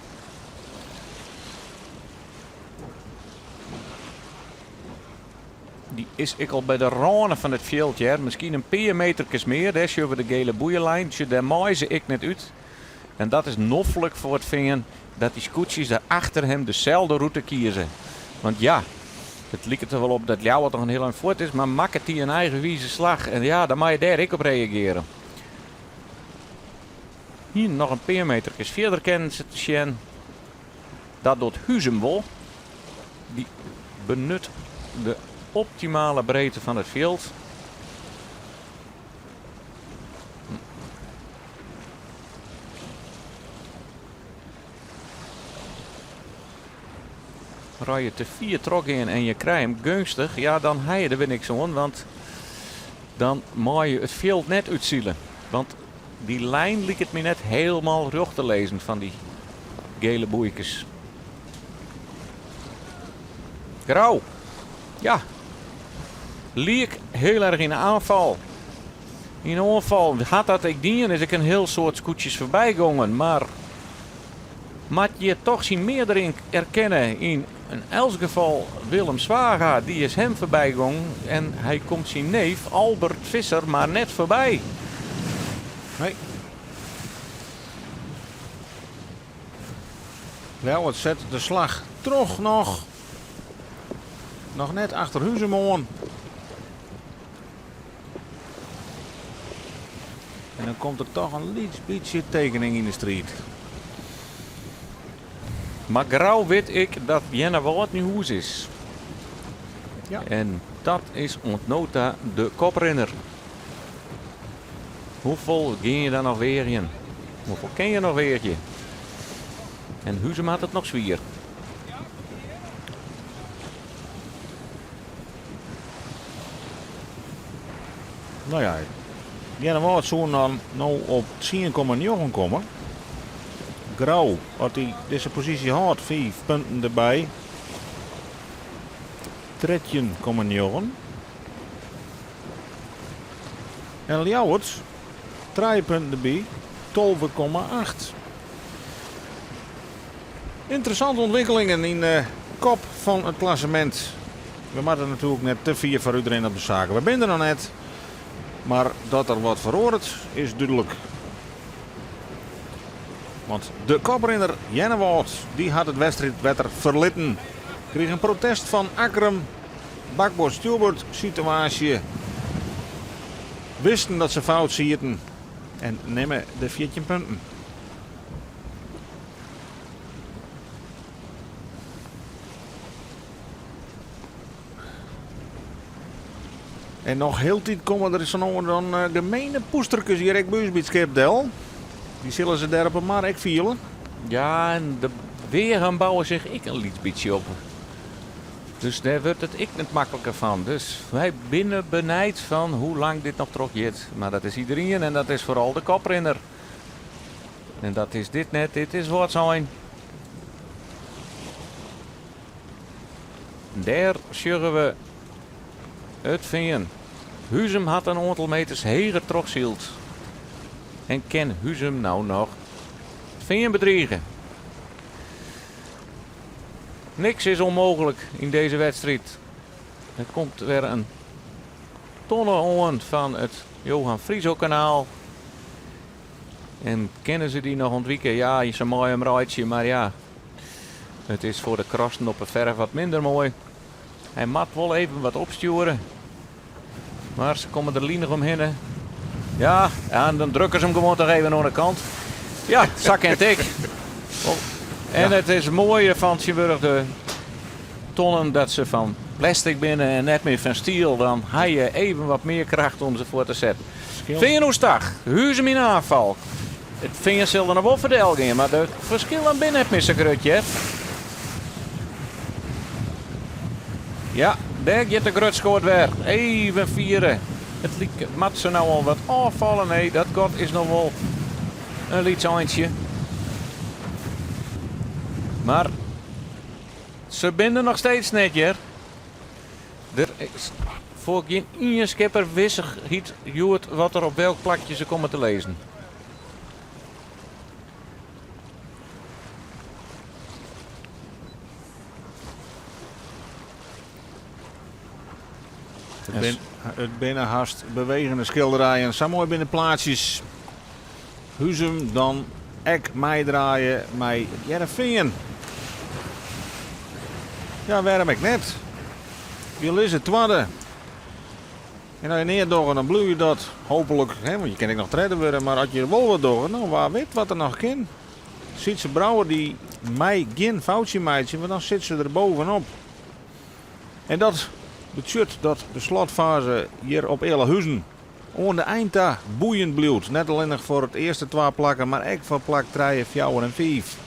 Dy is ek al by de râne fan it fjild, hear. Miskien in pear meterkes mear. Dêr sjogge we de gele boeielijn. Sjoch, dêr meie se ek net út. En dat is noflik foar it Fean dat dy skûtsjes der achter him deselde rûte kieze. Want ja, it liket der wol op dat Ljouwert noch in hiel ein fuort is, mar makket dy in eigenwize slach en ja, dan moat je dêr ek op reagearje. Hier noch in pear meterkes fierder kinnen se te sjen. Dat docht Huzum wol. Dy benut de optimale breedte fan it fjild. As je te fier trochgean en je krije him geunstich, ja dan ha je der wer niks oan, want dan mei je it fjild net útsile. Want dy lijn liket my net hielendal rjocht te lizzen fan dy gele boeikes. Grou, ja, liek hiel erch yn de aanfal. Yn oanfal hat dat ek dien, is ek in hiel soad skûtsjes foarby gongen, mar. Moat hjir toch syn meardering erkenne yn in elts gefal Willem Zwaga, dy is him foarby gongen en hy komt syn neef Albert Visser mar net foarby. Nee. Ljouwert set de slach troch noch. Noch net achter Huzum oan. En dan komt der toch in lyts bytsje tekening yn de striid. Mar Grou wit ik dat Earnewâld nei hûs is. Ja. En dat is oant no ta de koprinner. Hoefolle gean je dan noch weagjen? Hoefolle kin je noch weagje? En Huzum hat it noch swier. No ja, Earnewâld soe dan no op 10,9 komme. Grou, as hy dizze posysje hâldt, 5 punten derby. 13,9. En Ljouwert, 3 punten derby, 12,8. Ynteressante ûntwikkelingen yn de kop fan it klassemint. We moatte natuerlik net te fier foarút rinne op de saken. We binne der noch net, mar dat der wat feroaret is dúdlik. Want de koprinner Earnewâld dy hat it wedstriidwetter ferlitten. Krige in protest fan Akkrum. Bakboard stjoerboard situaasje. Wisten dat se fout sieten en nimme de 14 punten. En noch hieltyd komme der sa no en dan eh, gemene poesterkes hjir ek by ús by it skip del. Dy sille se dêr op 'e mar ek fiele. Ja, en de weagen bouwe sich ek in lyts bytsje op. Dus dêr wurdt it ek net makliker fan. Dus wy binne benijd fan hoe lang dit noch trochgiet. Mar dat is iderien en dat is foaral de koprinner. En dat is dit net, dit is Wâldsein. Dêr sjogge we it Fean. Huzum hat in oantal meters heger trochsyld. En kin Huzum no noch it Fean bedrige? Niks is ûnmooglik yn dizze wedstriid. Der komt wer in tonne oan fan it Johan Frisokanaal. En kinne se dy noch ûntwike? Ja, se meie him reitsje, mar ja, it is foar de krasten op 'e ferf wat minder moai. Hy moat wol even wat opstjoere, mar se komme der linich omhinne. Ja, en dan drukke se him gewoan toch even oan de kant. Ja, sa kin it ek. En it is moai fan tsjintwurdich de tonnen dat se fan plastic binne en net mear fan stiel. Dan ha je even wat mear kracht om se fuort te setten. Fean oerstach, Huzum yn oanfal. It Fean sil der noch wol foar del gean, mar de ferskillen binne net mear sa grut hear. Ja, dêr giet de grutskoat wer. Even fiere. It liket, moat se no al wat ôffalle? Nee, dat gat is noch wol in lyts eintsje. Mar se binne der noch steeds net hear. Der is foar gjin ien skipper wissichheid hjoed wat der op welk plakje se komme te lizzen. It binne hast bewegende skilderijen. Sa moai binne de plaatsjes. Huzum dan ek meidraaie mei It Hearrenfean. Ja, wêrom ek net? Je lizze twadde. En as je neat dogge, dan bliuw je dat hooplik, hè, want je kinne ek noch tredde wurde, mar as je wol wat dogge, no wa wit wat der noch kin. Sytse Brouwer dy mei gjin foutsje meitsje, want dan sit se der bovenop. En dat betsjut dat de slotfaze hjir op Ealahuzen oan de ein ta boeiend bliuwt. Net allinnich foar it earste twa plakken, mar ek foar plak trije, fjouwer en fiif.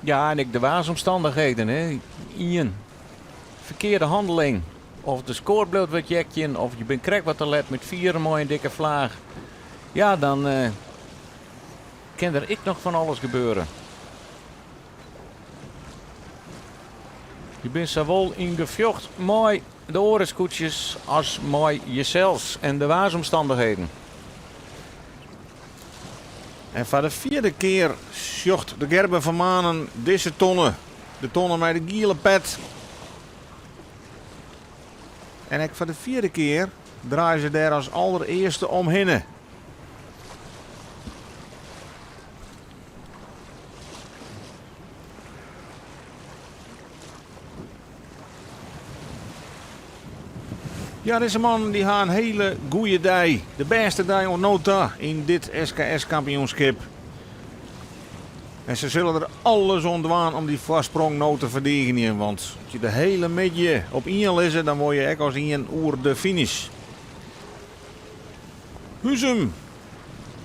Ja, en ek de waarsomstannichheden. Hè. Ien ferkearde hanneling. Of de skoat bliuwt wat jekjen, of je bent krekt wat te let met fieren mei in dikke flaach. Ja, dan eh, kin der ek noch fan alles gebeure. Je bent sawol yn gefjocht mei de oare skûtsjes as mei jesels en de waarsomstannichheden. En foar de fjirde kear sjocht de Gerben van Manen dizze tonne. De tonne mei de giele pet. En ek foar de fjirde kear draaie se dêr as alderearste omhinne. Ja, dizze mannen dy ha in hiele goede dei. De bêste dei oant no ta yn dit SKS-kampioenskip. En se sille der alles oan dwaan om dy foarsprong no te ferdigenjen. Want as je de hiele middei op ien lizze, dan wolle je ek as ien oer de finish. Huzum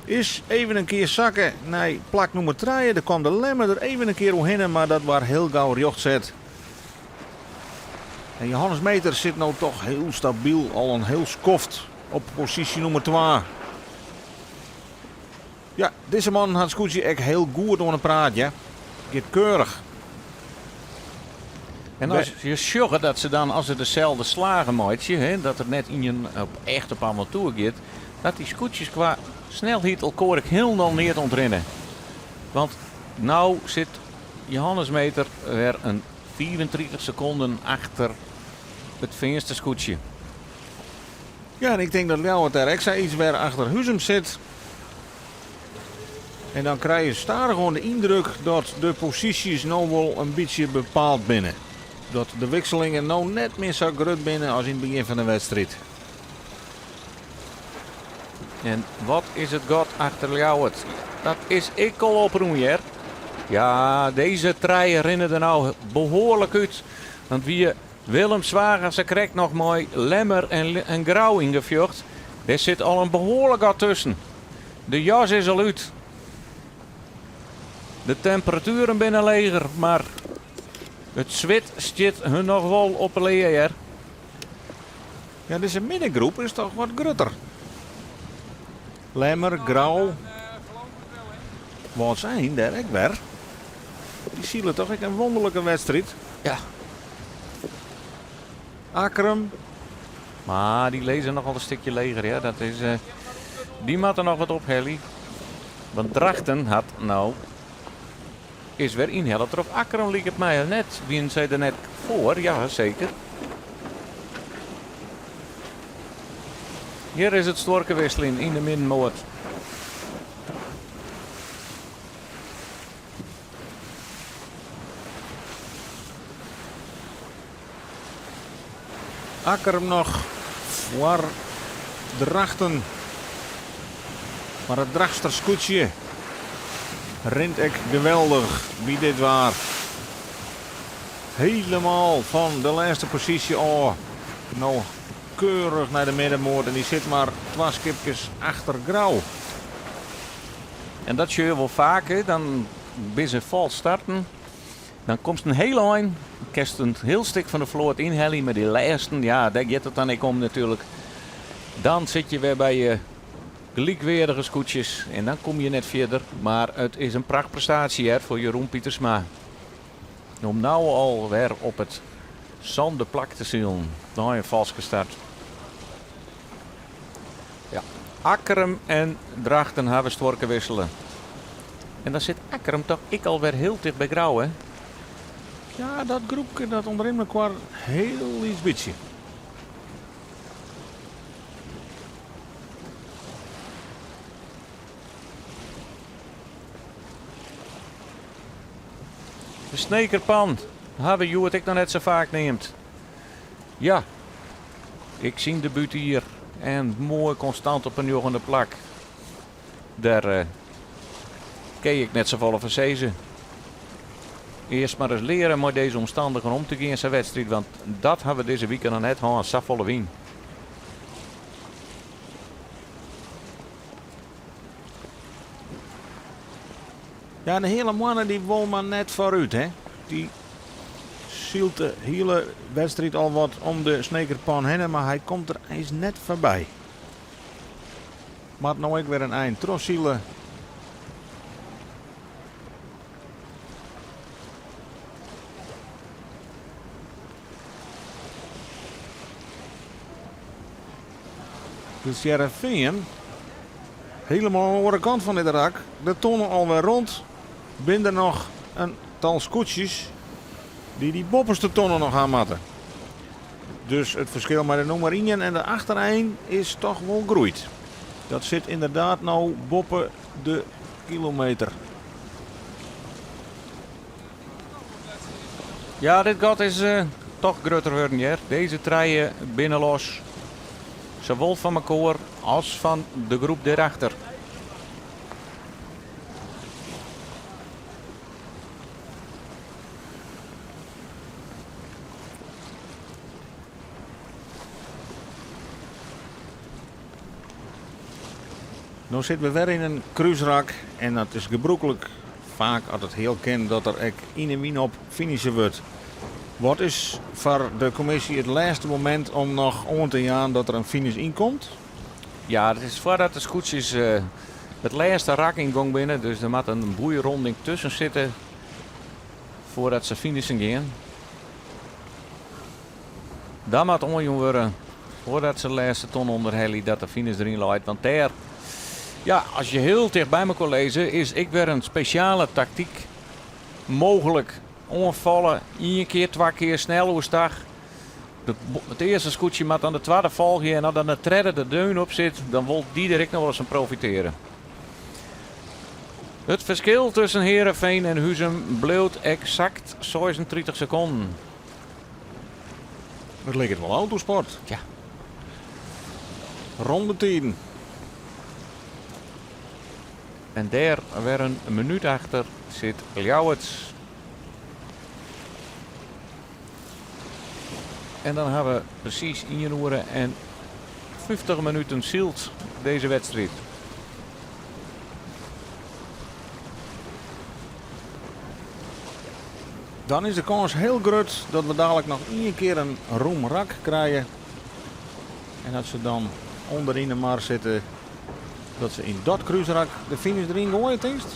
is even in kear sakke nei plak nûmer trije. Der kwam de Lemmer der even in kear oerhinne, mar dat waard hiel gau rjochtset. En Johannes Meeter sit no toch hiel stabyl al in hiel skoft op posysje nûmer twa. Ja, dizze man hat skûtsje ek hiel goed oan 'e praat, ja. Giet keurich. En as je sjogge dat se dan, as se deselde slagen meitsje, hè, dat der net ien op echt op avontoer giet, dat dy skûtsjes kwa snelheid elkoar ek hielendal neat ûntrinne. Want no sit Johannes Meeter wer in 35 sekonden achter it Feanster skûtsje. Ja, en ik tink dat Ljouwert dêr ek sa iets wer achter Huzum sit. En dan krije je stadichoan de yndruk dat de posysjes no wol in bytsje bepaald binne. Dat de wikselingen no net mear sa grut binne as yn it begjin fan de wedstriid. En wat is it gat achter Ljouwert? Dat is ek al oprûn, hear. Ja, dizze trije rinne der no behoarlik út. Want wie Willem Zwaga sakrekt noch mei Lemmer en Grou yn gefjocht, dêr sit al in behoarlik gat tusken. De jas is al út. De temperatueren binne leger, mar it swit stiet hun noch wol op 'e lea, hear. Ja, dizze middengroep is toch wat grutter. Lemmer, Grou, Wâldsein dêr ek wer. Dy sile toch ek in wonderlike wedstriid. Ja. Akkrum. Mar dy lizze noch al in stikje leger, ja. Dat is, dy moatte noch wat ophelje. Want Drachten hat no is wer ynhelle troch Akkrum, liket my net. Wienen sy der net foar? Ja, seker. Hjir is it stuorkewikseljen yn de middenmoat. Akkrum noch foar Drachten. Mar it Drachtster skûtsje rint ek geweldich by dit waar. Helemaal fan de lêste posysje ôf. No keurich nei de middenmoat en dy sit mar twa skipkes achter Grou. En dat sjogge je wol faak, hè? Dan binne se fals starten. Dan komst in hiel ein, kinst in hiel stik fan de float ynhelje, mar dy lêsten, ja, dêr giet it dan ek om natuerlik. Dan sit je wer by je gelykweardige skûtsjes en dan kom je net fierder. Mar it is in prachtprestaasje hear foar Jeroen Pietersma. Om no al wer op it sânde plak te silen nei in falske start. Ja, Akkrum en Drachten hawwe stuorke wissele. En dan sit Akkrum toch ek al wer hiel ticht by Grou, hè? Ja, dat groepke dat ûntrint mekoar hiel lyts bytsje. De Snekerpan hawwe we hjoed ek noch net sa faak neamd. Ja, ek syn debútjier en moai konstant op in njoggende plak. Dêr kin ik net safolle fan sizze. Earst mar ris leare mei dizze omstannichheden om te gean sa'n wedstriid, want dat hawwe we dizze wike noch net hân, safolle wyn. Ja, de Heale Moanne dy wol mar net foarút, hè. Dy sylt de hiele wedstriid al wat om de Snekerpan hinne, mar hy komt der eins net foarby. Moat no ek wer in ein trochsile. Dus Hearrenfean. Helemaal oan de oare kant fan dit rak, de tonne alwer rond, binne der noch in tal skûtsjes dy't dy boppeste tonne noch ha moatte. Dus it ferskil mei de nûmer ien en de achterein is toch wol groeid. Dat sit ynderdaad no boppe de kilometer. Ja, dit gat is toch grutter wurden hear. Dizze trije binne los. Sawol fan mekoar as fan de groep dêrachter. No sitte we wer yn in krúsrak en dat is gebrûklik faak as it heal kin dat der ek yn 'e wyn op finishe wurdt. Wat is foar de kommisje it lêste momint om noch oan te jaan dat der in finish ynkomt? Ja, it is foardat de skûtsjes it lêste rak yn gong binne, dus der moat in boeironding tusken sitte foardat se finishen gean. Dan moat oanjûn wurde foardat se de lêste ton ûnderhelje dat de finish deryn leit, want dêr, ja, as je hiel ticht by mekoar lizze, is ek wer in spesjale taktyk mooglik. Oanfalle, ien kear, twa kear, snel oerstach. It earste skûtsje moat dan de twadde folgje en as dan de tredde der deun op sit, dan wol dy der ek noch wolris fan profiteare. It ferskil tusken Heerenveen en Huzum bliuwt eksakt 36 sekonden. It liket wol autosport. Ja. Rondetiden. En dêr wer in minút achter sit Ljouwert. En dan ha we presys ien oere en 50 minuten syld dizze wedstriid. Dan is de kâns hiel grut dat we dalik noch ien kear in rûm rak krije. En dat se dan ûnderyn de mar sitte, dat se yn dat krúsrak de finish deryn goaie, tinkst?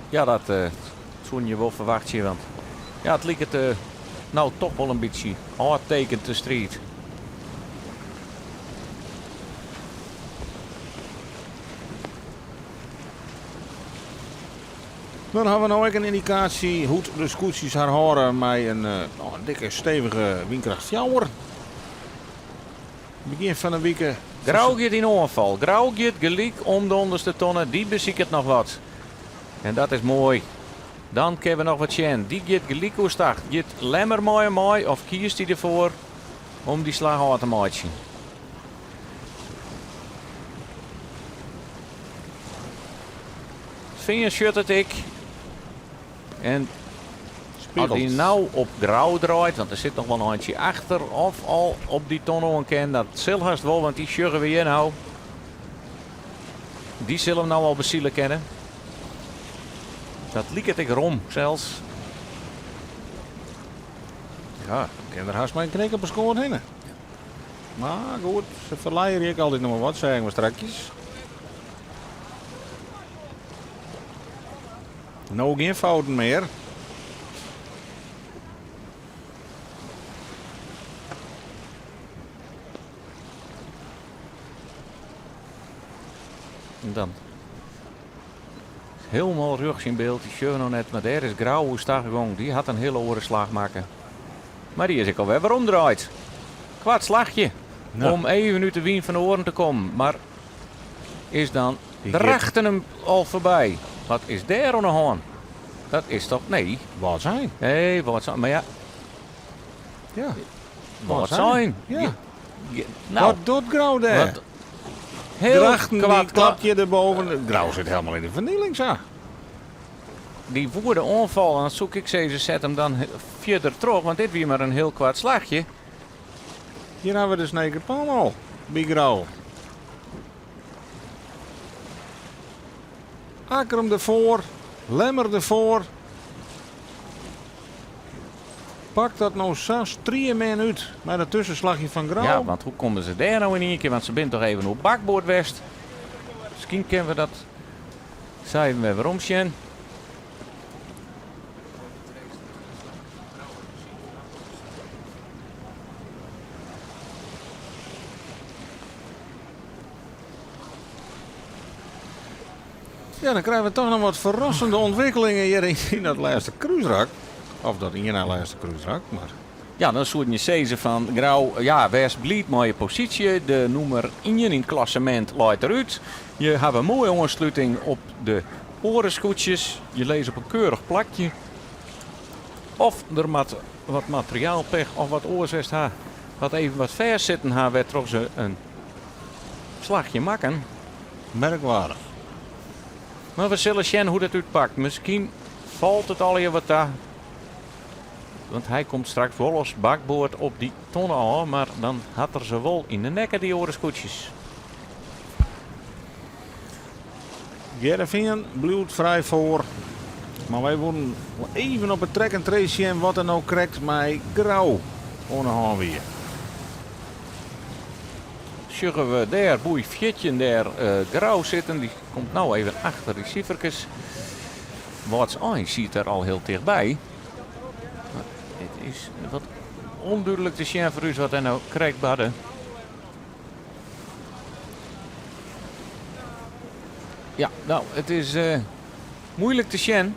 Ja, dat uh, soene je wol ferwachtsje, want ja, it liket uh, no toch wol in bytsje ôftekend de striid. Dan hawwe we no ek in yndikaasje hoe't de skûtsjes har hâlde mei in, uh, in dikke stevige wynkracht fjouwer. Begjin fan 'e wike. Grou giet yn oanfal. Grou giet gelyk om de ûnderste tonne. Dy besiket noch wat. En dat is moai. Dan kinne we noch wat sjen. Dy giet gelyk oerstach. Giet Lemmer mei him mei of kiest hy derfoar om dy slach ôf te meitsjen? Fean sjocht it ek. En as hy no op Grou draait, want der sit noch wol in eintsje achter, of al op dy ton oan kin, dat sil hast wol, want dy sjogge we hjir no. Dy sil him no al besile kinne. Dat liket ek rom sels. Ja, kin der hast mei in knik op 'e skoat hinne. Mar goed, se ferleierje ek altyd noch mar wat, seagen we strakjes. No gjin fouten mear. En dan hielendal rjochts yn byld, dy sjogge we noch net, mar dêr is Grou oerstach gong. Dy hat in hiele oare slach makke. Mar dy is ek alwer weromdraaid. Koart slachje om even út de wyn fan de oaren te kommen. Mar is dan Drachten him al foarby? Wat is dêr oan de hân? Dat is toch, nee. Wâldsein. Nee, Wâldsein, mar ja. Ja. Wâldsein. Ja. Nou, wat docht Grou dêr? Wat, heel Drachten kwart klapt hjir derboven. Grou sit helemaal yn de fernieling sa. Dy woe de oanfal, en dan soe ik sizze, set him dan fierder troch, want dit wie mar in hiel koart slachje. Hjir hawwe we de Snekerpan al, by Grou. Akkrum derfoar, Lemmer derfoar. Pakt dat no sa striemin út mei dat tuskenslachje fan Grou? Ja, want hoe komme se dêr no yn ien kear? Want se binne toch even oer bakboard west. Miskien kinne we dat sa even wer werom sjen. Ja, dan krije we toch noch wat ferrassende ûntwikkelingen hjir yn dat lêste krúsrak. Of dat ien nei lêste krúsrak, mar... Ja, dan soene je sizze fan Grou, ja, wês bliid mei je posysje. De nûmer ien yn it klassemint leit derút. Je hawwe in moaie oansluting op de oare skûtsjes. Je lizze op in keurich plakje. Of der moat wat materiaalpech of wat oars west ha, wat even wat fêstsitten ha wêrtroch se in slachje makken. Merkwaardich. Mar we sille sjen hoe't it útpakt. Miskien falt it allegear wat ta. Want hy komt straks wol as bakboard op dy tonne ôf, mar dan hat er se wol yn de nekke, dy oare skûtsjes. Hearrenfean bliuwt frij foar, mar wy woenen even op it track and trace sjen wat der no krekt mei Grou oan de hân wie. Sjogge we dêr boei 14 dêr Grou sitten, dy komt no even achter dy siferkes. Wâldsein siet der al hiel tichtby. Mar it is wat ûndúdlik te sjen foar ús wat der no krekt barde. Ja, no, it is muoilik te sjen.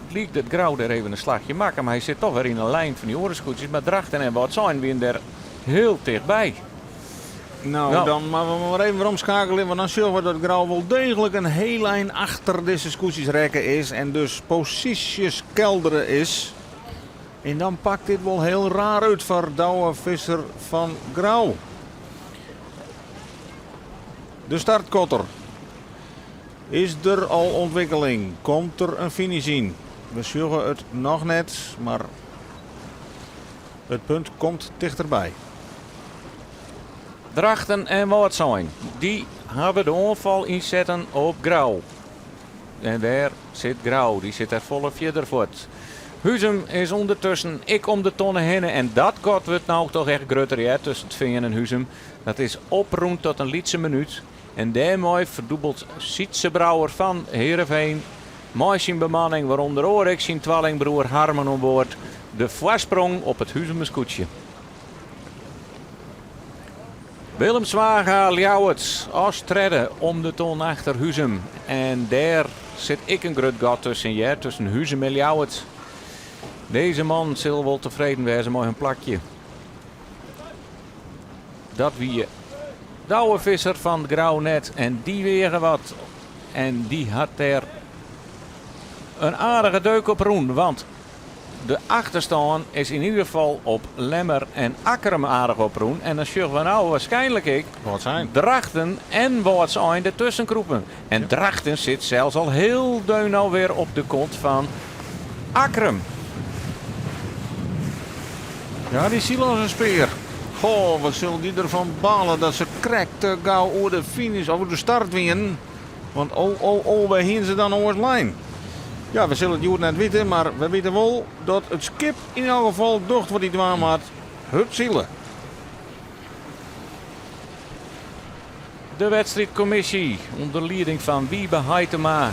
It liek dat Grou dêr even in slachje makke, mar hy sit toch wer yn 'e lijn fan dy oare skûtsjes. Mar Drachten en Wâldsein wienen dêr hiel tichtby. No, dan moatte we mar even weromskeakelje, want dan sjogge we dat Grou wol deeglik in hiel ein achter dizze skûtsjes rekke is en dus posysjes keldere is. En dan pakt dit wol hiel raar út foar Douwe Visser fan Grou. De startkotter. Is der al ûntwikkeling? Komt der in finish yn? We sjogge it noch net, mar it punt komt tichterby. Drachten en Wâldsein, dy hawwe de oanfal ynsetten op Grou. En wêr sit Grou? Dy sit der folle fierder fuort. Huzum is ûndertusken ek om de tonne hinne en dat gat wurdt no toch echt grutter hear, tusken It Fean en Huzum. Dat is oprûn tot in lytse minút en dêrmei ferdûbelt Sytze Brouwer fan Heerenveen mei syn bemanning, wêrûnder oare ek syn twallingbroer Harmen oan board, de foarsprong op it Huzumer skûtsje. Willem Zwaga, Ljouwert, as tredde om de ton achter Huzum. En dêr sit ek in grut gat tusken, hear, tusken Huzum en Ljouwert. Dizze man sil wol tefreden wêze mei hun plakje. Dat wie Douwe Visser fan Grou net en dy weage wat. En dy hat dêr in aardige deuk op rûn, want de achterstân is yn ieder gefal op Lemmer en Akkrum aardich oprûn. En dan sjogge we no waarskynlik ek Wâldsein. Drachten en Wâldsein dertusken krûpen. En Drachten sit sels al hiel deun alwer op de kont fan Akkrum. Ja, dy sile as in spear. Goh, wat sil dy derfan bale dat se krekt te gau oer de finish of oer de start wienen. Want oh, oh, oh, wêr hienen se dan oars lein? Ja, we sille it hjoed net witte, mar we witte wol dat it skip yn elk gefal docht wat hy dwaan moat, hurd sile. De wedstriidkommisje ûnder lieding fan Wiebe Haitema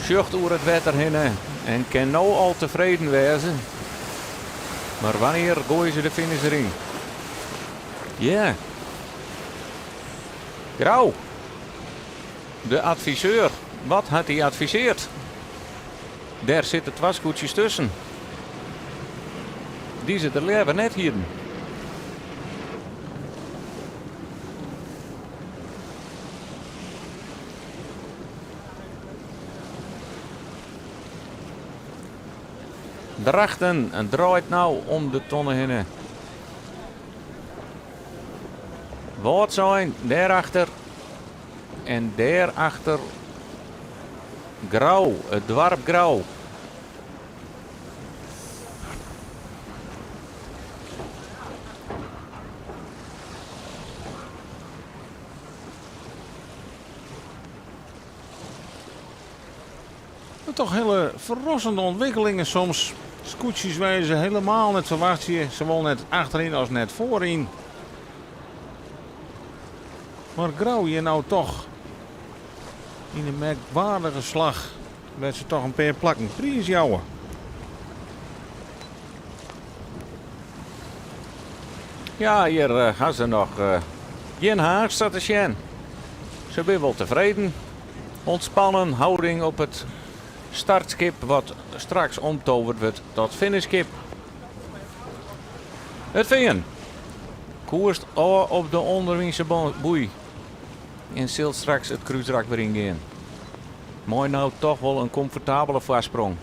sjocht oer it wetter hinne en kin no al tefreden wêze. Mar wannear goaie se de finish deryn? Ja. Grou. De adviseur, wat hat hy adviseard? Dêr sitte twa skûtsjes tusken. Dy se der leaver net hienen. Drachten draait no om de tonne hinne. Wâldsein dêrachter en dêrachter Grou, it doarp Grou. Toch hiele ferrassende ûntwikkelingen soms. Skûtsjes wêr't je se helemaal net ferwachtsje, sawol net achteryn as net foaryn. Mar Grou hjir no toch yn in merkwaardige slach wêr't se toch in pear plakken priis jouwe. Ja, hjir ha se noch gjin haast sa te sjen. Se binne wol tefreden. Ontspannen houding op it startskip wat straks omtoverd wurdt tot finishskip. It Fean koerst ôf op de ûnderwynse boei en sil straks it krúsrak wer yngean. Mei no toch wol in komfortabele foarsprong.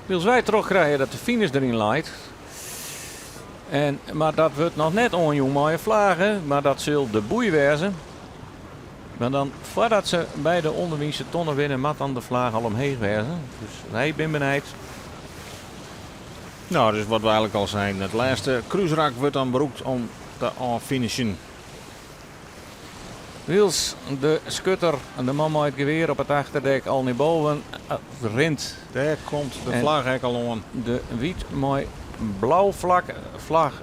Wylst wy trochkrije dat de finish deryn leit. En, mar dat wurdt noch net oanjûn mei in flage, mar dat sil de boei wêze. Mar dan foardat se by de ûnderwynse tonne binne, moat dan de flage al omheech wêze. Dus wy binne benijd. No, dus wat we eigenlik al seinen, it lêste krúsrak wurdt dan brûkt om te ôffinishen. Wylst de skutter, de man mei it gewear op it achterdek, al nei boven rint. Dêr komt de flagge ek al oan. De wyt mei blau flak, flach,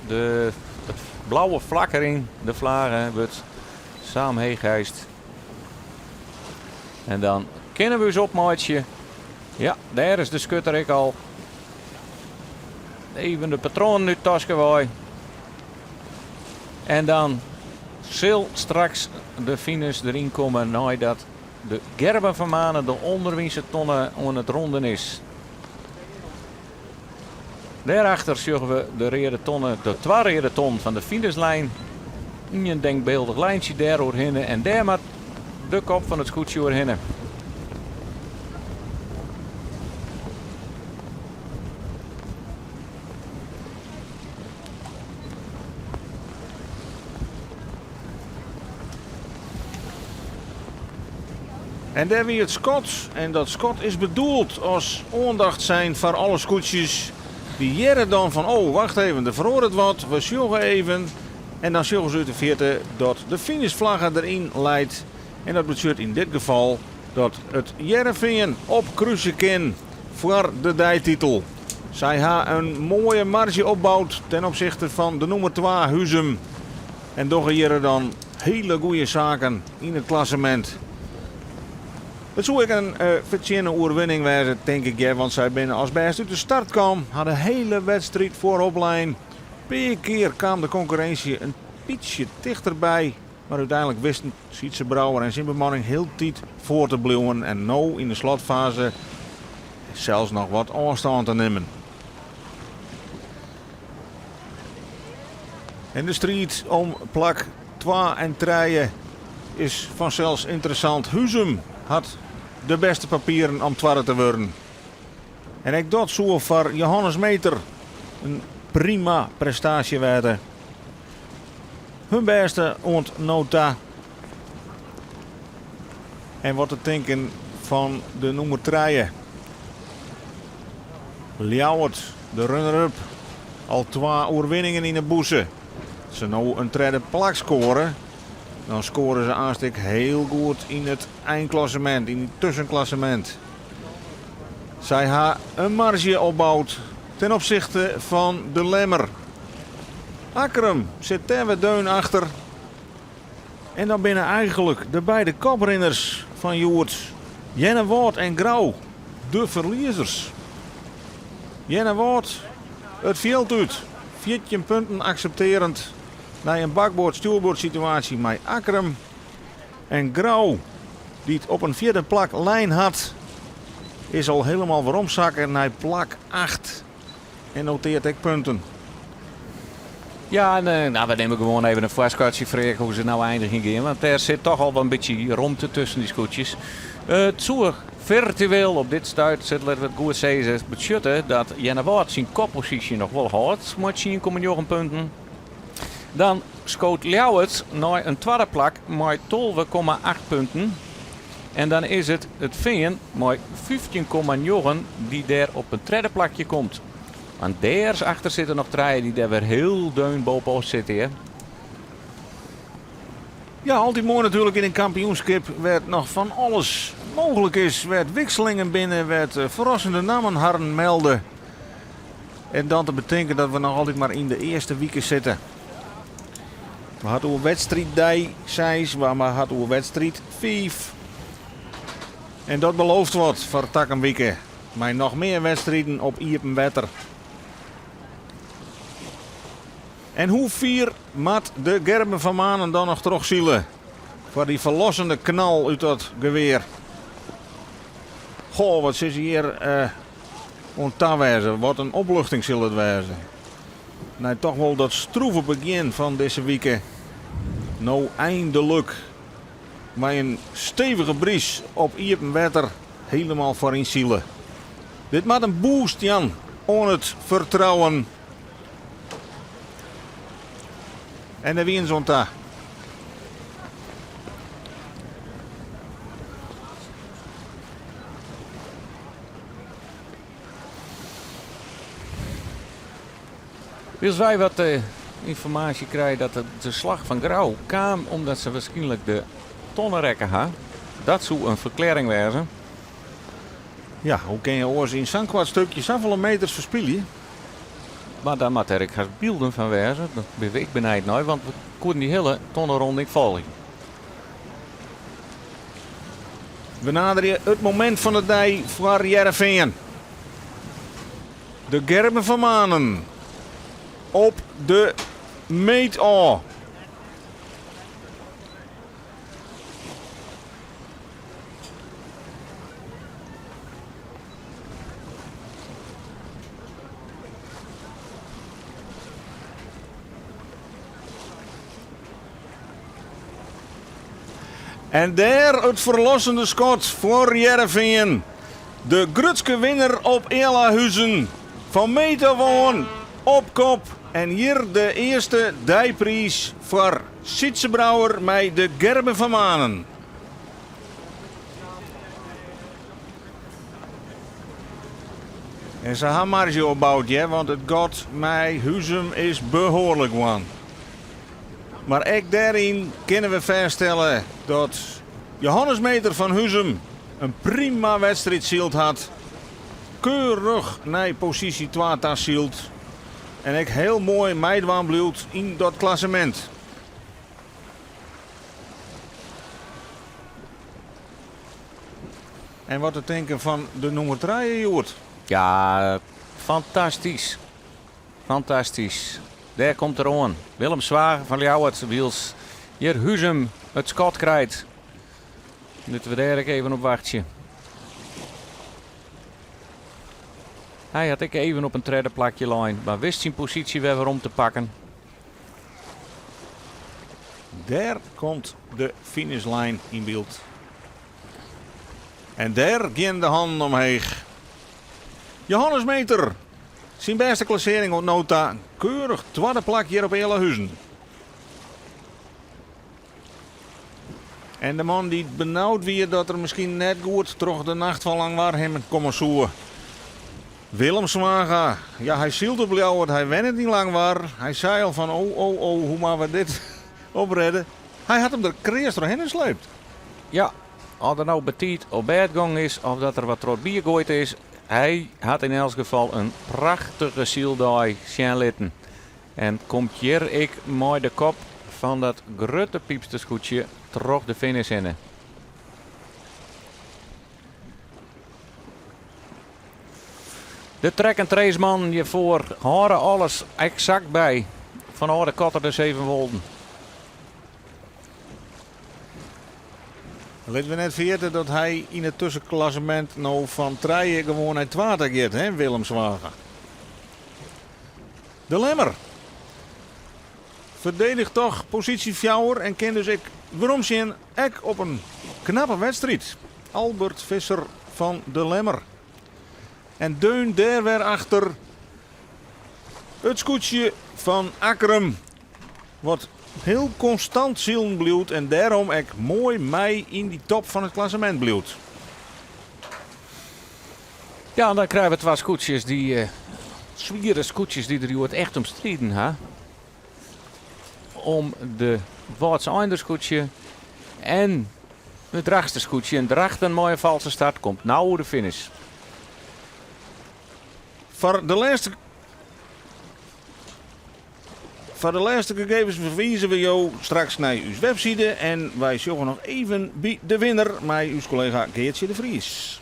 de, it blauwe flak deryn, de flage wurdt sa omheech heist. En dan kinne we ús opmeitsje. Ja, dêr is de skutter ek al. Even de patroanen út taske wei. En dan sil straks de finish deryn komme neidat de Gerben van Manen de ûnderwynse tonne oan it ronden is. Dêrachter sjogge we de reade tonne, de twa reade tonnen fan de finishlijn. Ien denkbeeldich lijntsje dêr oerhinne en dêr moat de kop fan it skûtsje oerhinne. En dêr wie it skot. En dat skot is bedoeld as oandachtsein foar alle skûtsjes. Dy hearre dan fan, oh, wacht even, der feroaret wat, we sjogge even. En dan sjogge se út de fierte dat de finishflagge deryn leit. En dat betsjut yn dit gefal dat it Hearrenfean opkruse kin foar de deititel. Sy ha in moaie marzje opboud ten opsichte fan de nûmer twa Huzum en dogge hjirre dan hiele goede saken yn it klassemint. It soe ek in fertsjinne oerwinning wêze, tink ik, hear, want sy binne as bêste út de start kaam, ha de hiele wedstriid foarop lein. Pear kear kaam de konkurrinsje in bytsje tichterby, mar úteinlik wisten Sytze Brouwer en syn bemanning hieltyd foar te bliuwen en no yn de slotfaze sels noch wat ôfstân te nimmen. En de striid om plak twa en trije is fansels ynteressant. Huzum hat de bêste papieren om twadde te wurden. En ek dat soe foar Johannes Meeter in prima prestaasje wêze. Hun bêste oant no ta. En wat te tinken fan de nûmer trije. Ljouwert, de runner-up. Al twa oerwinningen yn 'e bûse. As se no in tredde plak skoare, dan skoare se aanst ek hiel goed yn it einklassemint, yn it tuskenklassemint. Sy ha in marzje opboud ten opsichte fan de Lemmer. Akkrum sit dêr wer deun achter. En dan binne eigenlik de beide koprinners fan hjoed, Earnewâld en Grou, de ferliezers. Earnewâld it fjild út, 14 punten akseptearjend nei in bakboard-stjoerboard situaasje mei Akkrum. En Grou, dy't op in fjirde plak lein hat, is al hielendal weromsakke nei plak acht en noteart ek punten. Ja, en eh, nou, we nimme gewoan even in foarskatsje, Freark, hoe't se no eindigjen gean. Want dêr sit toch al in bytsje romte tusken dy skûtsjes. It soe firtueel op dit stuit, sit litte we it goed sizze, betsjutte dat Earnewâld syn kopposysje noch wol hâldt mei 10,9 punten. Dan skoot Ljouwert nei in twadde plak mei 12,8 punten. En dan is it it Fean mei 15,9 dy't dêr op in tredde plakje komt. Want dêr achter sitte noch trije dy't dêr wer hiel deun boppe-op sitte. Hear. Ja, altyd moai natuerlik yn in kampioenskip wêr't noch fan alles mooglik is. Wêr't wikselingen binne, wêr't eh, ferrassende nammen harren melde. En dan te betinken dat we noch altyd mar yn de earste wike sitte. We ha it oer wedstriiddei 6, we ha it oer wedstriid 5. En dat belooft wat foar takom wike. Mei noch mear wedstriden op iepen wetter. En hoe fier moat de Gerben van Manen dan noch trochsile foar dy ferlossende knal út dat gewear? Goh, wat sil se hjir oan ta wêze. Wat in opluchting sil it wêze. Nei toch wol dat stroeve begjin fan dizze wike, no eindelik mei in stevige bries op iepen wetter helemaal foaryn sile. Dit moat in boost jaan oan it fertrouwen. En dêr wienen se oan ta. Wylst wy wat ynformaasje krije dat de slach fan Grou kaam omdat se wierskynlik de tonne rekke ha. Dat soe in ferklearring wêze. Ja, hoe kin je oars yn sa'n koart stukje safolle meters ferspylje? Mar dêr moat der ek hast bylden fan wêze. Dêr bin ik benijd nei, want we koenen dy hiele tonneronding folgje. We naderje it momint fan de dei foar Hearrenfean. De Gerben van Manen op de meet ôf. En dêr it ferlossende skot foar Hearrenfean. De grutske winner op Ealahuzen. Fan meet af oan op kop. En hjir de earste deipriis foar Sytze Brouwer mei de Gerben van Manen. En se ha marzje opboud, hear, want it gat mei Huzum is behoarlik wurden. Mar ek dêryn kinne we fêststelle dat Johannes Meeter fan Huzum in prima wedstriid syld hat. Keurich nei posysje twa ta syld en ek hiel moai meidwaan bliuwt yn dat klassemint. En wat te tinken fan de nûmer trije hjoed? Ja, fantastysk. Fantastysk. Dêr komt er oan. Willem Zwaga fan Ljouwert, wylst hjir Huzum it skot krijt. Litte we dêr ek even op wachtsje. Hy hat ek even op in tredde plakje lein, mar wist syn posysje wer werom te pakken. Dêr komt de finishlijn yn byld. En dêr gean de hannen omheech. Johannes Meeter, syn bêste klassearring oant no ta, keurich twadde plak hjir op Ealahuzen. En de man dy't benaud wie dat er miskien net goed troch de nacht fan Langwar hinne komme soe. Willem Zwaga, ja hy sylt op Ljouwert, hy wennet yn Langwar. Hy sei al fan oh oh oh, hoe moatte we dit oprêde. Hy hat him der kreas trochhinne sleept. Ja, Of er no betiid op bêd gong is of dat der wat troch it bier goaid is, hy hat yn elts gefal in prachtige syldei sjen litten. En komt hjir ek mei de kop fan dat grutte pypsterskûtsje troch de finish hinne. De track and trace mannen hjirfoar hâlde alles eksakt by fan âlde Kotter de Sevenwolden. Litte we net ferjitte dat hy yn it tuskenklassemint no fan trije gewoan nei twa ta giet, hè, Willem Zwaga. De Lemmer ferdedigt toch posysje fjouwer en kin dus ek werom sjen ek op in knappe wedstriid. Albert Visser fan De Lemmer. En deun dêr wer achter it skûtsje fan Akkrum. Wat hiel konstant silen bliuwt en dêrom ek moai mei yn dy top fan it klassemint bliuwt. Ja, en dan krije we twa skûtsjes, dy swiere skûtsjes dy't der hjoed echt om striden ha. Om de Wâldseinder-skûtsje en it Drachtster-skûtsje. En Drachten mei in false start komt no oer de finish. Foar de lêste Foar de lêste gegevens ferwize we jo straks nei ús webside en wy sjogge noch even by de winner mei ús kollega Geartsje de Vries.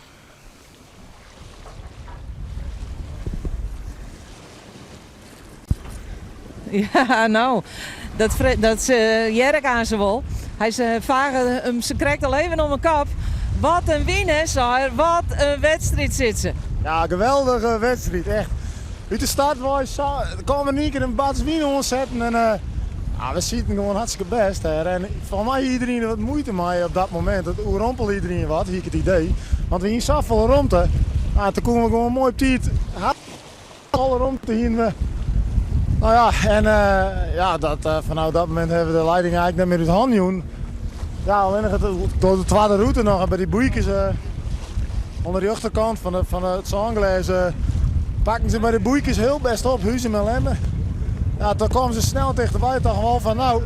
Ja, no, dat, dat hear ik aanst wol. Hy fage him se krekt al even om 'e kop. Wat in wyn, hè, sei er. Wat in wedstriid sit se. Ja, geweldige wedstriid, echt. Ut de start wei kaam der yn ien kear in bats wyn oansetten en ja, we sieten gewoan hartstikke bêst dêr. En folgens my hie iedereen der wat muoite mei op dat momint. It oerrompele iedereen wat, hie ik it idee. Want we hiene safolle romte. Nou, toen koene we gewoan moai op tiid. Alle romte hiene we. Nou ja, en ja, dat, fanôf dat momint hawwe we de leiding eigenlik net mear út hannen jûn. Ja, allinnich it, troch de twadde rûte noch by dy boeikes oan de rjochterkant fan, de, fan it sânglês pakten se by de boeikes hiel bêst op, Huzum en Lemmer. Ja, toen kwamen ze snel tichterby, tochten we al fan nou,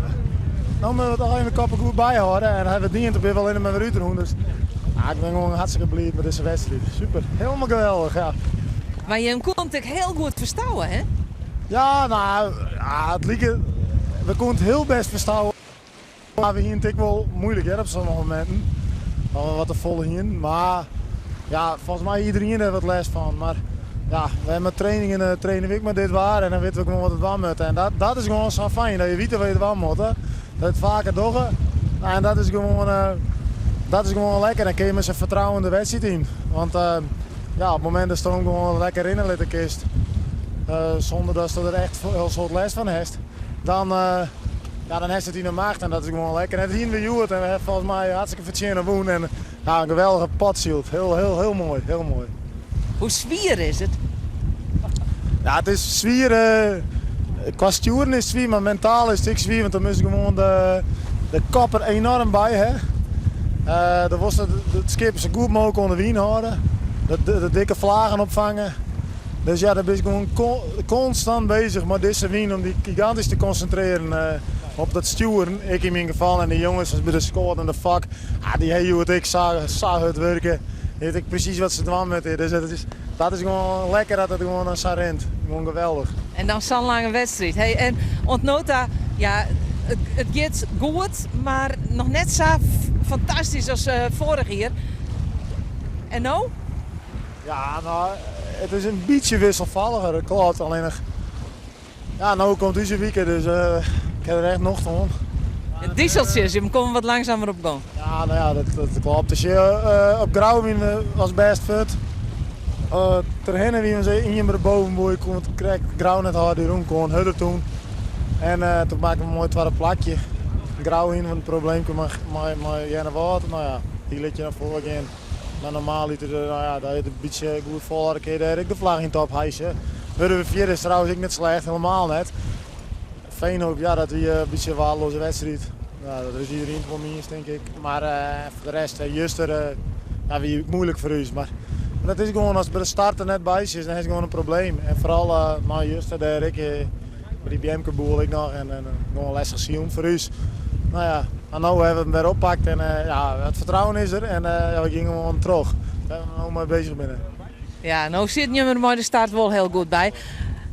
no moatte we toch even de koppen goed byhâlde. En hawwe we dien, toen binne we allinnich mar wer útrûn. Dus ja, ik bin gewoan hartstikke bliid mei dizze wedstriid. Super, hielendal geweldich, ja. Mar jim koenen it ek hiel goed ferstouwe, hè? Ja, nou, ja, it like, we koenen it hiel bêst ferstouwe. Mar we hiene it ek wol muoilik hear op sommige mominten. Dat we wat te folle hiene. Mar ja, folgens my hie iedereen der wat lêst fan. Mar ja, we hawwe mei trainingen eh, trainen we ek mei dit waar en dan witte we gewoan wat we dwaan moatte. En dat, dat is gewoan sa fijn, dat je witte wat je dwaan moatte. Dat je it faker dogge. Nou, en dat is gewoan, eh, dat is gewoan lekker. Dan kin je mei sa'n fertrouwen de wedstriid yn. Want eh, ja, op it momint datsto him gewoan lekker rinne litte kinst, sûnder datsto der echt hiel soad lêst fan hast, dan, ja, dan hast it yn 'e macht en dat is gewoan lekker. En dat hiene we hjoed en we hawwe folgens my hartstikke fertsjinne wûn en ja, in geweldige pot syld. Hiel, hiel, hiel moai, hiel moai. Hoe swier is it? Ja, it is swier. Kwa stjoeren is it swier, mar mentaal is it ek swier, want dan moatst gewoan de, de kop der enoarm by ha. Dan wolst it skip sa goed mooglik oan de wyn hâlde, de, de, de dikke flagen opfange. Dus ja, dan bist gewoan konstant bezich mei dizze wyn om dy gigantysk te konsintrearjen op dat stjoeren. Ik yn myn gefal en de jonges by de skoat en de fok, ah, dy hawwe hjoed ek sa, sa hurd wurke. Dy witte ek presys wat se dwaan moatte. Dus dat is, dat is gewoan lekker dat it gewoan sa rint. Gewoan geweldich. En dan sa'n lange wedstriid. Hey, en oant no ta, ja, it, it giet goed, mar noch net sa fantastysk as foarich jier. En no? Ja, no, it is in bytsje wisselfalliger, dat kloppet. Allinnich, ja, no komt ús wike, dus ik ha der echt nocht oan. De dieseltsjes, dy komme wat langsumer op gong. Ja, no ja, dat, dat kloppet. Dus je, op Grou wiene we was bêst fuort. Derhinne wiene we ien by de bovenboei, koe it krekt Grou net hâlde, dy rûn gewoan hurder toen. En toen makken we in moai twadde plakje. Grou hiene we in probleemke mei, mei, mei Earnewâld. No ja, dy lit je dan foargean. Mar normaliter, no ja, dat je it in bytsje goed folhâlde kinne je dêr ek de flagge yn top hijse. Wurde we fjirde is trouwens ek net slecht, helemaal net. Veenhoop, ja, dat wie in bytsje in waardeloze wedstriid. Nou, dat is iedereen it wol mei iens, tink ik. Mar foar de rest, juster, ja, wie muoilik foar ús. Mar dat is gewoan, as by de start der net by is, dan is it gewoan in probleem. En foaral mei juster dêr ek, by dy beamkeboel ek noch. En gewoan lêstich silen foar ús. No ja, mar no hawwe we him wer oppakt en ja, it fertrouwen is der en ja, we gean gewoan troch. Dêr we no mei bezich binne. Ja, no sit jim der mei de start wol hiel goed by.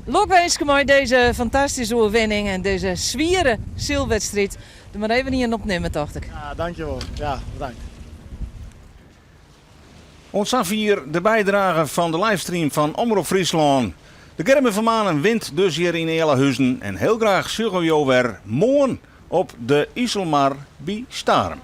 Lokwinske mei dizze fantastyske oerwinning en dizze swiere sylwedstriid. Der mar even ien opnimme, tocht ik. Ja, dankjewol. Ja, bedankt. Oant safier de bydrage fan de livestream fan Omrop Fryslân. De Gerben van Manen wint dus hjir yn Ealahuzen en hiel graach sjogge we jo wer moarn op de Iselmar by Starum.